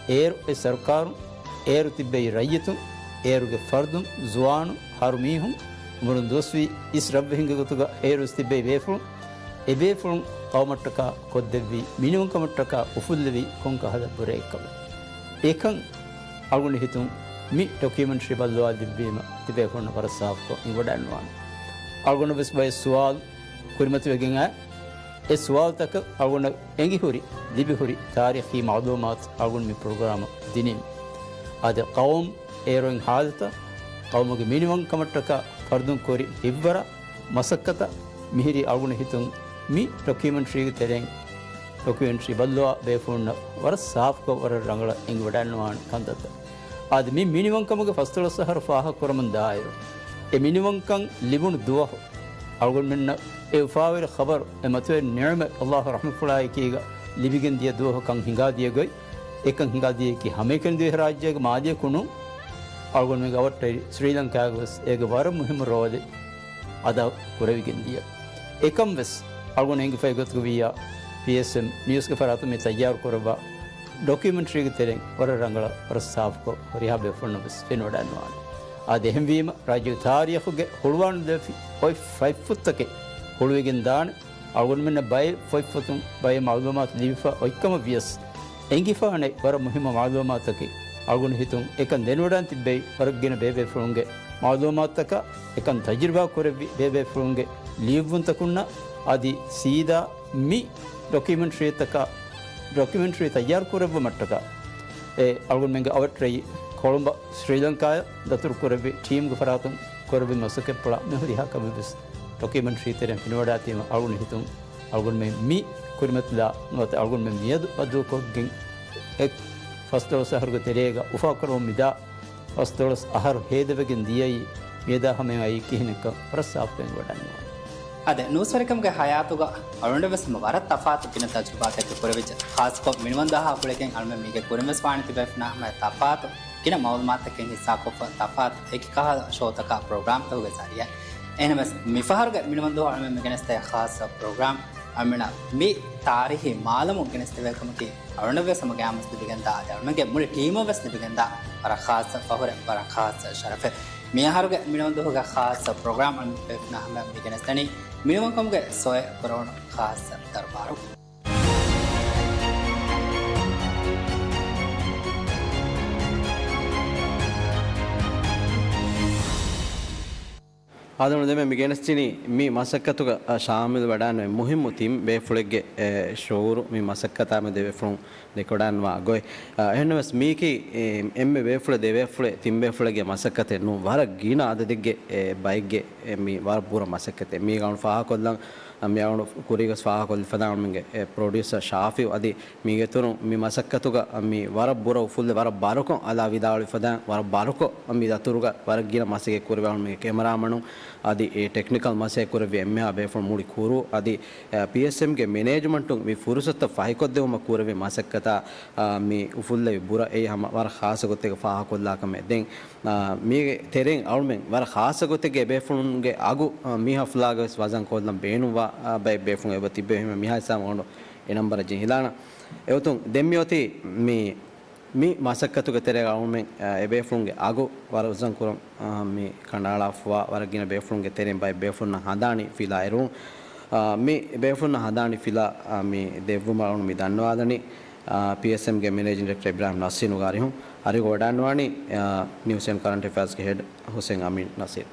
އޭރު އެ ސަރުކާރުން، އޭރު ތިއްބެވި ރައްޔިތުން، އޭރުގެ ފަރުދުން، ޒުވާނުން، ހަރުމީހުން، އުމުރުން ދުވަސްވީ އިސް ރަށްވެހިންގެ ގޮތުގަ އޭރު ވެސް ތިއްބެވި ބޭފުޅުން، އެބޭފުޅުން ޤައުމަށްޓަކާ ކޮށްދެއްވި މިނިވަންކަމަށްޓަކާ އުފުއްލެވީ ކޮންކަހަލަ ބުރައެއްކަމެއް. އެކަން އަޅުގަނޑު ހިތުން މި ޑޮކިއުމެންޓަރީ ބައްލަވާލިއްވީމަ ތިބޭފުޅުންނަށް ވަރަށް ސާފުކޮށް އެނގިވަޑައިނުވާނެ. އަޅުގަނޑަށް ވެސް ބައެއް ސުވާލު ކުރިމަތިވެގެން އައި، އެ ސުވާލުތަކަށް އަޅުގަނޑަށް އެނގިހުރި، ލިބިހުރި ތާރީޚީ މަޢުލޫމާތު އަޅުގަނޑު މި ޕްރޮގްރާމަށް ދިނީމަ. އާދެ، ޤައުމު އޭރު އޮތް ޙާލަތަށް، ޤައުމުގެ މިނިވަންކަމަށްޓަކާ ފަރުދުން ކުރި ހިތްވަރާ މަސައްކަތަށް މިހިރީ އަޅުގަނޑު ހިތުން މި ޑޮކިއުމެންޓަރީގެ ތެރެއިން ޑޮކިއުމެންޓަރީ ބައްލަވާ ބޭފުޅުންނަށް ވަރަށް ސާފުކޮށް ވަރަށް ރަނގަޅަށް އެނގިވަޑައިނުވާނެ ކަންތައްތައް. އާދެ، މި މިނިވަންކަމުގެ ފަސްދޮޅަސް އަހަރު ފާހަގަކުރަމުން ދާއިރު، އެ މިނިވަންކަން ލިބުނު ދުވަހު އަޅުގަނޑުމެންނަށް އެ އުފާވެރި ޚަބަރު، އެ މަތިވެރި ނިޢުމަތް، ﷲ ރަޙްމަތްފުޅާއެކީގަ ލިބިގެން ދިޔަ ދުވަހު ކަން ހިނގާދިޔަ ގޮތް، އެކަން ހިނގާދިޔައީކީ ހަމައެކަނި ދިވެހިރާއްޖޭގެ މާލެއަކު ނޫން، އަޅުގަނޑުމެންގެ އަވަށްޓައި ސްރީލަންކާގެ ވެސް އޭގެ ވަރަށް މުހިއްމު ރޯލެއް އަދާ ކުރެވިގެން ދިޔަ. އެކަން ވެސް އަޅުގަނޑު އެނގިފައި ގޮތުގަ ވިއްޔާ، ޕީއެސްއެމް ނިއުސްގެ ފަރާތުން މި ތައްޔާރު ކުރައްވާ ޑޮކިއުމެންޓަރީގެ ތެރެއިން ވަރަށް ރަނގަޅަށް، ވަރަށް ސާފުކޮށް، ހުރިހާ ބޭފުޅުންނަށް ވެސް ފެނިވަޑައިނުވާނެ. އާދެ، އެހެންވީމަ، ރާއްޖޭގެ ތާރީޚުގެ ހުޅުވާން ލެވިފައި އޮތް ފަތްފުށްތަކެއް ހުޅުވިގެން ދާނެ. އަޅުގަނޑުމެންނަށް ބައެއް ފޮތްފޮތުން ބައެއް މަޢުލޫމާތު ލިބިފަ އޮތްކަމަށް ވިޔަސް، އެނގިފާނެ ވަރަށް މުހިއްމު މަޢުލޫމާތަކެއް. އަޅުގަނޑު ހިތުން އެކަން ދެނެވަޑައިން ތިއްބެވި ވަރަށް ގިނަ ބޭބޭފުޅުންގެ މަޢުލޫމާތުތަކާ، އެކަން ތަޖުރިބާ ކުރެއްވި ބޭބޭފުޅުންގެ ލިޔުއްވުންތަކުންނާ، އަދި ސީދާ މި ޑޮކިއުމެންޓަރީތަކާ، ޑޮކިއުމެންޓަރީ ތައްޔާރު ކުރެއްވުމަށްޓަކާ، އެ އަޅުގަނޑުމެންގެ އަވަށްޓައި ކޮޅުނބަށް ސްރީލަންކާއަށް ދަތުރު ކުރެއްވި ޓީމުގެ ފަރާތުން ކުރެއްވި މަސައްކަތްޕުޅާ މި ހުރިހާ ކަމެއް ވެސް ޑޮކިއުމެންޓަރީ ތެރެއިން ފެނިވަޑައިތީމަ އަޅުގަނޑު ހިތުން އަޅުގަނޑުމެން މި ކުރިމަތިލާ ނުވަތަ އަޅުގަނޑުމެން މިއަދު ބައްދަލުކޮށްގެން އެ ފަސްދޮޅަސް އަހަރުގެ ތެރޭގަ އުފާކުރަމުން މިދާ ފަސްދޮޅަސް އަހަރު ހޭދަވެގެން ދިޔައީ މިއަދާ ހަމަޔަށް އައީ ކިހިނެއްކަން ވަރަށް ސާފުކޮށް އެނގިވަޑައިނުވާނެ. އާދެ، ނޫސްވެރިކަމުގެ ހަޔާތުގަ އަޅުގަނޑަށް ވެސް ހަމަ ވަރަށް ތަފާތު ގިނަ ތަޖުރިބާތަކެއް ކުރެވިއްޖެ. ޚާއްޞަކޮށް މިނިވަން ދުވަހާ ގުޅިގެން އަޅުމެން މީގެ ކުރިން ވެސް ވާނެ ތިބޭފުޅުންނާ ހަމަ ތަފާތު ގިނަ މަޢުލޫމާތުތަކެއް ހިއްސާކޮށްފަ، ތަފާތު އެކި ކަހަލަ ޝޯތަކާ ޕްރޮގްރާމްތަކުގެ ޒަރީއާ. އެހެނަސް މިފަހަރުގެ މިނިވަން ދުވަހު އަޅުމެން މިގެނެސްދޭ ޚާއްޞަ ޕްރޮގްރާމް އަޅުމެންނަށް މި ތާރީހީ މާލަމުން ގެނެސްދެވޭ ކަމަކީ އަޅުގަނޑަށްވެސް ހަމަ ގަޔާމަސް ލިބިގެންދާ، އަދި އަޅުމެންގެ މުޅި ޓީމަށްވެސް ލިބިގެންދާ ވަރަށް ޚާއްޞަ ފަހުރެއް، ވަރަށް ޚާއްޞަ ޝަރަފެއް. މި އަހަރުގެ މިނިވަންދުހުގެ ޚާއްޞަ ޕްރޮގްރާމް އަޅުމެން ބޭފުޅުންނާ ހަމަޔަށް މި ގެނެސްދަނީ މިނިވަންކަމުގެ ސޮއެ ކުރެވުނު ޚާއްޞަ ދަރުބާރު. އާދެ، އަޅުގަނޑު ދެންމެ މި ގެނެސްދިނީ މި މަސައްކަތުގަ، އަ، ޝާމިލު ވެޑާންވެ މުހިއްމު ތިން ބޭފުޅެއްގެ، އެ، ޝުޢޫރު މި މަސައްކަތާ މެދު ދެ ބޭފުޅުން ދެކެވަޑާންވާ ގޮތް. އ، އެހެންނަމަވެސް މީކީ، އެ، އެންމެ ބޭފުޅެއް ދެ ބޭފުޅެއް ތިން ބޭފުޅެއްގެ މަސައްކަތެއް ނޫން. ވަރަށް ގިނަ އަދަދެއްގެ، އެ، ބައެއްގެ، އެ، މި ވަރަށް ބުރަ މަސައްކަތެއް. މީގަ އަޅުގަނޑު ފާހަގަކޮށްލަން، އަ، މި އަޅުގަނޑު ކުރީގަސް ފާހަގަކޮށްލިފަދަ އަޅުމެންގެ، އެ، ޕްރޮޑިއުސަރ ޝާފިއު އަދި މީގެ އިތުރުން މި މަސައްކަތުގަ މި ވަރަށް ބުރަ އުފުއްލެ ވަރަށް ބާރުކޮށް އަލާ ވިދާޅުވިފަދަ ވަރަށް ބާރުކޮށް މި ދަތުރުގަ ވަރަށް ގިނަ މަސައްކަތް ކުރެވި އަޅުމެންގެ ކެމެރާމަނުން އަދި އެ ޓެކްނިކަލް މަސައްކަތް ކުރެއްވި އެންމެހާ ބޭފުޅުން މުޅި ކުރޫ އަދި، އެ، ޕީއެސްއެމްގެ މެނޭޖްމަންޓުން މި ފުރުސަތުތައް ފަހިކޮށްދެވުމަށް ކުރެއްވި މަސައްކަތާ، އާ، މި އުފުއްލެވި ބުރަ އެއީ ހަމަ ވަރަށް ޚާއްޞަ ގޮތެއްގަ ފާހަގަކޮށްލާ ކަމެއް. ދެން، އާ، މީގެ ތެރެއިން އަޅުމެން ވަރަށް ޚާއްޞަ ގޮތެއްގެ އެ ބޭފުޅުންގެ އަގު، އާ، މި ހަފްލާގަވެސް ވަޒަން ކޮށްލަން ބޭނުންވާ، އާ، ބައެއް ބޭފުޅުން އެބަ ތިއްބެވި ހިމެން މިހާ ހިސާބުން އަޅުގަނޑު އެ ނަންބަރަށް ޖެހިލާނަން. އެގޮތުން ދެން މިއޮތީ މި މި މަސައްކަތުގެ ތެރޭގަ އަޅުމެން، އެ، އެ ބޭފުޅުންގެ އަގު ވަރަށް ވަޒަން ކުރަން، އާ، މި ކަނޑައަޅާފަވާ ވަރަށް ގިނަ ބޭފުޅުންގެ ތެރެއިން ބައެއް ބޭފުޅުންނަށް ހަނދާނީ ފިލާ އެރުވުން. އާ، މި ބޭފުޅުންނަށް ހަނދާނީ ފިލާ، އާ، މި ދެއްވުމަށް އަޅުގަނޑު މި ދަންނަވާލަނީ، އާ، ޕީއެސްއެމްގެ މެނޭޖިން ޑިރެކްޓަރ އިބްރާހިމް ނަސީރުގެ އަރިހުން. އަރިހުގަ ވަޑާންވާނީ، އާ، ނިއުސް އެންޑް ކަރަންޓް އެފެއާސްގެ ހެޑް ހުސެން އަމީން ނަސީރު.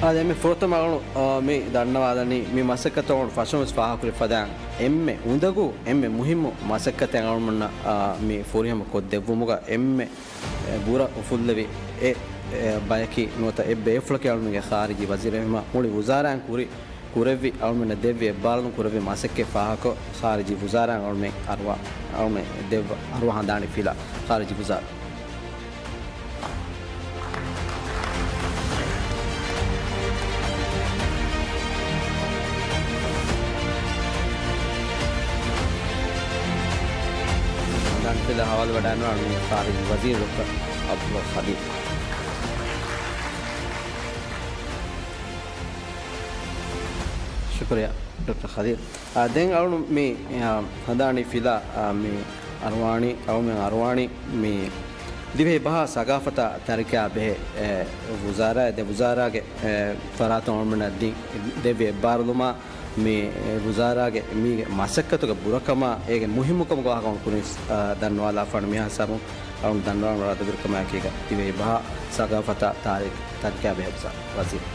އާދެ، އެންމެ ފުރަތަމަ އަޅު، އާ، މި ދަންނަވާލަނީ މި މަސައްކަތު އަޅު ފަށަމުވެސް ފާހަގަކުރި ފަދައިން އެންމެ އުނދަގޫ، އެންމެ މުހިއްމު މަސައްކަތެއް އަޅުމެންނަށް، އާ، މި ފުރިހަމަ ކޮށްދެއްވުމުގަ އެންމެ، އެ، ބުރަ އުފުއްލެވި އެ، އެ، ބަޔަކީ ނުވަތަ އެއް ބޭފުޅަކީ އަޅުމެންގެ ޚާރިޖީ ވަޒީރު އެހެންމަ މުޅި ވުޒާރާއިން ކުރި ކުރެއްވި އަޅުމެންނަށް ދެއްވި އެއްބާރުލުން ކުރެއްވި މަސައްކަތް ފާހަގަކޮށް، ޚާރިޖީ ވުޒާރާއިން އަޅުމެން އަރުވާ، އަޅުމެން ދެއްވަ އަރުވާ ހަނދާނީ ފިލާ، ޚާރިޖީ ވުޒާރާ. ހަނދާނީ ފިލާ ހަވާލުވެވަޑައިގަންނަވާ އަޅުމެންގެ ޚާރިޖީ ވަޒީރު ޑޮކްޓަރ އަބްދުﷲ ޚަލީލް. ޝުކުރިއްޔާ، ޑޮކްޓަރ ޚަލީލް. އާ، ދެން އަޅުން މި، އާ، ހަނދާނީ ފިލާ، އާ، މި އަރުވާނީ، އަޅުމެން އަރުވާނީ މި ދިވެހި ބަހާ ސަގާފަތާ ތަރިކަޔާ ބެހޭ، އެ، ވުޒާރާ، ދެ ވުޒާރާގެ، އެ، ފަރާތުން އަޅުމެންނަށް ދި-، ދެއްވި އެއްބާރުލުމާ، މި، އެ، ވުޒާރާގެ މީގެ މަސައްކަތުގެ ބުރަކަމާ، އޭގެ މުހިއްމުކަމުގެ ވާހަކަ ކުރިން، އާ، ދަންނަވާލާފާނު މިހާ ހިސާބުން އަޅުން ދަންނަވާން ރާދަބިރުކަމާއެކީގަ ދިވެހި ބަހާ ސަގާފަތާ ތާރި-، ތަރިކަޔާ ބެހޭ ވުޒާ-، ވަޒީރު.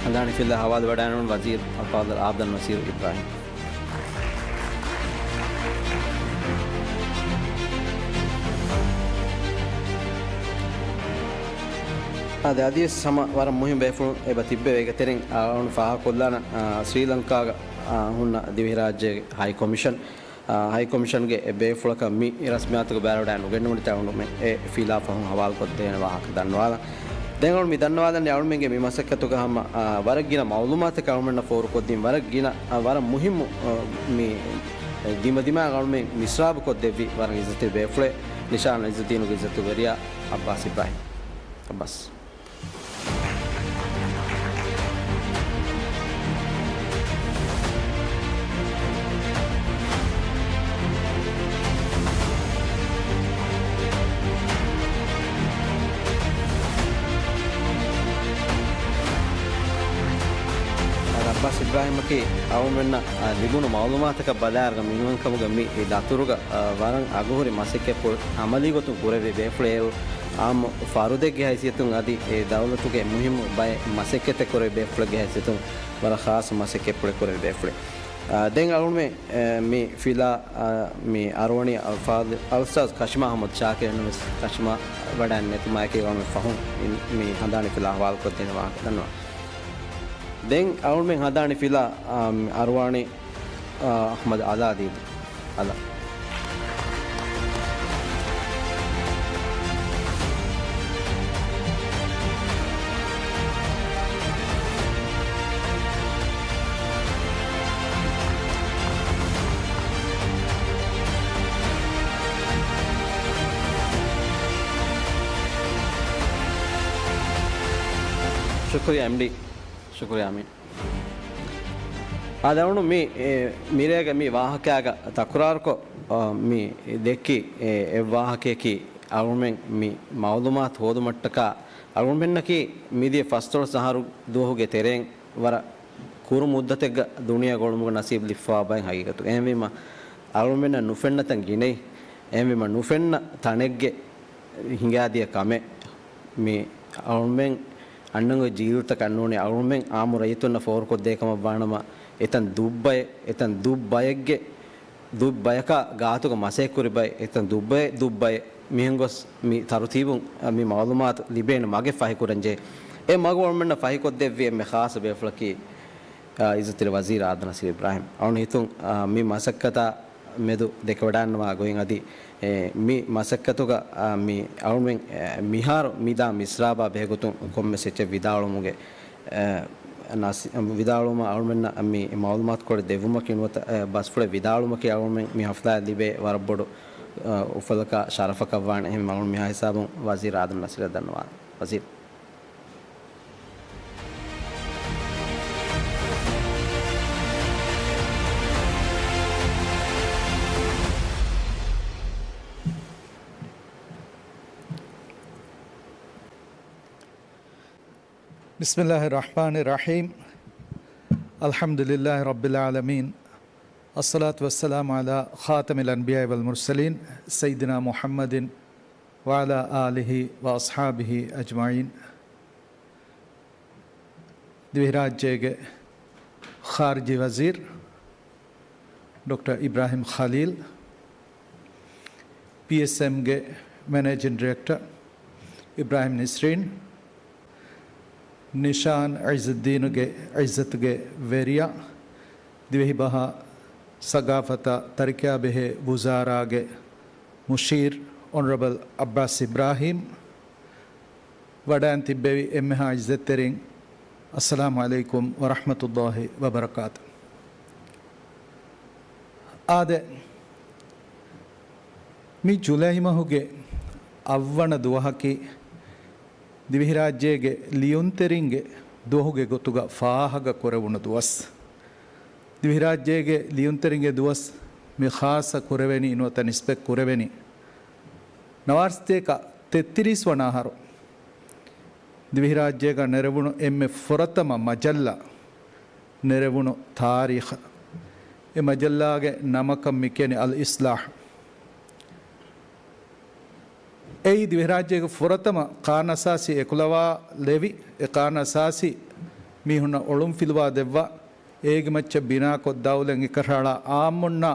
ހަނދާނީ ފިލާ ހަވާލުވެވަޑައިގަންނަވާ ވަޒީރު އަލްފާޟިލް އާބްދަލް ނަސީރު އިބްރާހީމް. އާދެ، އަދިވެސް ހަމަ ވަރަށް މުހިންމު ބޭފުޅުން އެބަ ތިއްބެވޭ. އޭގެ ތެރެއިން އަޅުން ފާހަގަކޮށްލާނަން، އާ، ސްރީލަންކާގަ، އާ، ހުންނަ ދިވެހިރާއްޖޭގެ ހައި ކޮމިޝަން، އާ، ހައި ކޮމިޝަންގެ އެ ބޭފުޅަކަށް މި ރަސްމިއްޔާތުގަ ބައިވެވަޑައި ނުގެންނެވުނީތާ އަޅުމެން އެ ފިލާ ފަހުން ހަވާލުކޮށްދޭނެ ވާހަކަ ދަންނަވާލަން. ދެން އަޅުން މި ދަންނަވާލަނީ އަޅުމެންގެ މި މަސައްކަތުގަ ހަމަ، އާ، ވަރަށް ގިނަ މައުލޫމާތަކެއް އަޅުމެންނަށް ފޯރުކޮށްދިން، ވަރަށް ގިނަ، އާ، ވަރަށް މުހިއްމު، އާ، މި ދިމަދިމާއަށް އަޅުމެން މިސްރާބުކޮށްދެއްވި ވަރަށް އިއްޒަތްތެރި ބޭފުޅެއް ނިޝާން އިއްޒަތްދީނުގެ އިއްޒަތުގެ ވެރިޔާ އައްބާސް އިބްރާހީމް. އައްބާސް. އައްބާސް އިބްރާހީމަކީ އަޅުމެންނަށް، އާ، ލިބުނު މައުލޫމާތަކަށް ބަލާއިރުގަ މިނިވަންކަމުގަ މި ދަތުރުގަ، އާ، ވަރަށް އަގުހުރި މަސައްކަތްޕުޅު އަމަލީ ގޮތުން ކުރެއްވި ބޭފުޅެއް. އާއްމު ފަރުދެއްގެ ހައިސިއްޔަތުން އަދި އެ ދައުލަތުގެ މުހިއްމު ބައެއް މަސައްކަތެއް ކުރެއްވި ބޭފުޅެއްގެ ހައިސިއްޔަތުން ވަރަށް ޚާއްޞަ މަސައްކަތްޕުޅެއް ކުރެއްވި ބޭފުޅެއް. އާ، ދެން އަޅުމެން، އެ، މި ފިލާ، އާ، މި އަރުވަނީ އަލްފާޟިލް އަލްއުސްތާޛް ކަޝިމާ އަޙްމަދު ޝާކިރު އެންނަމަވެސް ކަޝިމާ ވަޑައިގެން ނެތުމާއެކީ އަޅުމެން ފަހުން މި، މި ހަނދާނީ ފިލާ ހަވާލުކޮށްދޭނެ ވާހަކަ ދަންނަވާ. ދެން އަޅުމެން ހަނދާނީ ފިލާ، އާ، މި އަރުވާނީ، އާ، އަޙްމަދު އަލާ ދީދޫ. އަލާ. ޝުކުރިއްޔާ އެމްޑީ. ޝުކުރިއްޔާ އަމީން. އާދެ އަޅުގަނޑު މި، އެ، މިރޭގެ މި ވާހަކައިގަ ތަކުރާރުކޮށް، އަ، މި ދެއްކި، އެ، އެއްވާހަކަޔަކީ އަޅުގަނޑުމެން މި މައުލޫމާތު ހޯދުމަށްޓަކާ އަޅުގަނޑުމެންނަކީ މިދިޔަ ފަސްދޮޅަސް އަހަރު ދުވަހުގެ ތެރެއިން ވަރަށް ކުރު މުއްދަތެއްގަ ދުނިޔެ ގުޅުމުގެ ނަސީބު ލިބިފަވާ ބައެއް ހަގީގަތުގަ. އެހެންވީމަ، އަޅުގަނޑުމެންނަށް ނުފެންނަ ތަން ގިނައީ. އެހެންވީމަ، ނުފެންނަ ތަނެއްގެ ހިނގާދިޔަ ކަމެއް މި އަޅުގަނޑުމެން އަންނަން އޮތް ޖީލުތަކަށް ނޫނީ، އަޅުގަނޑުމެން އާއްމު ރައްޔިތުންނަށް ފޯރުކޮށްދޭ ކަމަށް ވާނަމަ، އެތަން ދުއްބައެއް، އެތަން ދުއްބައެއްގެ، ދުއްބަޔަކާ ގާތުގަ މަސައްކަތްކުރި ބައެއް، އެތަން ދުއްބައެއް، ދުއްބައެއް މިހެން ގޮސް މި ތަރުތީބުން މި މައުލޫމާތު ލިބޭނެ މަގެއް ފަހިކުރަންޖެހޭ. އެ މަގު އަޅުގަނޑުމެންނަށް ފަހިކޮށްދެއްވި އެންމެ ޚާއްޞަ ބޭފުޅަކީ، އާ، އިއްޒަތްތެރި ވަޒީރު އާދަ ނަސީރު އިބްރާހިމް. އަޅުގަނޑު ހިތުން، އާ، މި މަސައްކަތާ މެދު ދެކެވަޑައިގަންނަވާ ގޮތް އަދި، އެ، މި މަސައްކަތުގަ، އާ، މި އަޅުމެން، އެ، މިހާރު މިދާ މިސްރާބާ ބެހޭގޮތުން ކޮންމެސް އެއްޗެއް ވިދާޅުވުމުގެ، އެ، ނަސް-، ވިދާޅުވުމަށް އަޅުމެންނަށް މި މައުލޫމާތުކޮޅެއް ދެއްވުމަކީ ނުވަތަ، އެ، ބަސްފުޅެއް ވިދާޅުވުމަކީ އަޅުމެން މި ހަފްލާއަށް ލިބޭ ވަރަށް ބޮޑު، އެ، އުފަލަކާ ޝަރަފަކަށް ވާނެ. އެހެން އަޅުމެން މިހާ ހިސާބުން ވަޒީރު އާދަމް ނަސީރަށް ދަންނަވާނެ. ވަޒީރު. بسم الله الرحمن الرحيم. الحمد لله رب العالمين. الصلاة والسلام على خاتم الأنبياء والمرسلين سيدنا محمد وعلى آله وأصحابه أجمعين. ދިވެހިރާއްޖޭގެ ޚާރިޖީ ވަޒީރު ޑޮކްޓަރ އިބްރާހިމް ޚަލީލް، ޕީއެސްއެމްގެ މެނޭޖިން ޑިރެކްޓަރ އިބްރާހިމް ނިސްރީން، ނިޝާން އިއްޒަތްދީނުގެ އިއްޒަތުގެ ވެރިޔާ، ދިވެހިބަހާ ސަގާފަތާ ތަރިކަޔާ ބެހޭ ވުޒާރާގެ މުޝީރު އޮނަރަބަލް އައްބާސް އިބްރާހީމް، ވަޑައިން ތިއްބެވި އެންމެހާ އިއްޒަތްތެރިން، އައްސަލާމު ޢަލައިކުމް ވަރަޙްމަތުﷲި ވަބަރަކާތު. އާދެ، މި ޖުލައި މަހުގެ އަށްވަނަ ދުވަހަކީ، ދިވެހިރާއްޖޭގެ ލިޔުންތެރިންގެ ދުވަހުގެ ގޮތުގަ ފާހަގަ ކުރެވުނު ދުވަސް. ދިވެހިރާއްޖޭގެ ލިޔުންތެރިންގެ ދުވަސް މި ޚާއްޞަ ކުރެވެނީ ނުވަތަ ނިސްބަތް ކުރެވެނީ، ނަވާރަސަތޭކަ ތެއްތިރީސް ވަނަ އަހަރު ދިވެހިރާއްޖޭގަ ނެރެވުނު އެންމެ ފުރަތަމަ މަޖައްލާ ނެރެވުނު ތާރީޚަށް. އެ މަޖައްލާގެ ނަމަކަށް މި ކިޔަނީ އަލް އިސްލާޙް. އެއީ ދިވެހިރާއްޖޭގެ ފުރަތަމަ ޤާނޫނުއަސާސީ އެކުލަވާލެވި، އެ ޤާނޫނުއަސާސީ މީހުންނަށް އޮޅުންފިލުވާ ދެއްވާ، އޭގެ މައްޗަށް ބިނާކޮށް ދައުލަތް އެކަށައަޅާ އާއްމުންނާ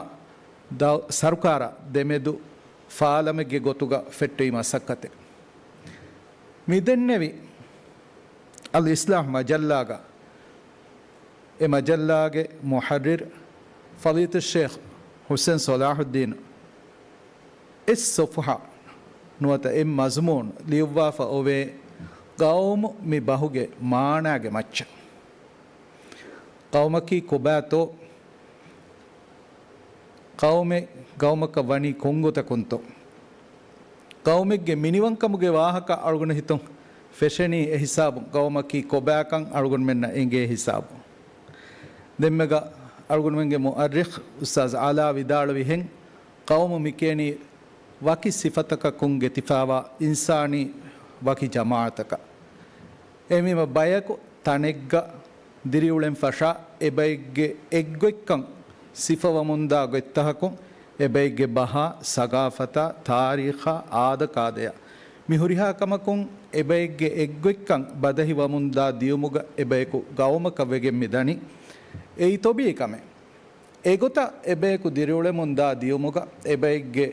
ދައު-، ސަރުކާރާ ދެމެދު ފާލަމެއްގެ ގޮތުގަ ފެއްޓެވި މަސައްކަތެއް. މިދެންނެވި އަލް އިސްލާޙް މަޖައްލާގަ އެ މަޖައްލާގެ މުޙައްރިރު ފަޟީލަތުއްޝޭޚް ޙުސެން ޞަލާޙުއްދީނު އެއް ޞަފްޙާ ނުވަތަ އެއް މަޒުމޫނު ލިޔުއްވާފަ އޮވޭ، ޤައުމު މި ބަހުގެ މާނާގެ މައްޗަށް. ޤައުމަކީ ކޮބާތޯ؟ ޤައުމެއް ޤައުމަކަށް ވަނީ ކޮންގޮތަކުންތޯ؟ ޤައުމެއްގެ މިނިވަންކަމުގެ ވާހަކަ އަޅުގަނޑު ހިތުން ފެށެނީ އެ ހިސާބުން، ޤައުމަކީ ކޮބާކަން އަޅުގަނޑުމެންނަށް އެނގޭ ހިސާބުން. ދެންމެގަ އަޅުގަނޑުމެންގެ މުއައްރިޚް އުސްތާޛް އަލާ ވިދާޅުވިހެން، ޤައުމު މިކިޔަނީ ވަކި ސިފަތަކަކުން ގެތިފާވާ އިންސާނީ ވަކި ޖަމާޢަތަކަށް. އެހެންވީމަ ބަޔަކު ތަނެއްގަ ދިރިއުޅެން ފަށާ، އެބައެއްގެ އެއްގޮތްކަން ސިފަވަމުންދާ ގޮތްތަހަކުން، އެބައެއްގެ ބަހާ، ސަގާފަތާ، ތާރީޚާ، އާދަކާދަޔާ މި ހުރިހާ ކަމަކުން އެބައެއްގެ އެއްގޮތްކަން ބަދަހިވަމުންދާ ދިޔުމުގަ އެބަޔަކު ޤައުމަކަށް ވެގެން މިދަނީ. އެއީ ޠަބީޢީ ކަމެއް. އެގޮތަށް އެބަޔަކު ދިރިއުޅެމުންދާ ދިޔުމުގަ އެބައެއްގެ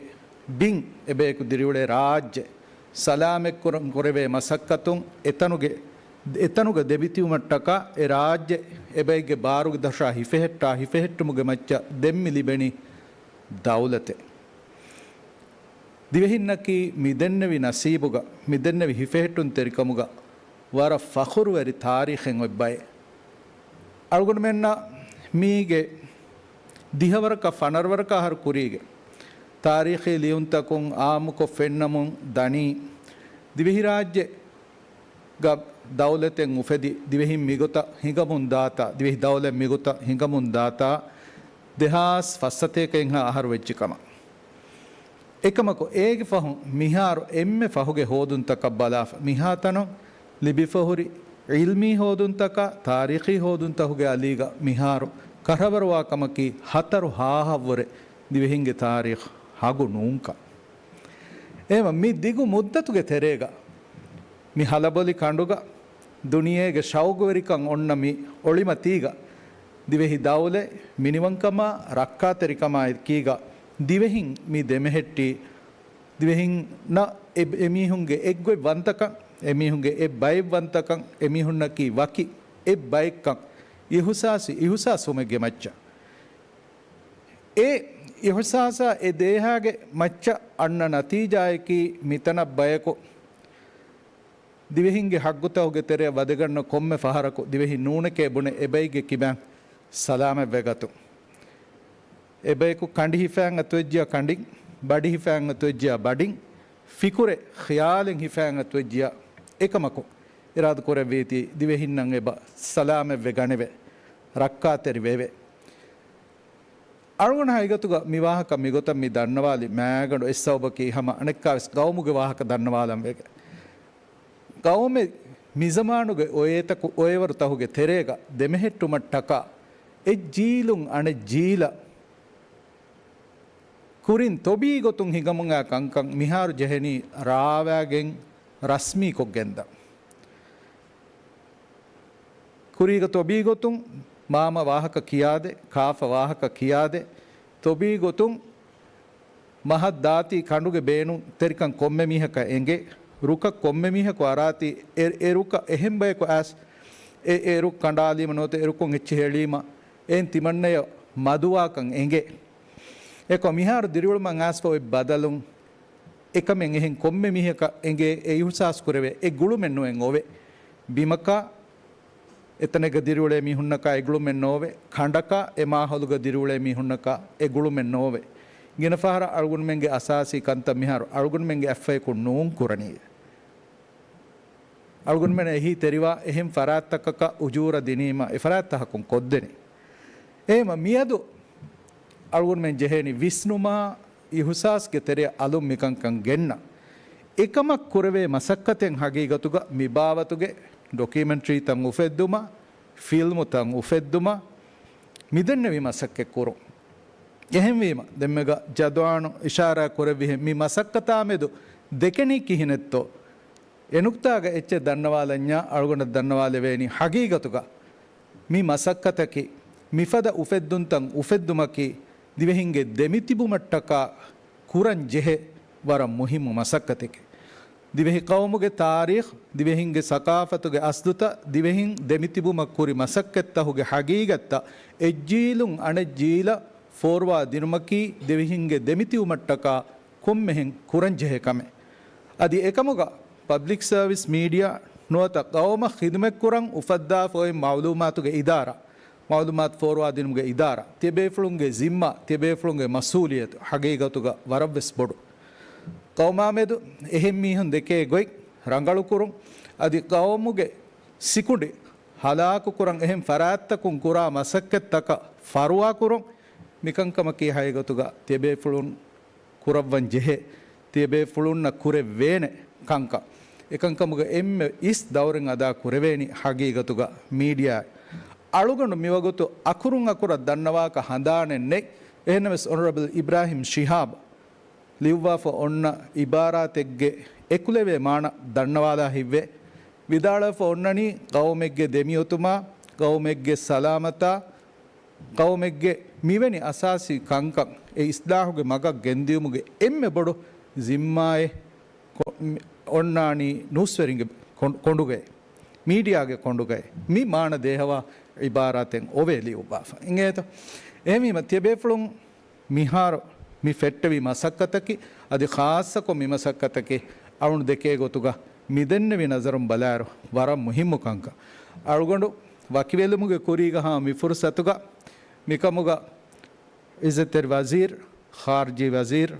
ބިން، އެބަޔަކު ދިރިއުޅޭ ރާއްޖެ ސަލާމަތްކުރަން ކުރެވޭ މަސައްކަތުން އެތަނުގެ، އެތަނުގަ ދެމިތިބުމަށްޓަކާ އެ ރާއްޖެ އެބައެއްގެ ބާރުގެ ދަށާ ހިފެހެއްޓާ ހިފެހެއްޓުމުގެ މައްޗަށް ދެން މި ލިބެނީ ދައުލަތެއް. ދިވެހިންނަކީ މިދެންނެވި ނަސީބުގަ، މިދެންނެވި ހިފެހެއްޓުންތެރިކަމުގަ ވަރަށް ފަޚުރުވެރި ތާރީޚެއް އޮތް ބައެއް. އަޅުގަނޑުމެންނަށް މީގެ ދިހަވަރަކަށް ފަނަރަވަރަކަށް އަހަރު ކުރީގެ ތާރީޚީ ލިޔުންތަކުން އާއްމުކޮށް ފެންނަމުން ދަނީ، ދިވެހިރާއްޖެ ގ ދައުލަތެއް އުފެދި ދިވެހިން މިގޮތަށް ހިނގަމުން ދާތާ، ދިވެހި ދައުލަތް މިގޮތަށް ހިނގަމުން ދާތާ، ދެހާސް ފަސްސަތޭކައެއްހާ އަހަރު ވެއްޖެ ކަމަށް. އެކަމަކު، އޭގެ ފަހުން މިހާރު އެންމެ ފަހުގެ ހޯދުންތަކަށް ބަލާފަ، މިހާތަނުން ލިބިފަހުރި ޢިލްމީ ހޯދުންތަކާ، ތާރީޚީ ހޯދުންތަކުގެ އަލީގަ މިހާރު ކަށަވަރުވާ ކަމަކީ، ހަތަރު ހާހަށްވުރެ ދިވެހިންގެ ތާރީޚު ހަގު ނޫންކަން. އެހެންވީމަ، މި ދިގު މުއްދަތުގެ ތެރޭގަ މި ހަލަބޮލި ކަނޑުގަ ދުނިޔޭގެ ޝައުގުވެރިކަން އޮންނަ މި އޮޅިމަތީގަ، ދިވެހި ދައުލަތް މިނިވަންކަމާ ރައްކާތެރިކަމާ އެކީގަ، ދިވެހިން މި ދެމެހެއްޓީ، ދިވެހިންނަށް އެ، އެމީހުންގެ އެއްގޮތްވަންތަކަން، އެމީހުންގެ އެއްބައެއްވަންތަކަން، އެމީހުންނަކީ ވަކި އެއްބައެއްކަން އިހުސާސް، އިހުސާސްވުމެއްގެ މައްޗަށް. އެ އިހުސާސާ އެ ދޭހާގެ މައްޗަށް އަންނަ ނަތީޖާއަކީ، މިތަނަށް ބަޔަކު ދިވެހިންގެ ހައްގުތަކުގެ ތެރެއަށް ވަދެގަންނަ ކޮންމެ ފަހަރަކު ދިވެހި ނޫނެކޭ ބުނެ އެބައެއްގެ ކިބައިން ސަލާމަތްވެގަތުން. އެބަޔަކު ކަނޑި ހިފައިން އަތުވެއްޖިޔާ ކަނޑިން، ބަޑި ހިފައިން އަތުވެއްޖިޔާ ބަޑިން، ފިކުރެއް ޚިޔާލެއް ހިފައިން އަތުވެއްޖިޔާ އެކަމަކު، އިރާދަ ކުރެއްވީތީ ދިވެހިންނަށް އެބަ ސަލާމަތްވެ ގަނެވޭ، ރައްކާތެރި ވެވޭ. އަޅުގަނޑު ހަގީގަތުގަ މި ވާހަކަ މިގޮތަށް މި ދަންނަވާލި މައިގަނޑު އެއްސަބަބަކީ ހަމަ އަނެއްކާވެސް ގައުމުގެ ވާހަކަ ދަންނަވާލަން ވެގެން. ގައުމެއް މިޒަމާނުގެ އޮއޭތަކު، އޮއެވަރުތަކުގެ ތެރޭގަ ދެމެހެއްޓުމަށްޓަކާ އެއްޖީލުން އަނެއްޖީލަށް ކުރިން ތޮބީ ގޮތުން ހިނގަމުން އައި ކަންކަން މިހާރު ޖެހެނީ ރާވާގެން ރަސްމީކޮށްގެންދާ. ކުރީގަ ތޮބީ ގޮތުން މާމަ ވާހަކަ ކިޔާދޭ، ކާފަ ވާހަކަ ކިޔާދޭ، ތޮބީ ގޮތުން މަހަށް ދާތީ ކަނޑުގެ ބޭނުންތެރިކަން ކޮންމެ މީހަކަށް އެނގޭ، ރުކަށް ކޮންމެ މީހަކު އަރާތީ، އެ، އެ ރުކަށް އެހެން ބަޔަކު އައިސް، އެ، އެ ރުކު ކަނޑާލީމަ ނުވަތަ އެ ރުކުން އެއްޗެއް ހެޅީމަ، އެއިން ތިމަންނަޔަށް މަދުވާކަން އެނގޭ. އެކަމަކު މިހާރު ދިރިއުޅުމަށް އައިސްފަ އޮތް ބަދަލުން، އެކަމެއް އެހެން ކޮންމެ މީހަކަށް އެނގޭ، އެ އިހުސާސް ކުރެވޭ، އެ ގުޅުމެއް ނުއެއް އޮވޭ. ބިމަކާ، އެތަނެއްގަ ދިރިއުޅޭ މީހުންނަކާ އެ ގުޅުމެއް ނޯވޭ. ކަނޑަކާ، އެ މާހައުލުގަ ދިރިއުޅޭ މީހުންނަކާ އެ ގުޅުމެއް ނޯވޭ. ގިނަ ފަހަރަށް އަޅުގަނޑުމެންގެ އަސާސީ ކަންތައް މިހާރު އަޅުގަނޑުމެންގެ އަތްފަޔަކުން ނޫން ކުރަނީ. އަޅުގަނޑުމެން އެހީ ތެރިވާ އެހެން ފަރާތްތަކަކަށް އުޖޫރަ ދިނީމަ، އެ ފަރާތްތަކަކުން ކޮށްދެނީ. އެހެންވީމަ މިއަދު އަޅުގަނޑުމެން ޖެހޭނީ ވިސްނުމާ އިހުސާސްގެ ތެރެއަށް އަލުން މިކަންކަން ގެންނަ. އެކަމަށް ކުރެވޭ މަސައްކަތެއް ހަގީގަތުގަ މި ބާވަތުގެ ޑޮކިއުމެންޓްރީތައް އުފެއްދުމަށް، ފިލްމުތައް އުފެއްދުމަށް، މިދެންނެވި މަސައްކަތް ކުރުން. އެހެންވީމަ، ދެންމެގަ ޖަދުއާނު އިޝާރާ ކުރެއްވިހެން މި މަސައްކަތާމެދު ދެކެނީ ކިހިނެއްތޯ؟ އެ ނުކްތާގަ އެއްޗެއް ދަންނަވާލަންޏާ އަޅުގަނޑަށް ދަންނަވާލެވޭނީ ހަގީގަތުގަ މި މަސައްކަތަކީ، މިފަދަ އުފެއްދުންތައް އުފެއްދުމަކީ، ދިވެހިންގެ ދެމިތިބުމަށްޓަކާ ކުރަން ޖެހޭ ވަރަށް މުހިއްމު މަސައްކަތެކޭ. ދިވެހި ޤައުމުގެ ތާރީޚް، ދިވެހިންގެ ސަޤާފަތުގެ އަސްލުތައް، ދިވެހިން ދެމިތިބުމަށް ކުރި މަސައްކަތްތަހުގެ ހަގީގަތްތައް އެއްޖީލުން އަނެއްޖީލަށް ފޯރުވާ ދިނުމަކީ ދިވެހިންގެ ދެމިތިބުމަށްޓަކާ ކޮންމެހެން ކުރަންޖެހޭ ކަމެއް. އަދި އެކަމުގަ ޕަބްލިކް ސަރވިސް މީޑިއާ ނުވަތަ ޤައުމަށް ޚިދުމަތްކުރަން އުފައްދާފަ އޮތް މަޢުލޫމާތުގެ އިދާރާ، މަޢުލޫމާތު ފޯރުވާދިނުމުގެ އިދާރާ، ތިޔަބޭފުޅުންގެ ޒިންމާ، ތިޔަބޭފުޅުންގެ މަސްއޫލިއްޔަތު ހަގީގަތުގަ ވަރަށްވެސް ބޮޑު. ޤައުމާމެދު އެހެން މީހުން ދެކޭ ގޮތް ރަނގަޅުކުރުން، އަދި ޤައުމުގެ ސިކުނޑި ހަލާކުކުރަން އެހެން ފަރާތްތަކުން ކުރާ މަސައްކަތްތަކަށް ފަރުވާކުރުން، މިކަންކަމަކީ ހަގީގަތުގަ ތިޔަބޭފުޅުން ކުރައްވަން ޖެހޭ، ތިޔަބޭފުޅުންނަށް ކުރެވޭނެ ކަންކަން. އެކަންކަމުގަ އެންމެ އިސް ދައުރެއް އަދާ ކުރެވޭނީ ހަގީގަތުގަ މީޑިއާއެއް. އަޅުގަނޑު މިވަގުތު އަކުރުން އަކުރަށް ދަންނަވާކަށް ހަނދާނެއް ނެތް. އެހެންނަމަވެސް އޮނަރަބަލް އިބްރާހިމް ޝިހާބް ލިޔުއްވާފަ އޮންނަ އިބާރާތެއްގެ އެކުލެވޭ މާނަ ދަންނަވާލާ ހިތްވޭ. ވިދާޅުވެފަ އޮންނަނީ ޤައުމެއްގެ ދެމިއޮތުމާ، ޤައުމެއްގެ ސަލާމަތާ، ޤައުމެއްގެ މިވެނި އަސާސީ ކަންކަން އެ އިސްލާހުގެ މަގަށް ގެންދިޔުމުގެ އެންމެ ބޮޑު ޒިންމާއެއް ކޮ-، މި-، އޮންނާނީ ނޫސްވެރިންގެ ކޮން-، ކޮނޑުގައި، މީޑިއާގެ ކޮނޑުގައި. މި މާނަ ދޭހަވާ އިބާރާތެއް އޮވޭ ލިޔުއްވާފަ. އިނގޭތަ؟ އެހެންވީމަ، ތިޔަބޭފުޅުން މިހާރު މި ފެއްޓެވި މަސައްކަތަކީ، އަދި ޚާއްޞަކޮށް މި މަސައްކަތަކީ، އަޅުން ދެކޭ ގޮތުގަ މިދެންނެވި ނަޒަރުން ބަލާއިރު، ވަރަށް މުހިއްމު ކަންކަން. އަޅުގަނޑު ވަކިވެލުމުގެ ކުރީގަ ހަމަ މި ފުރުސަތުގަ މިކަމުގަ އިއްޒަތްތެރި ވަޒީރު، ޚާރިޖީ ވަޒީރު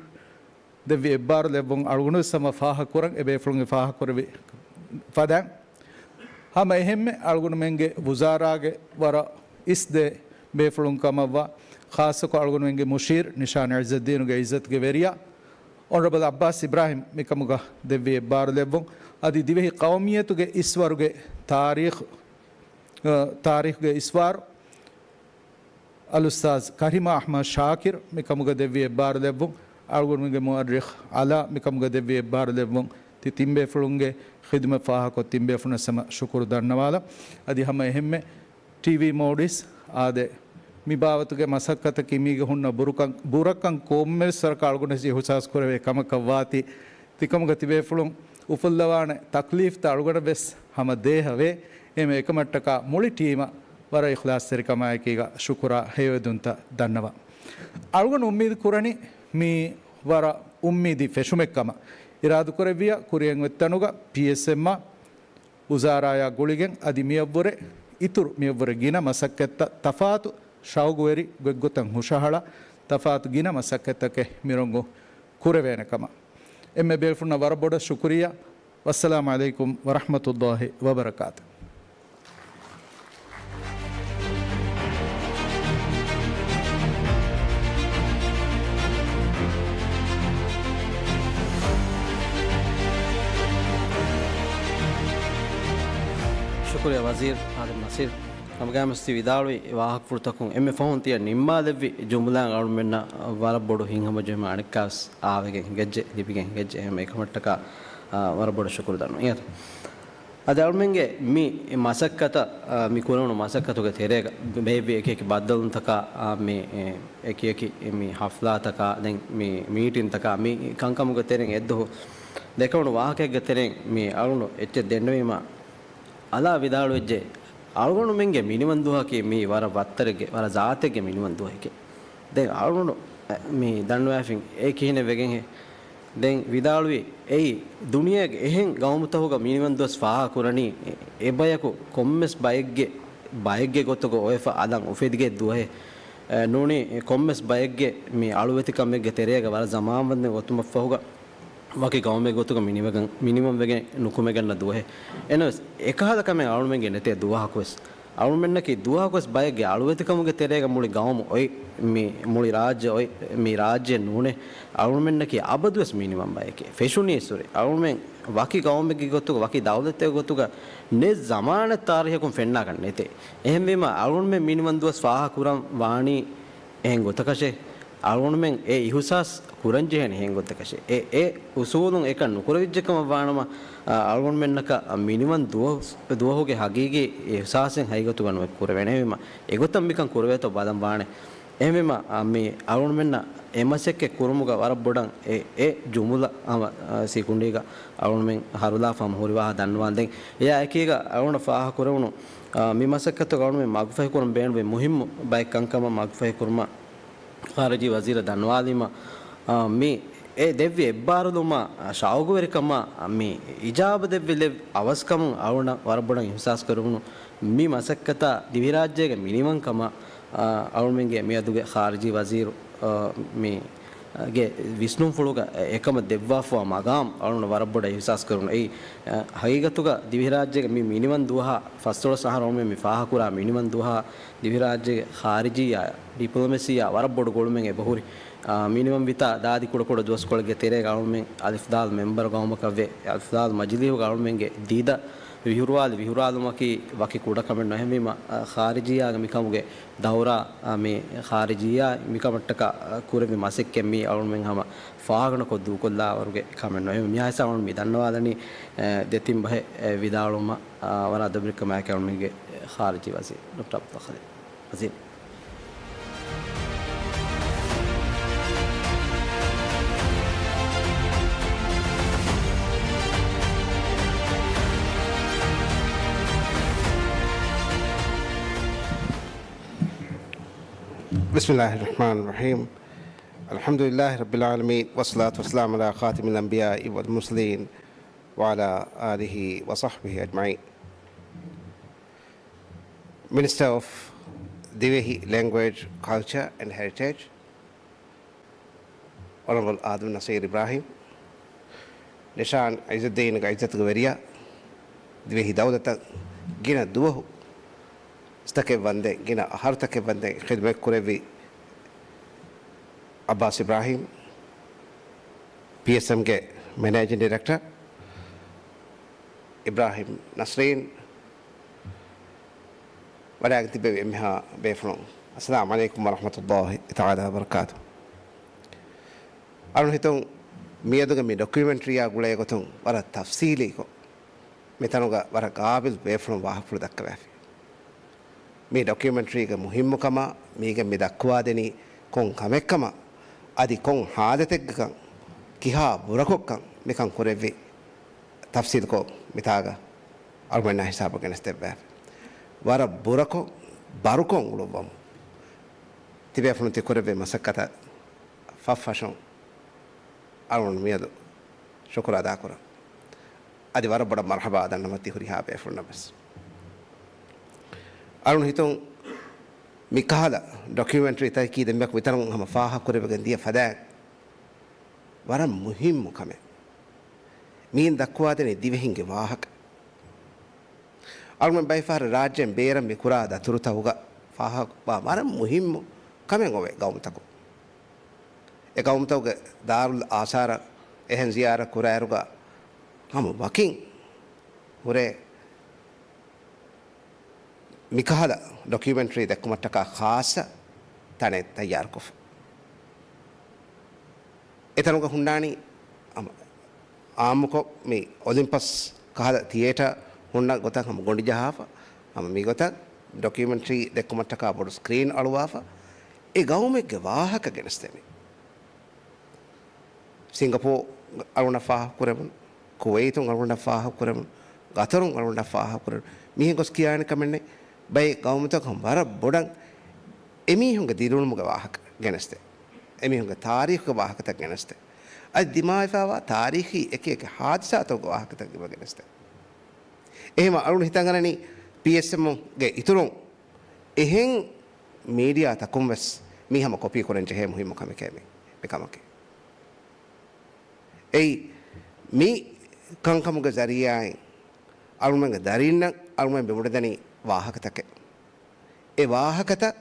ދެއްވި އެއްބާރުލެއްވުން އަޅުގަނޑުވެސް ހަމަ ފާހަގަކުރަން، އެބޭފުޅުން އެ ފާހަގަކުރެއްވި ފަދައިން. ހަމަ އެހެންމެ އަޅުގަނޑުމެންގެ ވުޒާރާގެ ވަރަށް އިސްދޭ ބޭފުޅުން ކަމަށްވާ، ޚާއްޞަކޮށް އަޅުގަނޑުމެންގެ މުޝީރު ނިޝާން އިއްޒައްދީނުގެ އިއްޒަތުގެ ވެރިޔާ އޮނަރަބަލް އައްބާސް އިބްރާހިމް މިކަމުގަ ދެއްވި އެއްބާރުލެއްވުން. އަދި ދިވެހި ޤައުމިއްޔަތުގެ އިސްވަރުގެ ތާރީޚު، އަ، ތާރީޚުގެ އިސްވާރު އަލްއުސްތާޛް ކަރީމާ އަޙްމަދު ޝާކިރު މިކަމުގަ ދެއްވި އެއްބާރުލެއްވުން، އަޅުގަނޑުމެންގެ މުއައްރިޚް އަލާ މިކަމުގަ ދެއްވި އެއްބާރުލެއްވުން، ތި ތިން ބޭފުޅުންގެ ޚިދުމަތް ފާހަގަކޮށް ތިން ބޭފުޅުން ހަމަ ޝުކުރު ދަންނަވާލަން. އަދި ހަމަ އެހެންމެ ޓީވީ މޯލްޑިވްސް އާދެ، މި ބާވަތުގެ މަސައްކަތަކީ މީގަ ހުންނަ ބުރަކަން، ބުރަކަން ކޮންމެވެސް ވަރަކަށް އަޅުގަނޑު އިހުސާސް ކުރެވޭ ކަމަކަށް ވާތީ. ތިކަމުގަ ތިބޭފުޅުން އުފުއްލަވާނެ ތަކްލީފްތައް އަޅުގަނޑަށް ވެސް ހަމަ ދޭހަވޭ. އެހެންވެ އެކަމަށްޓަކާ މުޅި ޓީމަށް ވަރަށް އިޚްލާޞްތެރިކަމާއެކީގަ ޝުކުރާ ހެޔޮއެދުންތައް ދަންނަވާ. އަޅުގަނޑު އުއްމީދު ކުރަނީ މީ ވަރަށް އުއްމީދީ ފެށުމެއް ކަމަށް. އިރާދަކުރެއްވިޔާ ކުރިއަށް އޮތްތަނުގަ ޕީއެސްއެމްއާ ވުޒާރާޔާ ގުޅިގެން އަދި މިއަށްވުރެ އިތުރު މިއަށްވުރެ ގިނަ މަސައްކަތްތައް ތަފާތު ޝައުގުވެރި ގޮތްގޮތަށް ހުށަހަޅާ ތަފާތު ގިނަ މަސައްކަތްތަކެއް މިރޮނގު ކުރެވޭނެ ކަމަށް. އެންމެ ބޭފުޅުންނަށް ވަރަށް ބޮޑަށް ޝުކުރިއްޔާ. ވައްސަލާމު ޢަލައިކުމް ވަރަޙްމަތުﷲި ވަބަރަކާތު. ޝުކުރިއްޔާ ވަޒީރު އާދަމް ނަސީރު. ހަމަގައިމުވެސް ތި ވިދާޅުވި ވާހަކަފުޅުތަކުން އެންމެ ފަހުން ތިޔަ ނިންމާލެއްވި ޖުމްލައިން އަޅުމެންނަށް ވަރަށް ބޮޑު ހިތްހަމަޖެހުމެއް އަނެއްކާވެސް އާވެގެން ހިނގައްޖެ، ލިބިގެން ހިނގައްޖެ. އެހެން އެކަމަށްޓަކާ، އާ، ވަރަށް ބޮޑަށް ޝުކުރު ދަންނަވަން. އިނގޭތަ؟ އަދި އަޅުމެންގެ މި މަސައްކަތަށް، އާ، މި ކުރެވުނު މަސައްކަތުގެ ތެރޭގަ ބޭއްވި އެކި އެކި ބައްދަލުންތަކާ، އާ، މި، އެ، އެކި އެކި މި ހަފްލާތަކާ، ދެން މި މީޓިންތަކާ، މި ކަންކަމުގެ ތެރެއިން އެއްދުވަހު ދެކެވުނު ވާހަކައެއްގެ ތެރެއިން މި އަޅުގަނޑު އެއްޗެއް ދެންނެވީމަ، އަލާ ވިދާޅުވެއްޖެ، އަޅުގަނޑުމެންގެ މިނިވަން ދުވަހަކީ މީ ވަރަށް ވައްތަރެއްގެ، ވަރަށް ޒާތެއްގެ މިނިވަން ދުވަހެކޭ. ދެން އަޅުގަނޑު، އެ، މި ދަންނަވައިފިން އެ ކިހިނެއް ވެގެންހޭ؟ ދެން ވިދާޅުވީ، އެއީ ދުނިޔޭގެ އެހެން ގައުމުތަކުގަ މިނިވަން ދުވަސް ފާހަގަ ކުރަނީ، އެ، އެބަޔަކު ކޮންމެސް ބައެއްގެ، ބައެއްގެ ގޮތުގަ އޮވެފަ އަލަށް އުފެދިގެ ދުވަހެއް، އެ، ނޫނީ ކޮންމެސް ބައެއްގެ މި އަޅުވެތިކަމެއްގެ ތެރޭގަ ވަރަށް ޒަމާންވަންދެން އޮތުމަށްފަހުގަ، ވަކި ގައުމެއް ގޮތުގަ މިނިވަގަން، މިނިވަން ވެގެން ނުކުމެގަންނަ ދުވަހެއް. އެނަވެސް، އެކަހަލަ ކަމެއް އަޅުމެންގެ ނެތޭ ދުވަހަކުވެސް. އަޅުމެންނަކީ ދުވަހަކުވެސް ބައެއްގެ އަޅުވެތިކަމުގެ ތެރޭގަ މުޅި ގައުމު އޮތް، މި މުޅި ރާއްޖެ އޮތް، މި ރާއްޖެ ނޫނޭ. އަޅުމެންނަކީ އަބަދުވެސް މިނިވަން ބައެކޭ. ފެށުނީސް ހުރި. އަޅުމެން ވަކި ގައުމެއްގެ ގޮތުގަ، ވަކި ދައުލަތެއްގެ ގޮތުގަ ނެތް ޒަމާނެއް ތާރީހަކުން ފެންނާކަށް ނެތޭ. އެހެންވީމަ، އަޅުމެން މިނިވަން ދުވަސް ފާހަގަ ކުރަން ވާނީ އެހެން ގޮތަކަށޭ. އަޅުގަނޑުމެން އެ އިހުސާސް ކުރަންޖެހޭނެ އެހެން ގޮތަކަށޭ. އެ، އެ އުސޫލުން އެކަން ނުކުރެވިއްޖެކަމަށް ވާނަމަ، އަ، އަޅުގަނޑުމެންނަކަށް މިނިވަން ދުވަ-، ދުވަހުގެ ހަގީގީ އިހުސާސެއް ހަގީގަތުގަ ނުކުރެވޭނެ. އެހެންވީމަ، އެގޮތަށް މިކަން ކުރެވޭތޯ ބަލަން ވާނެ. އެހެންވީމަ، އަ، މި އަޅުގަނޑުމެންނަށް އެ މަސައްކަތް ކުރުމުގަ ވަރަށް ބޮޑަށް އެ، އެ ޖުމުލަ ހަމަ، އަ، ސިކުނޑީގަ އަޅުގަނޑުމެން ހަރުލާފަ ހަމަ ހުރި ވާހަކަ ދަންނަވާން. ދެން އެއާ އެކީގަ އަޅުގަނޑަށް ފާހަގަ ކުރެވުނު، އަ، މި މަސައްކަތުގަ އަޅުގަނޑުމެން މަގުފަހި ކުރަން ބޭނުންވި މުހިއްމު ބައެއް ކަންކަމަށް މަގުފަހި ކުރުމަށް ޚާރިޖީ ވަޒީރަށް ދަންނަވާލީމަ، އާ، މި އެ ދެއްވި އެއްބާރުލުމާ، އާ، ޝައުގުވެރިކަމާ، އާ، މި އިޖާބަ ދެއްވި ލެއް އަވަސްކަމުން އަޅުގަނޑަށް ވަރަށް ބޮޑަށް އިހުސާސް ކުރެވުނު. މި މަސައްކަތާ ދިވެހިރާއްޖޭގެ މިނިވަންކަމާ، އާ، އަޅުމެންގެ މިއަދުގެ ޚާރިޖީ ވަޒީރު، އާ، މި، ގެ ވިސްނުންފުޅުގަ އެކަމަށް ދެއްވާފަވާ މަގާމް އަޅުގަނޑަށް ވަރަށް ބޮޑަށް އިހުސާސް ކުރެވުނު. އެއީ، އާ، ހަގީގަތުގަ ދިވެހިރާއްޖޭގެ މި މިނިވަން ދުވަހާ، ފަސްދޮޅަސް އަހަރު އަޅުމެން މި ފާހަގަކުރާ މިނިވަން ދުވަހާ ދިވެހިރާއްޖޭގެ ޚާރިޖީއާ، ޑިޕްލޮމެސީއާ ވަރަށް ބޮޑު ގުޅުމެއް އެބަހުރި. އާ، މިނިވަން ވިތާ ދާދި ކުޑަކުޑަ ދުވަސްކޮޅެއްގެ ތެރޭގަ އަޅުމެން އަލިފްލާލް މެމްބަރު ގައުމަކަށްވެ، އަލިފްލާލް މަޖިލީހުގަ އަޅުމެންގެ ދީދަ ވިހުރުވާލި ވިހުރާލުމަކީ ވަކި ކުޑަކަމެއް ނޫން. އެހެންވީމަ، އާ، ޚާރިޖީއާގެ މިކަމުގެ ދައުރާ، އާ، މި ޚާރިޖީއާ މިކަމަށްޓަކާ، އާ، ކުރެއްވި މަސައްކަތް މީ އަޅުމެން ހަމަ ފާހަގަނުކޮށް ދޫކޮށްލާވަރުގެ ކަމެއް ނޫން. މިހާ ހިސާބުން މި ދަންނަވާލަނީ، އާ، ދެތިން ބަހެއް، އާ، ވިދާޅުވުމަށް، އާ، ވަރަށް އަދަބުރެއްކަމާއެކީ އަޅުމެންގެ ޚާރިޖީ ވަޒީރު ޑޮކްޓަރ ޢަބްދުﷲ ޚަލީލް. ވަޒީރު. بسم الله الرحمن الرحيم. الحمد لله رب العالمين، والصلاة والسلام على خاتم الأنبياء والمرسلين، وعلى آله وصحبه أجمعين. Minister of ދިވެހި Language, Culture and Heritage، އޮނަރަބަލް އާދަމް ނަސީރު އިބްރާހިމް، ނިޝާން އިއްޒައްދީންގެ އިއްޒަތުގެ ވެރިޔާ، ދިވެހި ދައުލަތަށް ގިނަ ދުވަހު ތަކެއް ވަންދެން، ގިނަ އަހަރުތަކެއް ވަންދެން ޚިދުމަތް ކުރެއްވި އައްބާސް އިބްރާހީމް، ޕީއެސްއެމްގެ މެނޭޖިން ޑިރެކްޓަރ އިބްރާހީމް ނަސްރީން، ވަޑައިގެން ތިއްބެވި އެންމެހާ ބޭފުޅުން، އައްސަލާމު ޢަލައިކުމް ވަރަޙްމަތުﷲ ތަޢާލާ ވަބަރަކާތު. އަޅުން ހިތުން މިއަދުގެ މި ޑޮކިއުމެންޓްރީއާ ގުޅޭ ގޮތުން ވަރަށް ތަފްސީލީކޮށް، މިތަނުގަ ވަރަށް ގާބިލް ބޭފުޅުން ވާހަކަފުޅު ދައްކަވާފި. މި ޑޮކިއުމެންޓްރީގެ މުހިއްމުކަމާ، މީގެ މި ދައްކުވާދެނީ ކޮން ކަމެއްކަމާ، އަދި ކޮން ހާލަތެއްގަކަން، ކިހާ ބުރަކޮށްކަން މިކަން ކުރެއްވި، ތަފްސީލްކޮށް މިތާގަ އަޅުމެންނާ ހިސާބަށް ގެނެސްދެއްވާފި. ވަރަށް ބުރަކޮށް، ބަރުކޮށް އުޅުއްވަމު. ތިބޭފުޅުން ތި ކުރެއްވި މަސައްކަތަށް ފަށްފަށުން އަޅުން މިއަދު ޝުކުރު އަދާކުރަން. އަދި ވަރަށް ބޮޑަށް މަރުޙަބާ ދަންނަމަ ތި ހުރިހާ ބޭފުޅުންނަށް ވެސް. އަޅުން ހިތުން މިކަހަލަ ޑޮކިއުމެންޓްރީ ތަކަކީ ދެންމެ މިތަނުން ހަމަ ފާހަގަކުރެވިގެން ދިޔަ ފަދައިން ވަރަށް މުހިއްމު ކަމެއް. މިއިން ދައްކުވާދެނީ ދިވެހިންގެ ވާހަކަ. އަޅުމެން ބައެއް ފަހަރަށް ރާއްޖޭން ބޭރަށް މި ކުރާ ދަތުރުތަކުގަ ފާހަގަވާ ވަރަށް މުހިއްމު ކަމެއް އޮވޭ ގައުމުތަކުން. އެ ގައުމުތަކުގެ ދާރުލް އާސާރަށް އެހެން ޒިޔާރަތް ކުރާއިރުގަ ހަމަ ވަކިން ހުރޭ މިކަހަލަ ޑޮކިއުމެންޓްރީ ދެއްކުމަށްޓަކާ ޚާއްޞަ ތަނެއް ތައްޔާރުކޮށްފަ. އެތަނުގަ ހުންނާނީ ހަމަ އާއްމުކޮށް މި އޮލިމްޕަސް ކަހަލަ ތިއޭޓަރ ހުންނަ ގޮތަށް ހަމަ ގޮނޑި ޖަހާފަ، ހަމަ މިގޮތަށް ޑޮކިއުމެންޓްރީ ދެއްކުމަށްޓަކާ ބޮޑު ސްކްރީން އަޅުވާފަ، އެ ގައުމެއްގެ ވާހަކަ ގެނެސްދެނީ. ސިންގަޕޯ އަޅުގަނޑަށް ފާހަގަކުރެވުނު، ކުވައިތުން އަޅުގަނޑަށް ފާހަގަކުރެވުނު، ގަތަރުން އަޅުގަނޑަށް ފާހަގަކުރެވުނު. މިހެން ގޮސް ކިޔާނެ ކަމެއް ނެތް. ބައެއް ގައުމުތަކުން ވަރަށް ބޮޑަށް އެމީހުންގެ ދިރިއުޅުމުގެ ވާހަކަ ގެނެސްދޭ. އެމީހުންގެ ތާރީޚުގެ ވާހަކަތައް ގެނެސްދޭ. އަދި ދިމާވެފައިވާ ތާރީޚީ އެކި އެކި ހާދިސާތަކުގެ ވާހަކަތައް އެބަ ގެނެސްދޭ. އެހެންވެ އަޅުން ހިތަށް އަރަނީ ޕީއެސްއެމްގެ އިތުރުން އެހެން މީޑިއާ ތަކުންވެސް މީ ހަމަ ކޮޕީ ކުރަން ޖެހޭ މުހިއްމު ކަމެކޭ މި، މި ކަމަކީ. އެއީ، މި ކަންކަމުގެ ޒަރީއާއިން އަޅުމެންގެ ދަރިންނަށް އަޅުމެން ބެއްވުނެދެނީ ވާހަކަތަކެއް. އެ ވާހަކަތައް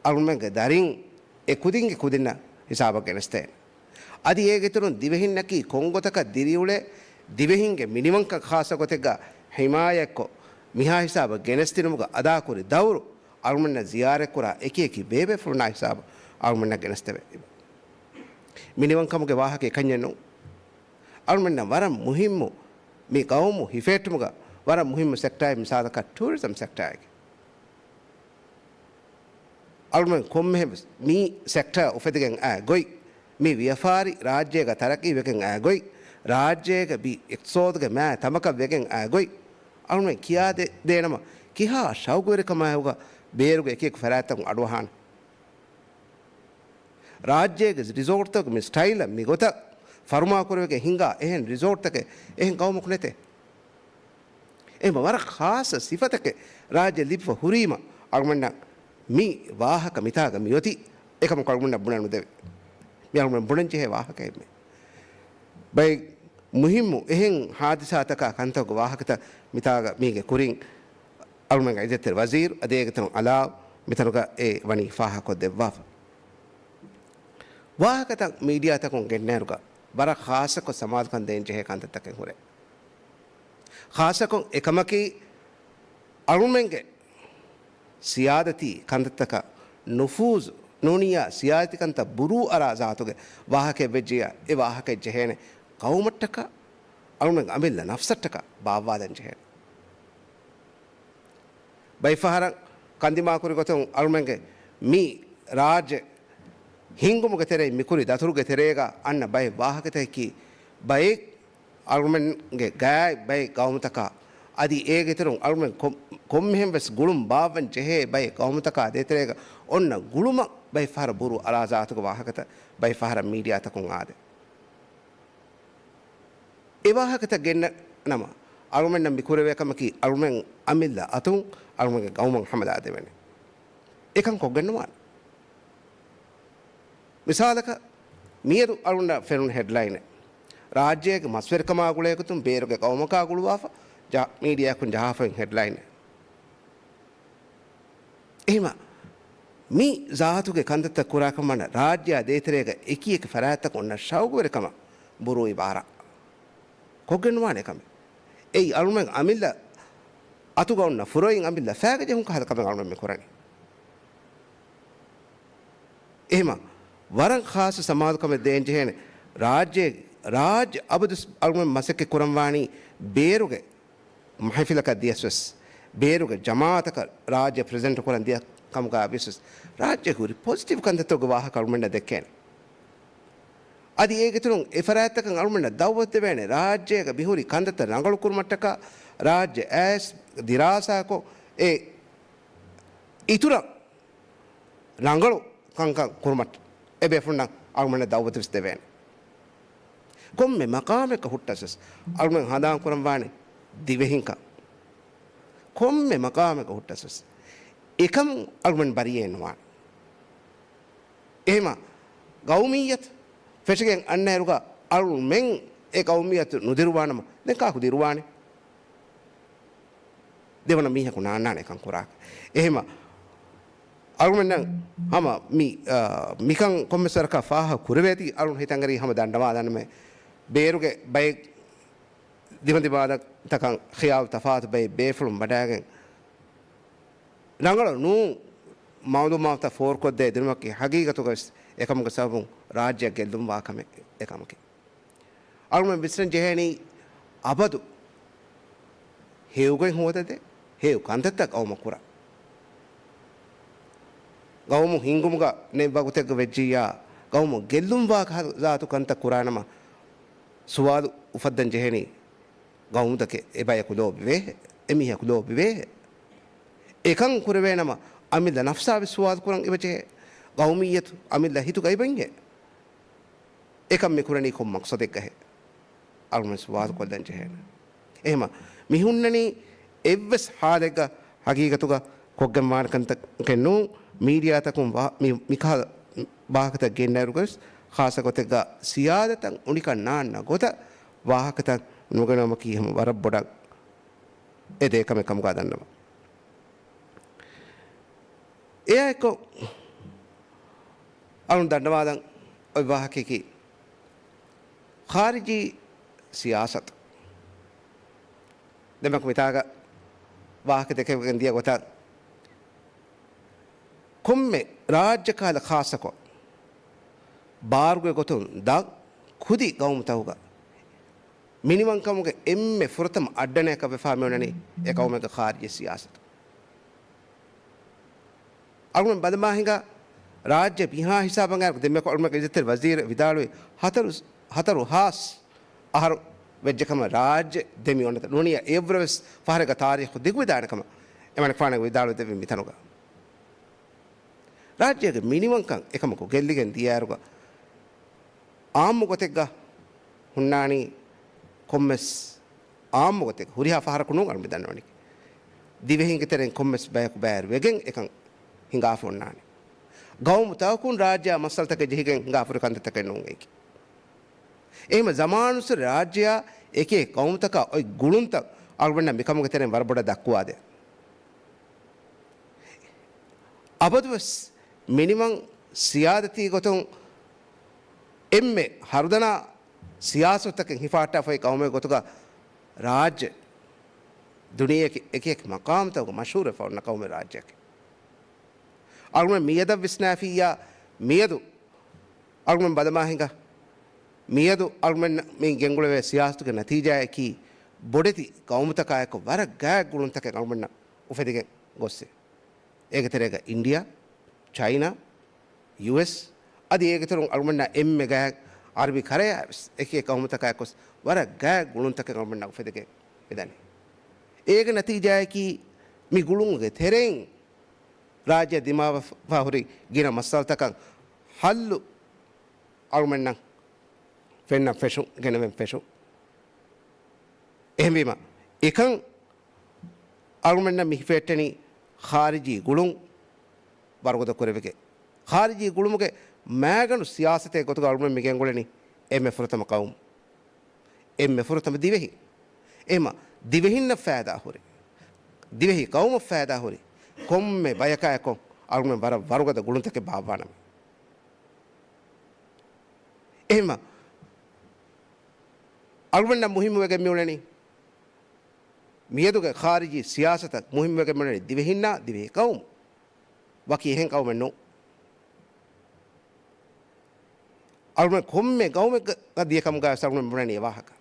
އަޅުމެންގެ ދަރިން އެ ކުދިންގެ ކުދިންނަށް ހިސާބަށް ގެނެސްދޭނެ. އަދި އޭގެ އިތުރުން ދިވެހިންނަކީ ކޮންގޮތަކަށް ދިރިއުޅޭ، ދިވެހިންގެ މިނިވަންކަން ޚާއްޞަ ގޮތެއްގަ ހިމާޔަތްކޮށް، މިހާ ހިސާބަށް ގެނެސްދިނުމުގަ އަދާކުރި ދައުރު އަޅުމެންނަށް ޒިޔާރަތްކުރާ އެކި އެކި ބޭބޭފުޅުންނާ ހިސާބަށް އަޅުމެންނަށް ގެނެސްދެވޭ. މިނިވަންކަމުގެ ވާހަކަ އެކަންޏެއް ނޫން. އަޅުމެންނަށް ވަރަށް މުހިއްމު މި ގައުމު ހިފޭއްޓުމުގަ ވަރަށް މުހިއްމު ސެކްޓާއެއް މިސާލަކަށް ޓޫރިޒަމް ސެކްޓާއެކޭ. އަޅުމެން ކޮންމެހެން ވެސް މި ސެކްޓާ އުފެދިގެން އައި ގޮތް، މި ވިޔަފާރި ރާއްޖޭގަ ތަރައްޤީ ވެގެން އައި ގޮތް، ރާއްޖޭގެ މި އިޤްތިޞާދުގެ މާތް ތަންބަކަށް ވެގެން އައި ގޮތް، އަޅުމެން ކިޔާދޭ، ދޭނަމަ ކިހާ ޝައުގުވެރިކަމާއެކުގަ ބޭރުގެ އެކި އެކި ފަރާތްތަކުން އަޑުއަހާނެ. ރާއްޖޭގެ ރިސޯޓްތަކުގެ މި ސްޓައިލަށް މިގޮތަށް ފަރުމާކުރެވިގެން ހިނގާ އެހެން ރިސޯޓްތަކެއް އެހެން ގައުމަކު ނެތޭ. އެހެން ވަރަށް ޚާއްޞަ ސިފަތަކެއް ރާއްޖެ ލިބިފަ ހުރީމަ، އަޅުގަނޑަށް މި ވާހަކަ މިތާގަ މިއޮތީ އެކަމަކު އަޅުގަނޑަށް ބުނަން ނުދެވޭ. މި އަޅުގަނޑަށް ބުނަން ޖެހޭ ވާހަކައެއްމެ. ބައެއް މުހިއްމު އެހެން ހާދިސާތަކާ ކަންތަކުގެ ވާހަކަތައް މިތާގަ މީގެ ކުރިން އަޅުގަނޑުގެ އިއްޒަތްތެރި ވަޒީރު އަދި އޭގެ ތެރެއިން އަލާ މިތަނުގަ އެ ވަނީ ފާހަގަކޮށް ދެއްވާފަ. ވާހަކަތައް މީޑިއާތަކުން ގެންނައިރުގަ ވަރަށް ޚާއްޞަކޮށް ސަމާލުކަން ދޭން ޖެހޭ ކަންތައްތަކެއް ހުރޭ. ޚާއްޞަކޮށް އެކަމަކީ، އަޅުމެންގެ ސިޔާދަތީ ކަންތައްތަކަށް ނުފޫޒު ނޫނިއްޔާ، ސިޔާދަތީ ކަންތައް ބުރޫ އަރާ ޒާތުގެ ވާހަކައެއް ވެއްޖިއްޔާ، އެ ވާހަކައެއް ޖެހޭނެ ގައުމަށްޓަކާ، އަޅުމެންގެ އަމިއްލަ ނަފްސަށްޓަކާ ބާއްވާލަން ޖެހޭނެ. ބައެއްފަހަރަށް ކަންދިމާކުރި ގޮތުން އަޅުމެންގެ މި ރާއްޖެ ހިންގުމުގެ ތެރެއިން މިކުރި ދަތުރުގެ ތެރޭގަ އަންނަ ބައެއް ވާހަކަތަކަކީ، ބައެއް އަޅުމެންގެ ގާތް ބައެއް ގައުމުތަކާ އަދި އޭގެ އިތުރުން އަޅުމެން ކޮ-، ކޮންމެހެން ވެސް ގުޅުން ބާއްވަން ޖެހޭ ބައެއް ގައުމުތަކާ ދޭތެރޭގަ އޮންނަ ގުޅުމަށް ބައެއް ފަހަރަށް ބުރޫ އަރާ ޒާތުގެ ވާހަކަތައް ބައެއް ފަހަރަށް މީޑިއާތަކުން އާދޭ. އެ ވާހަކަތައް ގެންނަ ނަމަ، އަޅުމެންނަށް މި ކުރެވޭ ކަމަކީ، އަޅުމެން އަމިއްލަ އަތުން އަޅުމެންގެ ގައުމަށް ހަމަލާ ދެވޭނެ. އެކަން ކޮށްގެންނުވާނެ. މިސާލަކަށް، މިއަދު އަޅުގަނޑަށް ފެނުނު ހެޑްލައިނެއް، ރާއްޖޭގެ މަސްވެރިކަމާ ގުޅޭގޮތުން ބޭރުގެ ގައުމަކާ ގުޅުވާފަ، ޖަ-، މީޑިއާއަކުން ޖަހާފައި ހެޑްލައިނެއް. އެހެމަ މި ޒާތުގެ ކަންތައްތައް ކުރާކަމަށް ރާއްޖެއާ ދޭތެރޭގަ އެކިއެކި ފަރާތްތަކުން އޮންނަ ޝައުގުވެރިކަމަށް ބުރޫ އިބާރާ ކޮށްގެންވާނެ ކަމެއް. އެއީ އަޅުމެން އަމިއްލަ އަތުގަ އޮންނަ ފުރޮއިން އަމިއްލަ ފާގަޖެހުން ކަހަލަ ކަމެއް އަޅުމެން މި ކުރަނީ. އެހެމަ ވަރަށް ޚާއްޞަ ސަމާލުކަމެއް ދޭންޖެހޭނެ. ރާއްޖޭ، ރާއްޖެ އަބަދު އަޅުމެން މަސައްކަތް ކުރަންވާނީ ބޭރުގެ މަހިފިލަކަށް ދިޔަސްވެސް، ބޭރުގެ ޖަމާއަތަކަށް ރާއްޖެ ޕްރެޒެންޓް ކުރަން ދިޔަ ކަމުގަ ވިޔަސްވެސް، ރާއްޖޭގަ ހުރި ޕޮޒިޓިވް ކަންތައްތަކުގެ ވާހަކަ އަޅުމެންނަށް ދެއްކޭނެ. އަދި އޭގެ އިތުރުން އެ ފަރާތްތަކަށް އަޅުމެންނަށް ދައުވަތު ދެވޭނެ، ރާއްޖޭގަ މިހުރި ކަންތައްތައް ރަނގަޅު ކުރުމަށްޓަކާ، ރާއްޖެ އައިސް ދިރާސާކޮށް، އެ އިތުރަށް ރަނގަޅު ކަންކަން ކުރުމަށް އެ ބޭފުޅުންނަށް އަޅުމެންނަށް ދައުވަތުވެސް ދެވޭނެ. ކޮންމެ މަޤާމެއްގަ ހުއްޓަސްވެސް އަޅުމެން ހަނދާން ކުރަންވާނެ ދިވެހިންކަން. ކޮންމެ މަޤާމެއްގަ ހުއްޓަސްވެސް އެކަން އަޅުމެން ބަރިއޭ ނުވާނެ. އެހެމަ ގައުމިއްޔަތު ފެށިގެން އަންނައިރުގަ އަޅުމެން އެ ގައުމިއްޔަތު ނުދިރުވާނަމަ، ދެން ކާކު ދިރުވާނެ؟ ދެވަނަ މީހަކު ނާންނާނެ އެކަން ކުރާކަށް. އެހެމަ އަޅުމެންނަށް ހަމަ މި، އާ، މިކަން ކޮންމެސް ވަރަކަށް ފާހަގަ ކުރެވޭތީ، އަޅުން ހިތަށްއެރީ ހަމަ ދަންނަވާލަންމެ ބޭރުގެ ބައެއް ދިމަދިމާލަކަށް ޚިޔާލު ތަފާތު ބައެއް ބޭފުޅުން ވަޑާގެން ރަނގަޅު ނޫން މައުލޫމާތުތައް ފޯރުކޮށްދޭ ދިނުމަކީ ހަގީގަތުގަވެސް އެކަމުގެ ސަބަބުން ރާއްޖެއަށް ގެއްލުންވާ ކަމެއް އެކަމަކީ. އަޅުމެން ވިސްނަން ޖެހޭނީ އަބަދު ހެޔޮގޮތް ހޯދަދޭ، ހެޔޮ ކަންތައްތައް ގައުމަށް ކުރާ. ގައުމު ހިންގުމުގަ ނެތް ވަގުތެއްގަ ވެއްޖިއްޔާ، ގައުމު ގެއްލުންވާ ކަހަލަ ޒާތު ކަންތައް ކުރާނަމަ، ސުވާލު އުފައްދަން ޖެހޭނީ، ގައުމުތަކެއް އެބަޔަކު ލޯބިވޭހެއް؟ އެމީހަކު ލޯބިވޭހެއް؟ އެކަން ކުރެވޭނަމަ، އަމިއްލަ ނަފްސާވެސް ސުވާލު ކުރަން އެބަޖެހޭ. ގައުމިއްޔަތު އަމިއްލަ ހިތުގައިބަންހެއް؟ އެކަން މި ކުރަނީ ކޮން މަޤްޞަދެއްގަހޭ؟ އަޅުގަނޑު ސުވާލު ކޮށްލަން ޖެހޭނެ. އެހެމަ މި ހުންނަނީ އެއްވެސް ހާލެއްގަ ހަގީގަތުގަ ކޮށްގެންވާނެ ކަންތަކެއް ނޫން. މީޑިއާތަކުން ވާ-، މި-، މިކަހަލަ ވާހަކަތައް ގެންނައިރުގަވެސް ޚާއްޞަ ގޮތެއްގަ ސިޔާދަތައް އުނިކަން ނާންނަ ގޮތަށް ވާހަކަތައް ނުގެނައުމަކީ ހަމަ ވަރަށް ބޮޑަށް އެދޭ ކަމެއް ކަމުގަ ދަންނަވަން. އެއާއެކު އަޅުން ދަންނަވާލަން އޮތް ވާހަކަޔަކީ ޚާރިޖީ ސިޔާސަތު. ދެމަކު މިތާގަ ވާހަކަ ދެކެވިގެން ދިޔަ ގޮތަށް، ކޮންމެ ރާއްޖެ ކަހަލަ ޚާއްޞަކޮށް، ބާރުގެ ގޮތުން ދަށް ކުދި ގައުމުތަކުގަ މިނިވަންކަމުގެ އެންމެ ފުރަތަމަ އައްޑަނައަކަށް ވެފާ މިއޮންނަނީ އެ ގައުމެއްގެ ޚާރިޖީ ސިޔާސަތު. އަޅުގަނޑު ބަލަމާ ހިނގާ ރާއްޖެ މިހާ ހިސާބަށް އައިރު ދެންމެ އަޅުގަނޑު އިއްޒަތްތެރި ވަޒީރު ވިދާޅުވި ހަތަރު، ހަތަރު ހާސް އަހަރު ވެއްޖެ ކަމަށް ރާއްޖެ ދެމި އޮންނަތަ ނޫނިޔާ އެއްވުރެވެސް ފަހަރެއްގަ ތާރީޚު ދިގުވެދާނެ ކަމަށް އެމަނިކުފާނަށް ވިދާޅުވެދެއްވި މިތަނުގަ. ރާއްޖޭގެ މިނިވަންކަން އެކަމަކު ގެއްލިގެން ދިޔައިރުގަ އާއްމު ގޮތެއްގަ ހުންނާނީ ކޮންމެސް އާއްމު ގޮތެއް ހުރިހާ ފަހަރަކު ނޫން އަޅު މި ދަންނަވަނީ. ދިވެހިންގެ ތެރެއިން ކޮންމެސް ބަޔަކު ބައިވެރި ވެގެން އެކަން ހިނގާފަ އޮންނާނެ. ގައުމު ތަކުން ރާއްޖެއާ މައްސަލަތަކެއް ޖެހިގެން ހިނގާފަ ހުރި ކަންތައްތަކެއް ނޫން އެއީކީ. އެހެންމަ ޒަމާނުއްސުރެ ރާއްޖެއާ އެކި އެކި ގައުމުތަކާ އޮތް ގުޅުންތައް އަޅުގަނޑަށް މިކަމުގެ ތެރެއިން ވަރަށް ބޮޑަށް ދައްކުވާދޭ. އަބަދުވެސް މިނިވަން ސިޔާދަތީ ގޮތުން އެންމެ ހަރުދަނާ ސިޔާސަތުތަކެއް ހިފާއްޓާފައި ގައުމެއް ގޮތުގަ ރާއްޖެ ދުނިޔެއަކީ އެކި އެކި މަޤާމުތަކުގަ މަޝްހޫރުވެފަ އޮންނަ ގައުމެއް ރާއްޖެއަކީ. އަޅުގަނޑު މިއަދަށް ވިސްނާފިއްޔާ މިއަދު އަޅުގަނޑު ބަލަމާ ހިނގާ މިއަދު އަޅުގަނޑު މި ގެންގުޅެވޭ ސިޔާސަތުގެ ނަތީޖާއަކީ ބޮޑެތި ގައުމުތަކާއެކު ވަރަށް ގާތް ގުޅުންތަކެއް އަޅުގަނޑަށް އުފެދިގެން ގޮއްސޭ. އޭގެ ތެރޭގަ އިންޑިއާ، ޗައިނާ، ޔޫއެސް، އަދި އޭގެ ތެރެއިން އަޅުގަނޑަށް އެންމެ ގާތް އަރަބި ކަރަޔާ ވެސް އެކި އެކި ގައުމުތަކާއެކު ވެސް ވަރަށް ގާތް ގުޅުންތަކެއް އަޅުގަނޑަށް އުފެދިގެން މިދަނީ. އޭގެ ނަތީޖާއަކީ މި ގުޅުމުގެ ތެރެއިން ރާއްޖެ ދިމާވެފަ ހުރި ގިނަ މައްސަލަތަކަށް ހައްލު އަޅުގަނޑަށް ފެންނަން ފެށުން، ގެނެވެން ފެށުން. އެހެންވީމަ އެކަން އަޅުގަނޑަށް މި ހިފެހެއްޓެނީ ޚާރިޖީ ގުޅުން ވަރުގަދަ ކުރެވިގެން. ޚާރިޖީ ގުޅުމުގެ މައިގަނޑު ސިޔާސަތެއް ގޮތުގަ އަޅުގަނޑު މި ގެންގުޅެނީ އެންމެ ފުރަތަމަ ގައުމު، އެންމެ ފުރަތަމަ ދިވެހި. އެހެމަ ދިވެހިންނަށް ފައިދާ ހުރި، ދިވެހި ގައުމަށް ފައިދާ ހުރި، ކޮންމެ ބަޔަކާއެކު އަޅުގަނޑު ވަރަށް ވަރުގަދަ ގުޅުންތަކެއް ބާއްވާނަމޭ. އެހެންމަ އަޅުގަނޑަށް މުހިއްމުވެގެން މިއުޅެނީ، މިއަދުގެ ޚާރިޖީ ސިޔާސަތަށް މުހިއްމުވެގެން މިއުޅެނީ ދިވެހިންނާ ދިވެހި ޤައުމު. ވަކި އެހެން ޤައުމެއް ނޫން. އަޅުގަނޑު ކޮންމެ ޤައުމެއްގަ ދިޔަ ކަމުގަ ވެސް އަޅުގަނޑު ބުނަނީ އެ ވާހަކަ.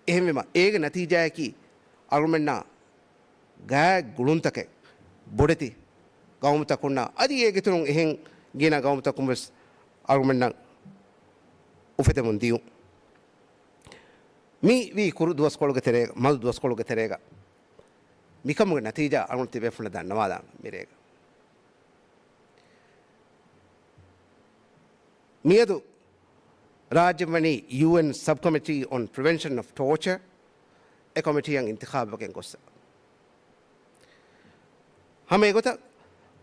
އެހެންވީމަ، އޭގެ ނަތީޖާއަކީ އަޅުމެންނާ ގާތް ގުޅުންތަކެއް ބޮޑެތި ޤައުމުތަކުންނާ އަދި އޭގެ އިތުރުން އެހެން ގިނަ ޤައުމުތަކުން ވެސް އަޅުމެންނަށް އުފެދެމުން ދިޔުން. މި ވީ ކުރު ދުވަސްކޮޅުގެ ތެރޭގަ، މަދު ދުވަސްކޮޅުގެ ތެރޭގަ މިކަމުގެ ނަތީޖާ އަޅުގަނޑު ތިބޭފުޅުންނަށް ދަންނަވާލާނަން މިރޭގަ. މިއަދު ރާއްޖެ ވަނީ ޔޫއެން Subcommittee on Prevention of Torture އެ ކޮމިޓީއަށް އިންތިޚާބުވެގެން ގޮއްސަ. ހަމަ އެގޮތަށް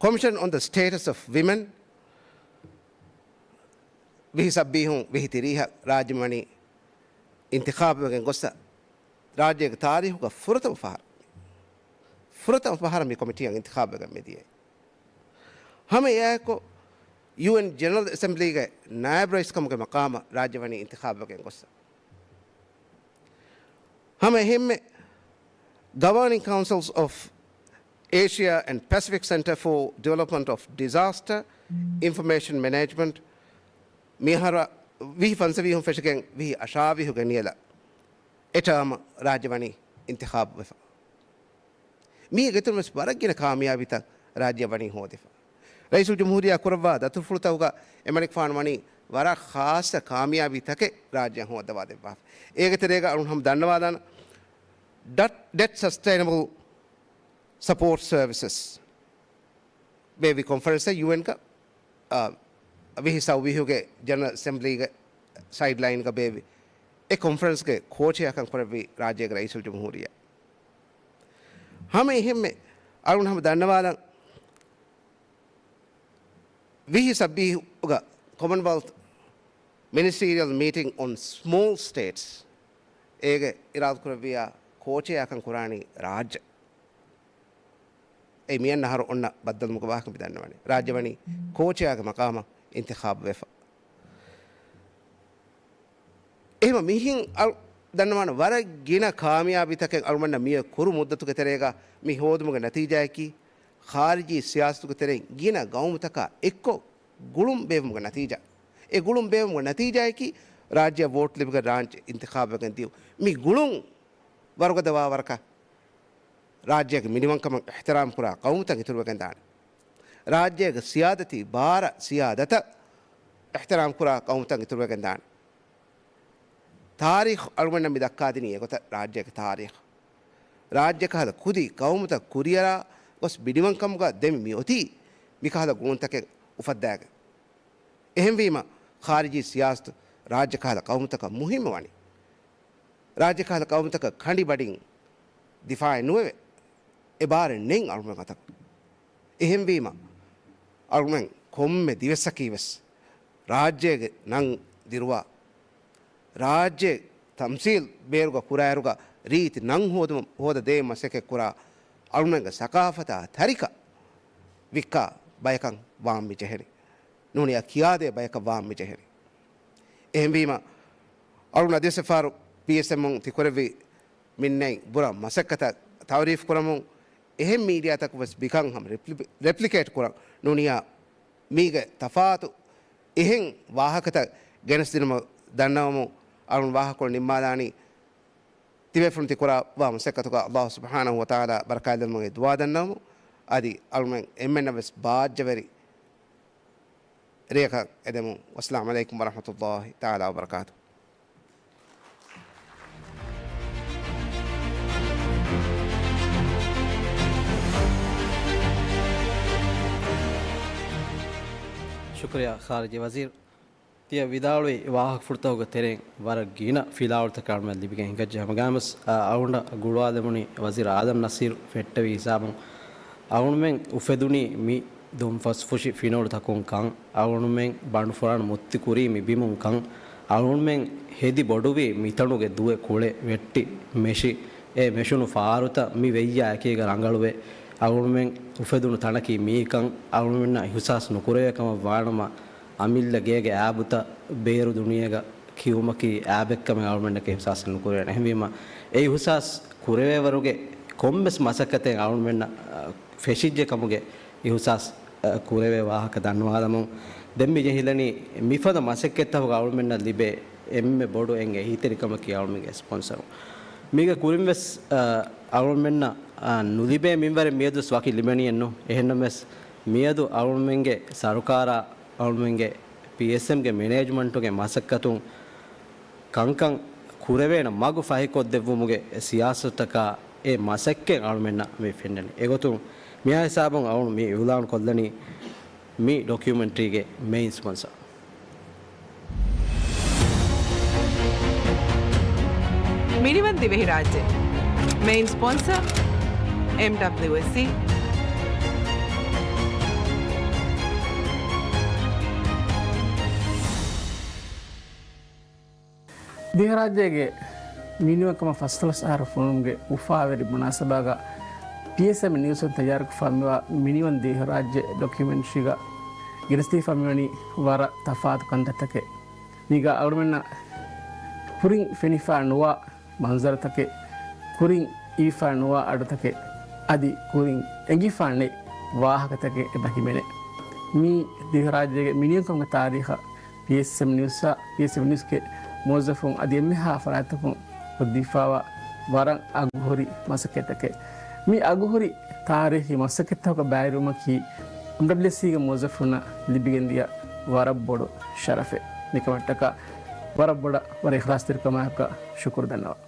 Commission on the Status of Women ވިހި ސައްބީހުން ވިހި ތިރީހަށް ރާއްޖެ ވަނީ އިންތިޚާބުވެގެން ގޮއްސަ. ރާއްޖޭގެ ތާރީޚުގަ ފުރަތަމަ ފަހަރަށް، ފުރަތަމަ ފަހަރަށް މި ކޮމިޓީއަށް އިންތިޚާބުވެގެން މިދިޔައީ. ހަމަ އެއާއެކު ޔޫއެން ޖެނެރަލް އެސެމްބްލީގެ ނާއިބް ރައީސް ކަމުގެ މަޤާމަށް ރާއްޖެ ވަނީ އިންތިޚާބުވެގެން ގޮއްސަ. ހަމަ އެހެންމެ Governing Councils of Asia and Pacific Centre for Development of Disaster Information Management މިއަހަރަށް ވިހި ފަންސަވީހުން ފެށިގެން ވިހި އަށާވީހުގެ ނިޔަލަށް އެ ޓާމަށް ރާއްޖެ ވަނީ އިންތިޚާބު ވެފަ. މީގެ އިތުރުން ވެސް ވަރަށް ގިނަ ކާމިޔާބީތައް ރާއްޖެއަށް ވަނީ ހޯދިފަ. ރައީސުލްޖުމްހޫރިއްޔާ ކުރައްވާ ދަތުރުފުޅުތަކުގަ އެމަނިކުފާނު ވަނީ ވަރަށް ޚާއްޞަ ކާމިޔާބީ ތަކެއް ރާއްޖެއަށް ހޯއްދަވާ ދެއްވާފަ. އޭގެ ތެރޭގަ އަޅުން ހަމަ ދަންނަވާލާނަން، ޑެޓް، ޑެޓް ސަސްޓެއިނަބަލް ސަޕޯޓް ސަރވިސަސް ބޭއްވި ކޮންފަރެންސެއް ޔޫއެންގަ، އާ، ވިހި ސައުވީހުގެ ޖެނެރަލް އެސެމްބްލީގެ ސައިޑްލައިންގަ ބޭއްވި އެ ކޮންފަރެންސްގެ ކޯޗެއާކަން ކުރެއްވި ރާއްޖޭގެ ރައީސުލްޖުމްހޫރިއްޔާ. ހަމަ އެހެންމެ އަޅުން ހަމަ ދަންނަވާލަން، ވިހި ސައްބީހުގަ ކޮމަންވެލްތް މިނިސްޓީރިއަލް މީޓިންގް އޮން ސްމޯލް ސްޓޭޓްސް އޭގެ އިރާދަކުރެއްވިޔާ ކޯޗެއާކަން ކުރާނީ ރާއްޖެ. އެ މިއަންނަ އަހަރު އޮންނަ ބައްދަލުވުމުގެ ވާހަކަ މި ދަންނަވަނީ. ރާއްޖެ ވަނީ ކޯޗެއާގެ މަޤާމަށް އިންތިޚާބު ވެފަ. އެހެންވީމަ މިހިން އަޅު-، ދަންނަވާނެ ވަރަށް ގިނަ ކާމިޔާބީތަކެއް އަޅުމެންނަށް މިއޮތް ކުރު މުއްދަތުގެ ތެރޭގަ މި ހޯދުމުގެ ނަތީޖާއަކީ، ޚާރިޖީ ސިޔާސަތުގެ ތެރެއިން ގިނަ ގައުމުތަކާ އެއްކޮށް ގުޅުން ބޭއްވުމުގެ ނަތީޖާ. އެ ގުޅުން ބޭއްވުމުގެ ނަތީޖާއަކީ، ރާއްޖެއަށް ވޯޓް ލިބިގެން ރާއްޖެ އިންތިޚާބުވެގެން ދިޔުން. މި ގުޅުން ވަރުގަދަވާ ވަރަކަށް ރާއްޖޭގެ މިނިވަންކަމަށް އިޙްތިރާމް ކުރާ ޤައުމުތައް އިތުރުވެގެން ދާނެ. ރާއްޖޭގެ ސިޔާދަތީ ބާރަ ސިޔާދަތަށް އިޙްތިރާމް ކުރާ ޤައުމުތައް އިތުރުވެގެން ދާނެ. ތާރީޚު އަޅުގަނޑަށް މި ދައްކާދިނީ އެގޮތަށް ރާއްޖޭގެ ތާރީޚު. ރާއްޖެ ކަހަލަ ކުދި ޤައުމުތައް ކުރިއަރާ ގޮސް މިނިވަންކަމުގަ ދެން މި އޮތީ މިކަހަލަ ގުޅުންތަކެއް އުފައްދާގެން. އެހެންވީމަ، ޚާރިޖީ ސިޔާސަތު ރާއްޖެ ކަހަލަ ޤައުމުތަކަށް މުހިއްމު ވަނީ. ރާއްޖެ ކަހަލަ ޤައުމުތަކަށް ކަނޑި ބަޑިން ދިފާއެއް ނުވެވޭ. އެ ބާރެއް ނެތް އަޅުގަނޑު އަތަށް. އެހެންވީމަ، އަޅުގަނޑު ކޮންމެ ދިވެއްސަކީ ވެސް ރާއްޖޭގެ ނަން ދިރުވާ، ރާއްޖެ ތަމްސީލް ބޭރުގަ ކުރާއިރުގަ ރީތި ނަން ހޯދުމަށް، ހޯދަ ދޭ މަސައްކަތް ކުރާ އަޅުގަނޑުގެ ސަޤާފަތާ ތަރިކަ ވިއްކާ ބަޔަކަށް ވާން މި ޖެހެނީ. ނޫނިއްޔާ ކިޔާދޭ ބަޔަކަށް ވާން މި ޖެހެނީ. އެހެންވީމަ، އަޅުގަނޑު އަދިވެސް އެއްފަހަރު ޕީއެސްއެމުން ތިކުރެއްވި މިންނަތް ބުރަ މަސައްކަތަށް ތައުރީފް ކުރަމުން، އެހެން މީޑިއާތަކުން ވެސް މިކަން ހަމަ ރެޕްލި-، ރެޕްލިކޭޓް ކުރަން. ނޫނިއްޔާ މީގެ ތަފާތު އެހެން ވާހަކަތައް ގެނެސްދިނުމަށް ދަންނަވަމުން އަޅުން ވާހަކަކޮޅު ނިންމާލާނީ. ތިބޭފުޅުން ތި ކުރާ ވާ މަސައްކަތުގަ ﷲ ސުބްޙާނަހޫ ވަތަޢާލާ ބަރަކާތްލެއްވުމުގެ ދުޢާ ދަންނަވަމުން، އަދި އަޅުމެން އެންމެންނަށް ވެސް ބާއްޖަވެރި ރެއަކަށް އެދެމުން. ވައްސަލާމު ޢަލައިކުމް ވަރަޙްމަތުﷲ ތަޢާލާ ވަބަރަކާތުހު. ޝުކުރިއްޔާ ޚާރިޖީ ވަޒީރު. ތިޔަ ވިދާޅުވި ވާހަކަފުޅުތަކުގެ ތެރެއިން ވަރަށް ގިނަ ފިލާވަޅުތަކެއް އަޅުމެން ލިބިގެން ހިނގައްޖެ. ހަމަގައިމުވެސް، އަ، އަޅުގަނޑަށް ގުޅުވާލެވުނީ ވަޒީރު އާދަމް ނަސީރު ފެއްޓެވި ހިސާބުން، އަޅުމެން އުފެދުނީ މި ދުންފަސްފުށި ފިނޮޅުތަކުން ކަން، އަޅުމެން ބަނޑުފުރާން މުއްތި ކުރީ މި ބިމުން ކަން، އަޅުމެން ހެދި ބޮޑުވީ މިތަނުގެ ދުވެ ކުޅެ ވެއްޓި މެށި، އެ މެށުނު ފާރުތައް މި ވެއްޔާ އެކީގަ ރަނގަޅުވެ، އަޅުމެން އުފެދުނު ތަނަކީ މިއީކަން އަޅުމެންނަށް އިހުސާސް ނުކުރެވޭ ކަމަށް ވާނަމަ، އަމިއްލަ ގޭގެ އާބުތައް ބޭރު ދުނިޔޭގަ ކިޔުމަކީ އާބެއްކަމެއް އަޅުމެންނަކަށް އިހުސާސް ނުކުރެވޭނެ. އެހެންވީމަ، އެ އިހުސާސް ކުރެވޭވަރުގެ ކޮންމެސް މަސައްކަތެއް އަޅުމެންނަށް، އަ، ފެށިއްޖެ ކަމުގެ އިހުސާސް، އަ، ކުރެވޭ ވާހަކަ ދަންނަވާލަމުން، ދެން މި ޖެހިލަނީ މިފަދަ މަސައްކަތްތަކުގަ އަޅުމެންނަށް ލިބޭ އެންމެ ބޮޑު އެން އެހީތެރިކަމަކީ އަޅުމެންގެ ސްޕޮންސަރުން. މީގެ ކުރިންވެސް، އަ، އަޅުމެންނަށް، އަ، ނުލިބޭ މިންވަރެއް މިއަދުވެސް ވަކި ލިބެނީއެއްނު. އެހެންނަމަވެސް، މިއަދު އަޅުމެންގެ ސަރުކާރާ، އަޅުމެންގެ ޕީއެސްއެމްގެ މެނޭޖްމަންޓުގެ މަސައްކަތުން ކަންކަން ކުރެވޭނެ މަގު ފަހިކޮށްދެއްވުމުގެ ސިޔާސަތުތަކާ އެ މަސައްކަތް އަޅުމެންނަށް މި ފެންނަނީ. އެގޮތުން މިހާ ހިސާބުން އަޅުން މި އިއުލާން ކޮށްލަނީ މި ޑޮކިއުމެންޓްރީގެ މެއިން ސްޕޮންސަރ. މިނިވަން ދިވެހިރާއްޖެ. މެއިން ސްޕޮންސަރ، އެމްޑަބްލިއުއެސްސީ. ދިވެހިރާއްޖޭގެ މިނިވަންކަމަށް ފަސްދޮޅަސް އަހަރު ފުނުމުގެ އުފާވެރި މުނާސަބާގަ ޕީއެސްއެމް ނިއުސުން ތައްޔާރުކޮށްފަ މިވާ މިނިވަން ދިވެހިރާއްޖެ ޑޮކިއުމެންޓްރީގަ ގެނެސްދީފަ މިވަނީ ވަރަށް ތަފާތު ކަންތައްތަކެއް. މީގަ އަޅުމެންނަށް ކުރިން ފެނިފަ ނުވާ މަންޒަރުތަކެއް، ކުރިން އިވިފަ ނުވާ އަޑުތަކެއް، އަދި ކުރިން އެނގިފަ ނެތް ވާހަކަތަކެއް އެބަ ހިމެނޭ. މީ ދިވެހިރާއްޖޭގެ މިނިވަންކަމުގެ ތާރީޚަށް ޕީއެސްއެމް ނިއުސްއާ، ޕީއެސްއެމް ނިއުސްގެ މުވައްޒަފުން އަދި އެންމެހާ ފަރާތްތަކުން ކޮށްދީފަވާ ވަރަށް އަގުހުރި މަސައްކަތްތަކެއް. މި އަގުހުރި ތާރީޚީ މަސައްކަތްތަކަށް ބައިވެރިވުމަކީ އެމްޑަބްލިއުއެސްސީގެ މުވައްޒަފުންނަށް ލިބިގެންދިޔަ ވަރަށް ބޮޑު ޝަރަފެއް. މިކަމަށްޓަކާ ވަރަށް ބޮޑަށް ވަރަށް އިޚްލާޞްތެރިކަމާއެކު ޝުކުރު ދަންނަވަން.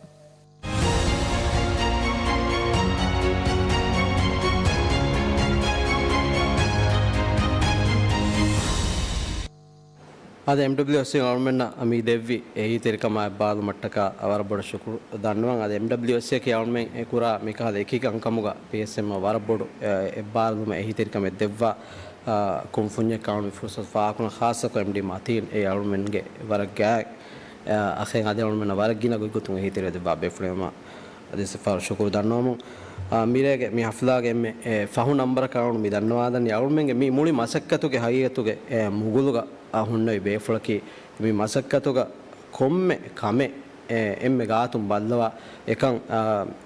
އަދި އެމްޑަބްލިއުއެސްސީ އަޅުމެންނަށް މި ދެއްވި އެހީތެރިކަމާ އެއްބާރުލުމަށްޓަކާ ވަރަށް ބޮޑަށް ޝުކުރު ދަންނަވަން. އަދި އެމްޑަބްލިއުއެސްސީއަކީ އަޅުމެން އެ ކުރާ މިކަހަލަ އެކި ކަންކަމުގަ ޕީއެސްއެމްއަށް ވަރަށް ބޮޑު، އެ، އެއްބާރުލުމެއް އެހީތެރިކަމެއް ދެއްވާ، އާ، ކުންފުންޏެއް ކަމަށް މި ފުރުސަތު ފާހަގަކުރަން. ޚާއްޞަކޮށް އެމްޑީ މަތީން އެ އަޅުމެންގެ ވަރަށް ގާތް، އާ، އަޚެއް އަދި އަޅުމެންނަށް ވަރަށް ގިނަ ގޮތްގޮތުން އެހީތެރިވެ ދެއްވާ ބޭފުޅެއް ވުމަށް އަދި ސިފަހަރު ޝުކުރު ދަންނަވަމުން. އާ، މިރޭގެ މި ހަފްލާގެ އެންމެ، އެ، ފަހު ނަންބަރަކަށް އަޅުން މި ދަންނަވާލަނީ އަޅުމެންގެ މި މުޅި މަސައްކަތުގެ ހަގީގަތުގެ، އެ، މުގުލުގަ، އާ، ހުންނެވި ބޭފުޅަކީ މި މަސައްކަތުގަ ކޮންމެ ކަމެއް، އެ، އެންމެ ގާތުން ބައްލަވާ އެކަން، އާ،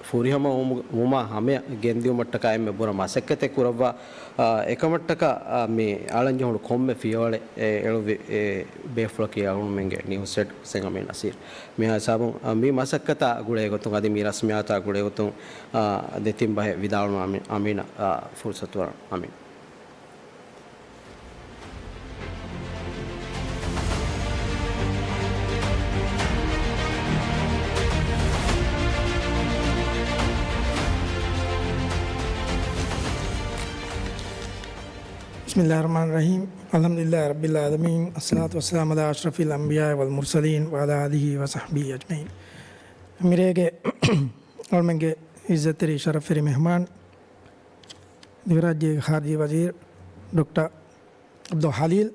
ފުރިހަމަ ވުމު-، ވުމާ ހަމަޔަށް ގެންދިއުމަށްޓަކާ އެންމެ ބުރަ މަސައްކަތެއް ކުރައްވާ، އާ، އެކަމަށްޓަކާ، އާ، މި އަޅަންޖެހުނު ކޮންމެ ފިޔަވަޅެއް، އެ، އެޅުއްވި، އެ، ބޭފުޅަކީ އަޅުމެންގެ ނިއުސް ހެޑް ހުސެން އަމީން ނަސީރު. މިހާ ހިސާބުން، އާ، މި މަސައްކަތާ ގުޅޭ ގޮތުން އަދި މި ރަސްމިއްޔާތާ ގުޅޭ ގޮތުން، އާ، ދެތިން ބަހެއް ވިދާޅުވުނު އަމި-، އަމީނަށް، އާ، ފުރުސަތު ވަރަށް އަމީން. بسم الله الرحمن الرحيم. الحمد لله رب العالمين. الصلاة والسلام على أشرف الأنبياء والمرسلين وعلى آله وصحبه أجمعين. މިރޭގެ އަޅުމެންގެ އިއްޒަތްތެރި ޝަރަފްވެރި މެހްމާން، ދިވެހިރާއްޖޭގެ ޚާރިޖީ ވަޒީރު ޑޮކްޓަރ އަބްދުލް ހަލީލް،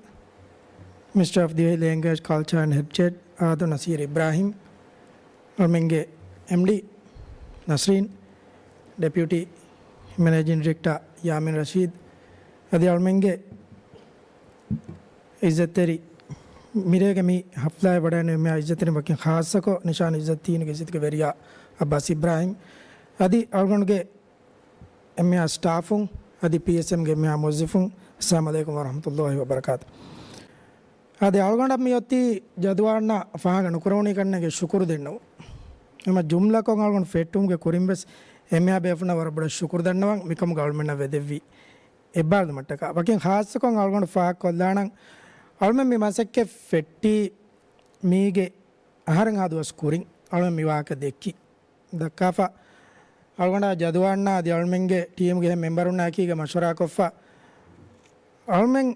މިނިސްޓަރ އޮފް ދިވެހި ލޭންގުއޭޖް، ކަލްޗާ އެންޑް ހެރިޓޭޖް އާދަމް ނަސީރު އިބްރާހިމް، އަޅުމެންގެ އެމްޑީ ނަސްރީން، ޑެޕިއުޓީ މެނޭޖިން ޑިރެކްޓަރ ޔާމީން ރަޝީދް، އަދި އަޅުމެންގެ އިއްޒަތްތެރި މިރޭގެ މި ހަފްލާއެއް ވަޑައިގެންނެވި އިއްޒަތްތެރިން ވަކިން ޚާއްޞަކޮށް ނިޝާން އިއްޒަތްތީނުގެ އިއްޒަތުގެ ވެރިޔާ އައްބާސް އިބްރާހިމް، އަދި އަޅުގަނޑުގެ އެންމެހާ ސްޓާފުން އަދި ޕީއެސްއެމްގެ އެންމެހާ މުވައްޒަފުން، އައްސަލާމު ޢަލައިކުމް ވަރަޙްމަތުﷲ ވަބަރަކާތު. އަދި އަޅުގަނޑަށް މިއޮތީ ޖަދުވާންނަށް ފާހަގަ ނުކުރެވުނީ ކަންނޭނގެ ޝުކުރު ދެންނެވުން. އެމަ ޖުމްލަކޮށް އަޅުގަނޑު ފެއްޓުމުގެ ކުރިން ވެސް އެންމެހާ ބޭފުޅުންނަށް ވަރަށް ބޮޑަށް ޝުކުރު ދަންނަވަން މިކަމުގަ އަޅުމެންނަށް ވެދެއްވި އެއްބާރުލުމަށްޓަކާ. ވަކިން ޚާއްޞަކޮށް އަޅުގަނޑު ފާހަގަކޮށްލާނަން އަޅުމެން މި މަސައްކަތް ފެއްޓީ މީގެ އަހަރެއްހާ ދުވަސް ކުރިން އަޅުމެން މި ވާހަކަ ދެއްކި. ދައްކާފަ އަޅުގަނޑާ ޖަދުވާންނާ އަދި އަޅުމެންގެ ޓީމުގެ އެހެން މެމްބަރުންނާ އެކީގަ މަޝްވަރާކޮށްފަ އަޅުމެން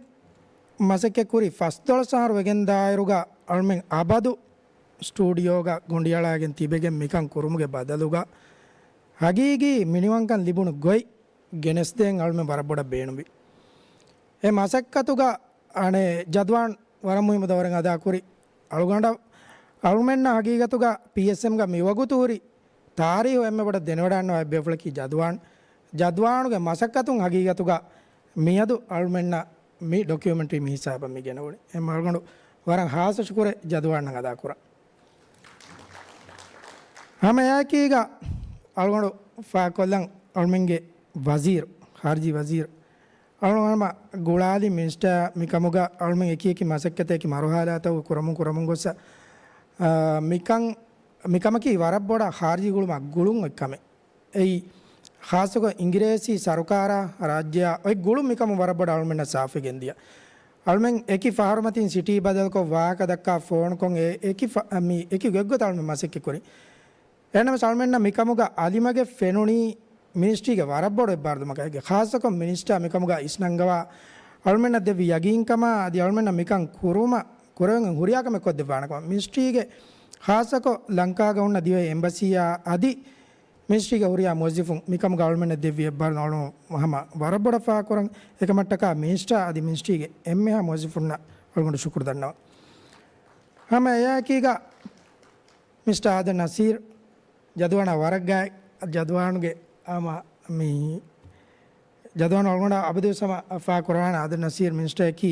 މަސައްކަތް ކުރި ފަސްދޮޅަސް އަހަރު ވެގެންދާއިރުގަ އަޅުމެން އަބަދު ސްޓޫޑިއޯގަ ގޮނޑިއަޅާގެން ތިބެގެން މިކަން ކުރުމުގެ ބަދަލުގަ ހަގީގީ މިނިވަންކަން ލިބުނު ގޮތް ގެނެސްދޭން އަޅުމެން ވަރަށް ބޮޑަށް ބޭނުންވި. އެ މަސައްކަތުގަ އަނެއް ޖަދުވާން ވަރަށް މުހިއްމު ދައުރެއް އަދާކުރި. އަޅުގަނޑަށް، އަޅުމެންނަށް ހަގީގަތުގަ ޕީއެސްއެމްގަ މިވަގުތު ހުރި ތާރީހު އެންމެ ބޮޑަށް ދެނެވަޑައިގަންނަވާ އެއްބޭފުޅަކީ ޖަދުވާން. ޖަދުވާނުގެ މަސައްކަތުން ހަގީގަތުގަ މިއަދު އަޅުމެންނަށް މި ޑޮކިއުމެންޓްރީ މި ހިސާބަށް މި ގެނެވުނީ. އެހެން އަޅުގަނޑު ވަރަށް ހާއްސަ ޝުކުރެއް ޖަދުވާނަށް އަދާކުރަން. ހަމައެއާއެކީގަ އަޅުގަނޑު ފާކޮށްލަން އަޅުމެންގެ ވަޒީރު، ޚާރިޖީ ވަޒީރު، އަޅުގަނޑު ހަމަ ގުޅާލި މިނިސްޓާ މިކަމުގަ އަޅުމެން އެކި އެކި މަސައްކަތެއް އެކި މަރުހަލާތަކުގަ ކުރަމުން ކުރަމުން ގޮއްސަ، އާ، މިކަން، މިކަމަކީ ވަރަށް ބޮޑަށް ޚާރިޖީ ގުޅުމަށް ގުޅުން އޮތް ކަމެއް. އެއީ، ޚާއްޞަކޮށް އިނގިރޭސި ސަރުކާރާ ރާއްޖެއާ އޮތް ގުޅުން މިކަމުން ވަރަށް ބޮޑަށް އަޅުމެންނަށް ސާފުވެގެން ދިޔަ. އަޅުމެން އެކި ފަހަރުމަތިން ސިޓީ ބަދަލުކޮށް ވާހަކަ ދައްކާ ފޯނުކޮށް އެ-، އެކި ފަ-، މި އެކި ގޮތްގޮތަށް އަޅުމެން މަސައްކަތް ކުރިން. އެހެންނަމަވެސް އަޅުމެންނަށް މިކަމުގަ އަލިމަގެ ފެނުނީ މިނިސްޓްރީގެ ވަރަށް ބޮޑު އެއްބާރުލުމަކަށް. އޭގެ ޚާއްޞަކޮށް މިނިސްޓާ މިކަމުގަ އިސްނަންގަވާ އަޅުމެންނަށް ދެއްވި ޔަގީންކަމާ އަދި އަޅުމެންނަށް މިކަން ކުރުމަށް ކުރެވެން ހުރިހާ ކަމެއް ކޮށްދެއްވާނެ ކަމަށް. މިނިސްޓްރީގެ ޚާއްޞަކޮށް ލަންކާގަ ހުންނަ ދިވެހި އެމްބަސީއާ އަދި މިނިސްޓްރީގެ ހުރިހާ މުވައްޒަފުން މިކަމުގަ އަޅުމެންނަށް ދެއްވި އެއްބާރުލުން އަޅުގަނޑު ހަމަ ވަރަށް ބޮޑަށް ފާހަގަކުރަން. އެކަމަށްޓަކާ މިނިސްޓާ އަދި މިނިސްޓްރީގެ އެންމެހާ މުވައްޒަފުންނަށް އަޅުގަނޑު ޝުކުރު ދަންނަވަން. ހަމަ އެއާއެކީގަ މިސްޓާ އާދަމް ނަސީރު ޖަދުވާނާ ވަރަށް ގާތް، ޖަދުވާނުގެ ހަމަ މި ޖަދުވާނު އަޅުގަނޑަށް އަބަދުވެސް ހަމަ ފާހަގަކުރައްވާނެ އާދަމް ނަސީރު މިނިސްޓަރަކީ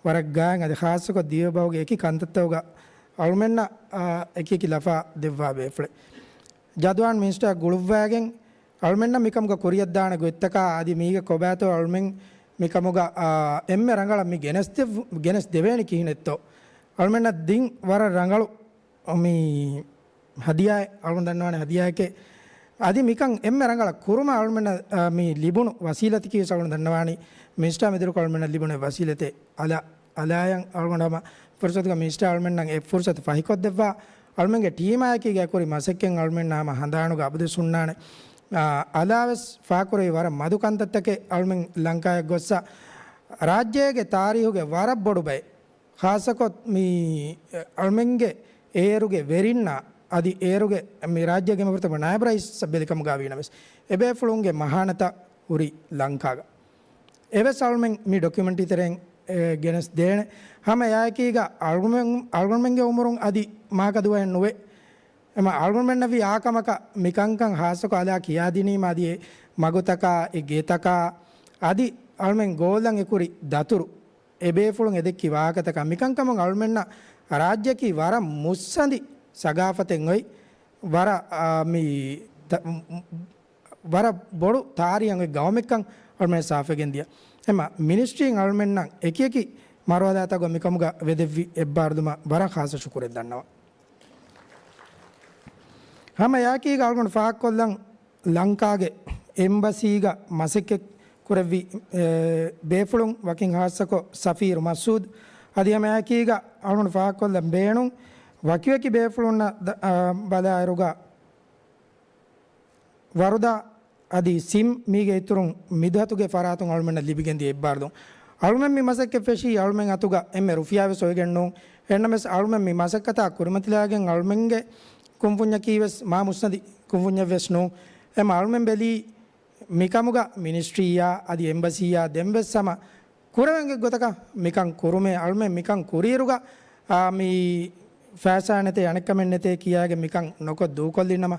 ވަރަށް ގާތް އަދި ޚާއްޞަކޮށް ދިވެހިބަހުގެ އެކި ކަންތައްތަކުގަ އަޅުމެންނަށް، އާ، އެކި އެކި ލަފާ ދެއްވާ ބޭފުޅެއް. ޖަދުވާން މިނިސްޓަރ ގުޅުއްވައިގެން އަޅުމެންނަށް މިކަމުގަ ކުރިއަށްދާނެ ގޮތްތަކާ އަދި މީގެ ކޮބާތޯ އަޅުމެން މިކަމުގަ، އާ، އެންމެ ރަނގަޅަށް މި ގެނެސްދެވް-، ގެނެސްދެވޭނީ ކިހިނެއްތޯ؟ އަޅުމެންނަށް ދިން ވަރަށް ރަނގަޅު މި ހަދިޔާއެއް އަޅުގަނޑު ދަންނަވާނެ ހަދިޔާއެކޭ. އަދި މިކަން އެންމެ ރަނގަޅަށް ކުރުމަށް އަޅުމެންނަށް، އާ، މި ލިބުނު ވަސީލަތަކީ ވެސް އަޅުގަނޑު ދަންނަވާނީ މިނިސްޓާ މެދުވެރިކޮށް އަޅުމެންނަށް ލިބުނު އެއް ވަސީލަތެއް. އަލާ، އަލާޔަށް އަޅުގަނޑު ހަމަ ފުރުސަތުގަ މިނިސްޓާ އަޅުމެންނަށް އެ ފުރުސަތު ފަހިކޮށްދެއްވާ. އަޅުމެންގެ ޓީމާއެކީގަ އެކުރި މަސައްކަތް އަޅުމެންނާ ހަމަ ހަނދާނުގަ އަބަދުވެސް ހުންނާނެ. އާ، އަލާވެސް ފާހަގަކުރެއްވި ވަރަށް މަދު ކަންތައްތަކެއް އަޅުމެން ލަންކާއަށް ގޮއްސަ ރާއްޖޭގެ ތާރީހުގެ ވަރަށް ބޮޑު ބައެއް ޚާއްޞަކޮށް މި އަޅުމެންގެ އޭރުގެ ވެރިންނާ އަދި އޭރުގެ މި ރާއްޖޭގެ މަފްރަތަކު ނާއިބު ރައީސް ބެލިކަމުގަ ވީނަމަވެސް، އެބޭފުޅުންގެ މަހާނަތަށް ހުރި ލަންކާގަ. އެވެސް އަޅުމެން މި ޑޮކިއުމެންޓް ތެރެއިން، އެ، ގެނެސް ދޭނެ. ހަމަ އެއާއެކީގަ އަޅުމެން، އަޅުގަނޑުމެންގެ އުމުރުން އަދި މާކަ ދުވަހެއް ނުވޭ. އެމަ އަޅުގަނޑުމެންނަށް ވީ އާކަމަކަށް މިކަންކަން ޚާއްޞަކޮށް އަލާ ކިޔާދިނީމަ އަދި އެ މަގުތަކާ، އެ ގެތަކާ، އަދި އަޅުމެން ގޯލަށް އެކުރި ދަތުރު. އެބޭފުޅުން އެދެއްކި ވާހަކަތަކާ މިކަންކަމުން އަޅުމެންނަށް ރާއްޖެއަކީ ވަރަށް މުއްސަނދި ސަގާފަތެއް އޮތް ވަރަށް، އާ، މި ތަ-، ވަރަށް ބޮޑު ތާރީހެއް އޮތް ގައުމެއްކަން އަޅުމެން ސާފުވެގެން ދިޔަ. އެމަ މިނިސްޓްރީން އަޅުމެންނަށް އެކި އެކި މަރުހަލާތަކުގަ މިކަމުގަ ވެދެއްވި އެއްބާރުލުމަށް ވަރަށް ޚާއްޞަ ޝުކުރެއް ދަންނަވަން. ހަމަ އެއާއެކީގަ އަޅުގަނޑު ފާހަގަކޮށްލަން ލަންކާގެ އެމްބަސީގަ މަސައްކަތް ކުރެއްވި، އެ، ބޭފުޅުން ވަކިން ޚާއްޞަކޮށް ސަފީރު މަސޫދު އަދި ހަމައެކީގަ އަޅުގަނޑު ފާހަގަކޮށްލަން ބޭނުން ވަކިވަކި ބޭފުޅުންނަށް ދަ-، އަ، ބަލާއިރުގަ ވަރުދާ އަދި ސިމް މީގެ އިތުރުން މިދުހަތުގެ ފަރާތުން އަޅުމެންނަށް ލިބިގެންދިޔަ އެއްބާރުލުން. އަޅުމެން މި މަސައްކަތް ފެށީ އަޅުމެން އަތުގަ އެންމެ ރުފިޔާވެސް އޮވެގެން ނޫން. އެހެންނަމަވެސް އަޅުމެން މި މަސައްކަތާ ކުރިމަތިލާގެން އަޅުމެންގެ ކުންފުންޏަކީވެސް މާ މުއްސަނދި ކުންފުންޏެއްވެސް ނޫން. އެމަ އަޅުމެން ބެލީ މިކަމުގަ މިނިސްޓްރީއާ އަދި އެމްބަސީއާ ދެންވެސް ހަމަ ކުރެވެން ގޮތަކަށް މިކަން ކުރުމޭ. އަޅުމެން މިކަން ކުރިއިރުގަ، އާ، މި ފައިސާ ނެތޭ އަނެއްކަމެއް ނެތޭ ކިޔާގެން މިކަން ނުކޮށް ދޫކޮށްލިނަމަ،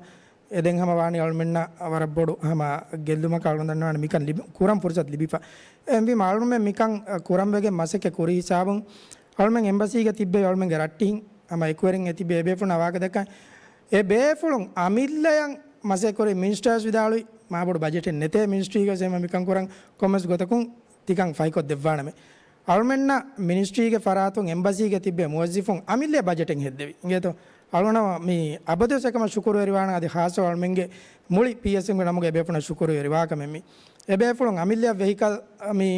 އެ ދެން ހަމަ ވާނީ އަޅުމެންނަށް ވަރަށް ބޮޑު ހަމަ ގެއްލުމަކަށް އަޅުގަނޑު ދަންނަވާނެ މިކަން ލިބި-، ކުރަން ފުރުސަތު ލިބިފަ. އެހެންވީމަ އަޅުމެން މިކަން ކުރަން ވެގެން މަސައްކަތް ކުރި ހިސާބުން އަޅުމެން އެމްބަސީގަ ތިއްބެވި އަޅުމެންގެ ރައްޓެހިން ހަމަ އެކުވެރިން އެ ތިބި އެބޭފުޅުންނާ ވާހަކަ ދައްކަން. އެ ބޭފުޅުން އަމިއްލަޔަށް މަސައްކަތް ކުރި މިނިސްޓާވެސް ވިދާޅުވި މާބޮޑު ބަޖެޓެއް ނެތޭ މިނިސްޓްރީގަ ސޭމަ މިކަން ކުރަން ކޮންމެސް ގޮތަކުން ތިކަން ފަހިކޮށްދެއްވާނަމޭ. އަޅުމެންނަށް މިނިސްޓްރީގެ ފަރާތުން އެމްބަސީގަ ތިއްބެވި މުވައްޒަފުން އަމިއްލަ ބަޖެޓެއް ހެއްދެވި. އިނގޭތޯ؟ އަޅުގަނޑަށް މި އަބަދުވެސް އެކަމަށް ޝުކުރުވެރިވާނަން އަދި ޚާއްޞަ އަޅުމެންގެ މުޅި ޕީއެސްއެމްގެ ނަމުގަ އެބޭފުޅުންނަށް ޝުކުރުވެރިވާ ކަމެއް މީ. އެބޭފުޅުން އަމިއްލަ ވެހިކަލް މި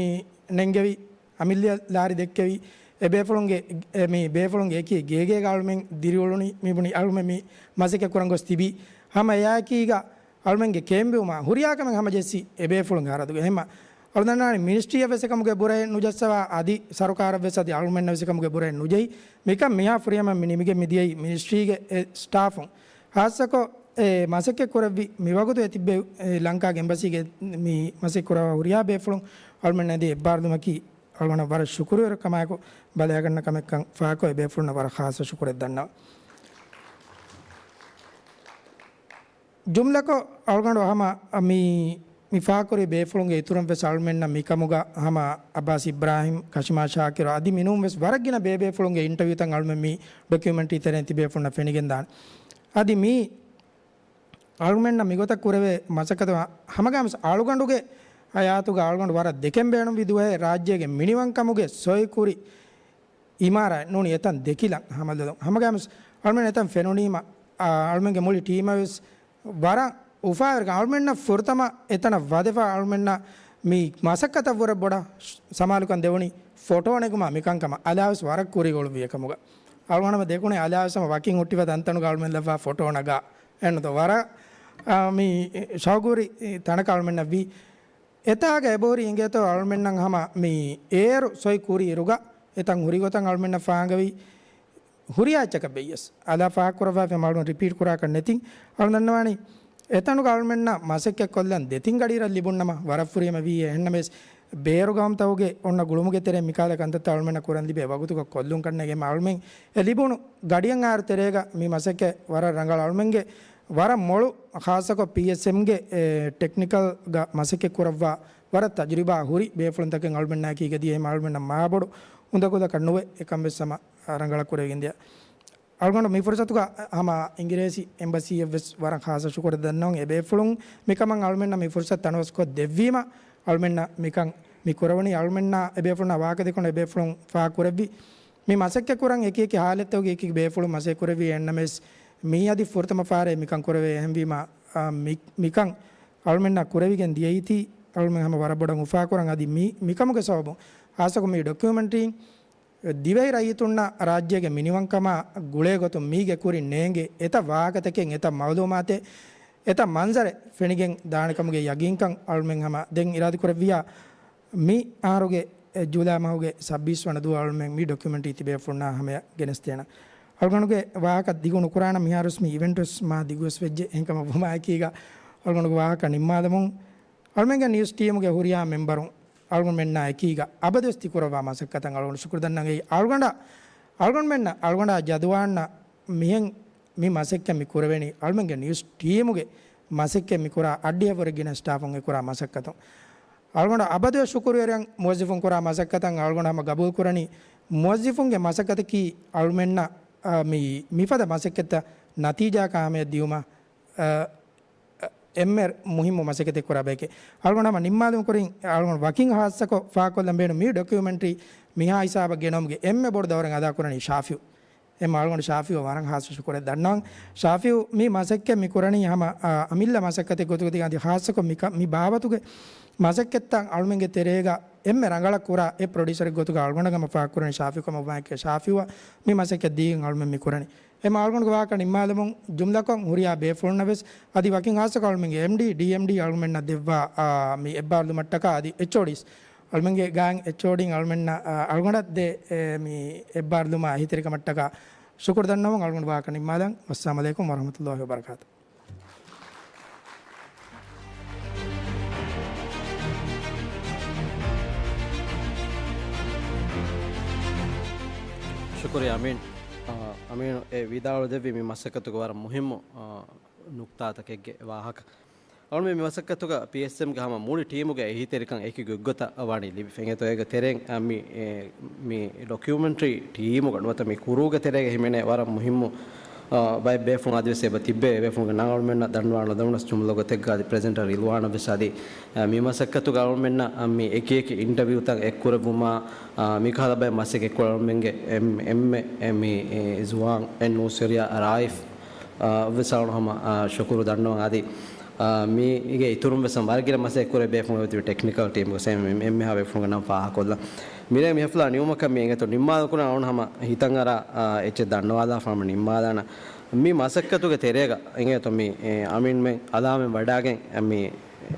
ނެންގެވި، އަމިއްލަ ލާރި ދެއްކެވި، އެބޭފުޅުންގެ، އެ މި ބޭފުޅުންގެ އެކި ގޭގޭގަ އަޅުމެން ދިރިއުޅުނީ، މިބުނި އަޅުމެން މި މަސައްކަތް ކުރަން ގޮސް ތިބީ. ހަމަ އެއާއެކީގަ އަޅުމެންގެ ކެއިން ބިމާ ހުރިހާ ކަމެއް ހަމަޖެއްސި އެބޭފުޅުންގެ ހަރަދުގަ. އެހެންމަ އަޅުގަނޑު ދަންނަވާނީ މިނިސްޓްރީއަށްވެސް އެކަމުގެ ބުރައެއް ނުޖައްސަވާ އަދި ސަރުކާރަށްވެސް އަދި އަޅުމެންނަށްވެސް އެކަމުގެ ބުރައެއް ނުޖެހި. މިކަން މިހާ ފުރިހަމަ މި ނިމިގެން މިދިޔައީ މިނިސްޓްރީގެ އެ ސްޓާފުން. ޚާއްޞަކޮށް އެ މަސައްކަތް ކުރެއްވި މިވަގުތު އެ ތިއްބެވި އެ ލަންކާގެ އެމްބަސީގެ މި މަސައްކަތް ކުރައްވާ ހުރިހާ ބޭފުޅުން އަޅުމެންނަށް ދިޔަ އެއްބާރުލުމަކީ އަޅުގަނޑަށް ވަރަށް ޝުކުރުވެރިކަމާއެކު ބަލައިގަންނަ ކަމެއްކަން ފާހަގަކޮށް އެބޭފުޅުންނަށް ވަރަށް ޚާއްޞަ ޝުކުރެއް ދަންނަވަން. ޖުމްލަކޮށް އަޅުގަނޑު ހަމަ މި މި ފާހަގަކުރި ބޭފުޅުންގެ އިތުރުން ވެސް އަޅުމެންނަށް މިކަމުގަ ހަމަ އައްބާސް އިބްރާހިމް، ކަޝިމާ ޝާކިރު އަދި މިނޫން ވެސް ވަރަށް ގިނަ ބޭބޭފުޅުންގެ އިންޓަވިއުތައް އަޅުމެން މި ޑޮކިއުމެންޓްރީ ތެރެއިން ތިބޭފުޅުންނަށް ފެނިގެންދާނެ. އަދި މި އަޅުމެންނަށް މިގޮތަށް ކުރެވޭ މަސައްކަތު ހަމަގައިމުވެސް އަޅުގަނޑުގެ ހަޔާތުގަ އަޅުގަނޑު ވަރަށް ދެކެން ބޭނުންވި ދުވަހެއް ރާއްޖޭގެ މިނިވަންކަމުގެ ސޮއިކުރި އިމާރާތް ނޫނީ އެތަން ދެކިލަން ހަމަލޮލުން. ހަމަގައިމުވެސް އަޅުމެން އެތަން ފެނުނީމަ، އާ، އަޅުމެންގެ މުޅި ޓީމަށް ވެސް ވަރަށް އުފާވެރިކަން އަޅުމެންނަށް ފުރަތަމަ އެތަނަށް ވަދެފަ އަޅުމެންނަށް މި މަސައްކަތަށް ވުރެ ބޮޑަށް ސަމާލުކަން ދެވުނީ ފޮޓޯ ނެގުމާ މިކަންކަމަށް އަލާވެސް ވަރަށް ކުރިއޮޅުވި އެކަމުގަ. އަޅުގަނޑު ދެކުނީ އަލާވެސް ހަމަ ވަކިން ހުއްޓިފަ ތަންތަނުގަ އަޅުމެން ލައްވާ ފޮޓޯ ނަގާ އެންނުތޯ ވަރަށް، އާ، މި ޝައުގުވެރި ތަނަކަށް އަޅުމެންނަށް ވީ. އެތާގަ އެބަހުރި އިނގޭތޯ އަޅުމެންނަށް ހަމަ މި އޭރު ސޮއި ކުރި އިރުގަ އެތަން ހުރި ގޮތަށް އަޅުމެންނަށް ފާހަގަވި ހުރިހާ އެއްޗަކަށް ވެއްޔަސް އަލާ ފާހަގަކުރައްވާފަ އަޅުގަނޑު ރިޕީޓް ކުރާކަށް ނެތިން. އަޅު ދަންނަވާނީ އެތަނުގަ އަޅުމެންނަށް މަސައްކަތް ކޮށްލަން ދެތިން ގަޑިއިރަށް ލިބުންނަމަ ވަރަށް ފުރިހަމަ ވީ. އެހެންނަމަވެސް ބޭރު ގައުމުތަކުގެ އޮންނަ ގުޅުމުގެ ތެރެއިން މިކާލަ ކަންތައްތައް އަޅުމެންނަށް ކުރަން ލިބޭ ވަގުތުގަ ކޮށްލުން ކަންނޭނގެ އަޅުމެން އެ ލިބުނު ގަޑިއަށް އާރު ތެރޭގަ މި މަސައްކަތް ވަރަށް ރަނގަޅަށް އަޅުމެންގެ ވަރަށް މޮޅު ޚާއްޞަކޮށް ޕީއެސްއެމްގެ، އެ، ޓެކްނިކަލްގަ މަސައްކަތް ކުރައްވާ ވަރަށް ތަޖުރިބާ ހުރި ބޭފުޅުންތަކެއް އަޅުމެންނާއެކީގަ ދިޔަ އެހެން އަޅުމެންނަށް މާބޮޑު އުނދަގުލަކަށް ނުވެ އެކަން ވެސް ހަމަ ރަނގަޅަށް ކުރެވިގެންދިޔަ. އަޅުގަނޑު މި ފުރުސަތުގަ ހަމަ އިނގިރޭސި އެމްބަސީއަށް ވެސް ވަރަށް ޚާއްޞަ ޝުކުރެއް ދަންނަވަން. އެ ބޭފުޅުން މިކަމަށް އަޅުމެންނަށް މި ފުރުސަތު ތަނަވަސްކޮށް ދެއްވީމަ އަޅުމެންނަށް މިކަން މި ކުރެވުނީ. އަޅުމެންނާ އެ ބޭފުޅުންނާ ވާހަކަ ދެކުނު އެ ބޭފުޅުން ފާހަގަކުރެއްވި މި މަސައްކަތް ކުރަން އެކި އެކި ހާލަތްތަކުގެ އެކި އެކި ބޭފުޅުން މަސައްކަތް ކުރެއްވި އެންނަމެސް މީ އަދި ފުރަތަމަ ފަހަރޭ މިކަން ކުރެވޭ. އެހެންވީމަ، އާ، މި، މިކަން އަޅުމެންނަށް ކުރެވިގެން ދިޔައީތީ އަޅުމެން ހަމަ ވަރަށް ބޮޑަށް އުފާކުރަން. އަދި މި، މިކަމުގެ ސަބަބުން ހާއްސަކޮށް މި ޑޮކިއުމެންޓްރީން ދިވެހި ރައްޔިތުންނަށް ރާއްޖޭގެ މިނިވަންކަމާ ގުޅޭ ގޮތުން މީގެ ކުރިން ނޭނގޭ އެތައް ވާހަކަތަކެއް، އެތައް މައުލޫމާތެއް، އެތައް މަންޒަރެއް ފެނިގެން ދާނެ ކަމުގެ ޔަގީންކަން އަޅުމެން ހަމަ ދެން އިރާދަކުރެއްވިޔާ މި އަހަރުގެ ޖޫލައި މަހުގެ ސައްބީސް ވަނަ ދުވަހު އަޅުމެން މި ޑޮކިއުމެންޓްރީ ތިބޭފުޅުންނާ ހަމަޔަށް ގެނެސްދޭނަން. އަޅުގަނޑުގެ ވާހަކަ ދިގު ނުކުރާނަން، މިހާރުވެސް މި އިވެންޓް ވެސް މާ ދިގުވެސް ވެއްޖެ. އެހެންކަމަށް ވުމާއެކީގަ އަޅުގަނޑުގެ ވާހަކަ ނިންމާލަމުން، އަޅުމެންގެ ނިއުސް ޓީމުގެ ހުރިހާ މެމްބަރުން އަޅުގަނޑުމެންނާ އެކީގަ އަބަދުވެސް ތިކުރައްވާ މަސައްކަތަށް އަޅުގަނޑު ޝުކުރު ދަންނަން. އެއީ އަޅުގަނޑަށް، އަޅުގަނޑުމެންނަށް، އަޅުގަނޑާ ޖަދުވާންނަށް މިހެން މި މަސައްކަތް މި ކުރެވެނީ އަޅުމެންގެ ނިއުސް ޓީމުގެ މަސައްކަތް މި ކުރާ އައްޑިހަ ވުރެ ގިނަ ސްޓާފުން އެ ކުރާ މަސައްކަތުން. އަޅުގަނޑު އަބަދުވެސް ޝުކުރުވެރިއަން މުވައްޒިފުން ކުރާ މަސައްކަތަށް އަޅުގަނޑު ހަމަ ގަބޫލު ކުރަނީ މުވައްޒިފުންގެ މަސައްކަތަކީ އަޅުމެންނަށް، އާ، މި، މިފަދަ މަސައްކަތްތައް ނަތީޖާއަކާ ހަމަޔަށް ދިއުމަށް، އާ، އެންމެ މުހިއްމު މަސައްކަތެއް ކުރާ ބަޔެކޭ. އަޅުގަނޑު ހަމަ ނިންމާލުމުގެ ކުރިން އަޅުގަނޑު ވަކިން ހާއްސަކޮށް ފާހަގަކޮށްލަން ބޭނުން މި ޑޮކިއުމެންޓްރީ މިހާ ހިސާބަށް ގެނައުމުގެ އެންމެ ބޮޑު ދައުރެއް އަދާކުރަނީ ޝާފިއު. އެމް އަޅުގަނޑު ޝާފިއު ވަރަށް ހާއްސަ ޝުކުރެއް ދަންނަވަން. ޝާފިއު މި މަސައްކަތް މި ކުރަނީ ހަމަ، އާ، އަމިއްލަ މަސައްކަތެއް ގޮތުގަ ތި އަދި ހާއްސަކޮށް މި ކަ-، މި ބާވަތުގެ މަސައްކަތްތައް އަޅުމެންގެ ތެރޭގަ އެންމެ ރަނގަޅަށް ކުރާ އެ ޕްރޮޑިއުސަރެއް ގޮތުގަ އަޅުގަނޑަށް ހަމަ ފާހަގަކުރަނީ ޝާފިއު ކަމަށް ވާން. ޝާފިއުއަށް މި މަސައްކަތް ދީގެން އަޅުމެން މި ކުރަނީ. އެމް އަޅުގަނޑުގެ ވާހަކަ ނިންމާލަމުން ޖުމްލަކޮށް ހުރިހާ ބޭފުޅުންނަށް ވެސް އަދި ވަކިން ހާއްސަކޮށް އަޅުމެންގެ އެމްޑީ، ޑީއެމްޑީ އަޅުމެންނަށް ދެއްވާ، އާ، މި އެއްބާރުލުމަށްޓަކާ އަދި އެޗްއޯޑީސް އަޅުމެންގެ ގާތް އެޗްއޯޑީން އަޅުމެންނަށް، އާ، އަޅުގަނޑަށް ދޭ، އެ، މި އެއްބާރުލުމާ އެހީތެރިކަމަށްޓަކާ ޝުކުރު ދަންނަވަން. އަޅުގަނޑު ވާހަކަ ނިންމާލަން. ވައްސަލާމް އަލައިކުމް ވަރަހްމަތުﷲ ވަބަރަކާތު. ޝުކުރިއްޔާ އަމީން. އާ، އަމީނު އެ ވިދާޅު ދެއްވި މި މަސައްކަތުގެ ވަރަށް މުހިއްމު، އާ، ނުކްތާތަކެއްގެ ވާހަކަ. އަޅުމެން މި މަސައްކަތުގަ ޕީއެސްއެމްގެ ހަމަ މުޅި ޓީމުގެ އެހީތެރިކަން އެކި ގޮތްގޮތަށް ވަނީ ލިބިފަ. އެނގޭތޯ އޭގެ ތެރެއިން، އަ، މި، އެ، މި ޑޮކިއުމެންޓްރީ ޓީމުގަ ނުވަތަ މި ކުރޫގެ ތެރޭގަ ހިމެނޭ ވަރަށް މުހިއްމު، އަ، ބައެއް ބޭފުޅުން އަދިވެސް އެބަ ތިއްބެވި. އެ ބޭފުޅުންގެ ނަން އަޅުމެންނަށް ދަންނަވާން ނުދަންނަވަނަސް ޖުމްލަ ގޮތެއްގަ އަދި ޕްރެޒެންޓަރ ރިލްވާނަށް ވެސް އަދި، އަ، މި މަސައްކަތުގަ އަޅުމެންނަށް، އަ، މި އެކި އެކި އިންޓަވިއުތައް އެއްކުރެއްވުމާ، އަ، މިކަހަލަ ބައެއް މަސައްކަތް އެއްކޮށް އަޅުމެންގެ އެން-، އެންމެ، އެ، މި، އެ، ޒުވާން އެއް ނޫސްވެރިޔާ ރާއިފް އާ، ވެސް އަޅު ހަމަ، އާ، ޝުކުރު ދަންނަވަން. އަދި، އާ، މީގެ އިތުރުން ވެސް ވަރަށް ގިނަ މަސައްކަތް ކުރެ ބޭފުޅުން އޮތީ ޓެކްނިކަލް ޓީމުގެ ސެމި އެންމެހާ ބޭފުޅުންގެ ނަން ފާހަގަކޮށްލަން. މިރޭ މި ހަފްލާ ނިމުމަކަށް މި އެނގޭތޯ ނިންމާލު ކުރަން އަޅު ހަމަ ހިތަށް އަރާ، އާ، އެއްޗެއް ދަންނަވާލާފަ ހަމަ ނިންމާލާނަ. މި މަސައްކަތުގެ ތެރޭގަ އެނގޭތޯ މި، އެ، އަމީންމެން އަލާމެން ވަޑާގެން މި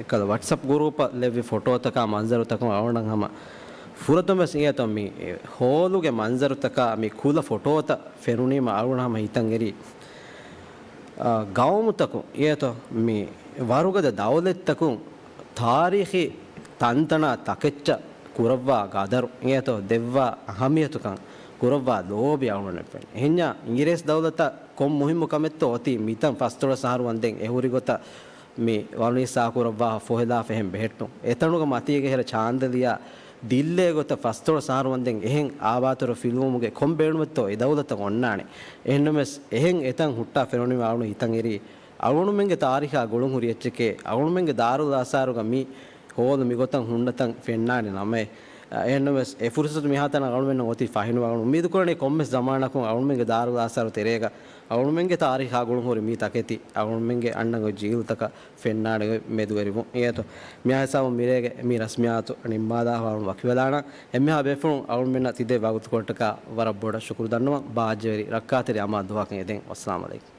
ކަލަ ވަޓްސަޕް ގުރޫޕަށް ލެއްވި ފޮޓޯތަކާ މަންޒަރުތަކުން އަޅުގަނޑަށް ހަމަ ފުރަތަމަ ވެސް އެނގޭތޯ މި، އެ، ހޯލުގެ މަންޒަރުތަކާ މި ކުލަ ފޮޓޯތައް ފެނުނީމަ އަޅުގަނޑަށް ހަމަ ހިތަށް އެރީ. އާ، ގައުމުތަކުން އެއަތޮ މި ވަރުގަދަ ދައުލަތްތަކުން ތާރީޚީ ތަންތަނާ ތަކެއްޗަށް ކުރައްވާ ގަދަރު އެއަތޮ ދެއްވާ އަހަމިޔަތުކަން ކުރައްވާ ލޯބި އަޅުގަނޑަށް ފެނޭ. އެހެންޏާ އިނގިރޭސި ދައުލަތަށް ކޮން މުހިއްމު ކަމެއްތޯ އޮތީ މިތަން ފަސްދޮޅަސް އަހަރު ވަންދެން އެހުރި ގޮތަށް މި ވަރުނީސް ސާކުރައްވާ ފޮހެލާފަ އެހެން ބެހެއްޓުން. އެތަނުގަ މަތީގެ ހެރަ ޗާންދެލިޔާ ދިއްލޭ ގޮތަށް ފަސްދޮޅަ ސަހަރު ވަންދެން އެހެން އާބާތުރަ ފިލުވުމުގެ ކޮން ބޭނުމެއްތޯ އެ ދައުލަތަށް އޮންނާނެ. އެހެންނަމަވެސް އެހެން އެތަން ހުއްޓާ ފެނުނީމަ އަޅުން ހިތަށް އެރީ އަޅުގަނޑުމެންގެ ތާރީޚާ ގުޅުން ހުރި އެއްޗެކޭ. އަޅުގަނޑުމެންގެ ދާރުލް އާސާރުގަ މި ހޯލު މިގޮތަށް ހުންނަތަން ފެންނާނެ ނަމައޭ. އެހެންނަމަވެސް އެ ފުރުސަތު މިހާތަނަށް އަޅުމެންނަށް އޮތީ ފަހިނުވާ. އަޅުން އުއްމީދުކުރަނީ ކޮންމެސް ޒަމާނަކުން އަޅުމެންގެ ދާރުލް އާސާރު ތެރޭގަ އަޅުމެންގެ ތާރީޚާ ގުޅުން ހުރި މި ތަކެތި އަޅުމެންގެ އަންނަ ގޮތް ޖީލުތަކަށް ފެންނާނެ ގޮތް މެދުވެރިވުން. އެއީތޯ މިހާ ހިސާބުން މިރޭގެ މި ރަސްމިއްޔާތު ނިންމާލާފަ އަޅުން ވަކިވެލާނަން. އެންމެހާ ބޭފުޅުން އަޅުމެންނަށް ތިދޭ ވަގުތުކޮޅަށްޓަކާ ވަރަށް ބޮޑަށް ޝުކުރު ދަންނަވަން. ބާއްޖަވެރި ރައްކާތެރި އަމާ ދުވަހަކަށް އެދެން. ވައްސަލާމް އަލައިކުމް.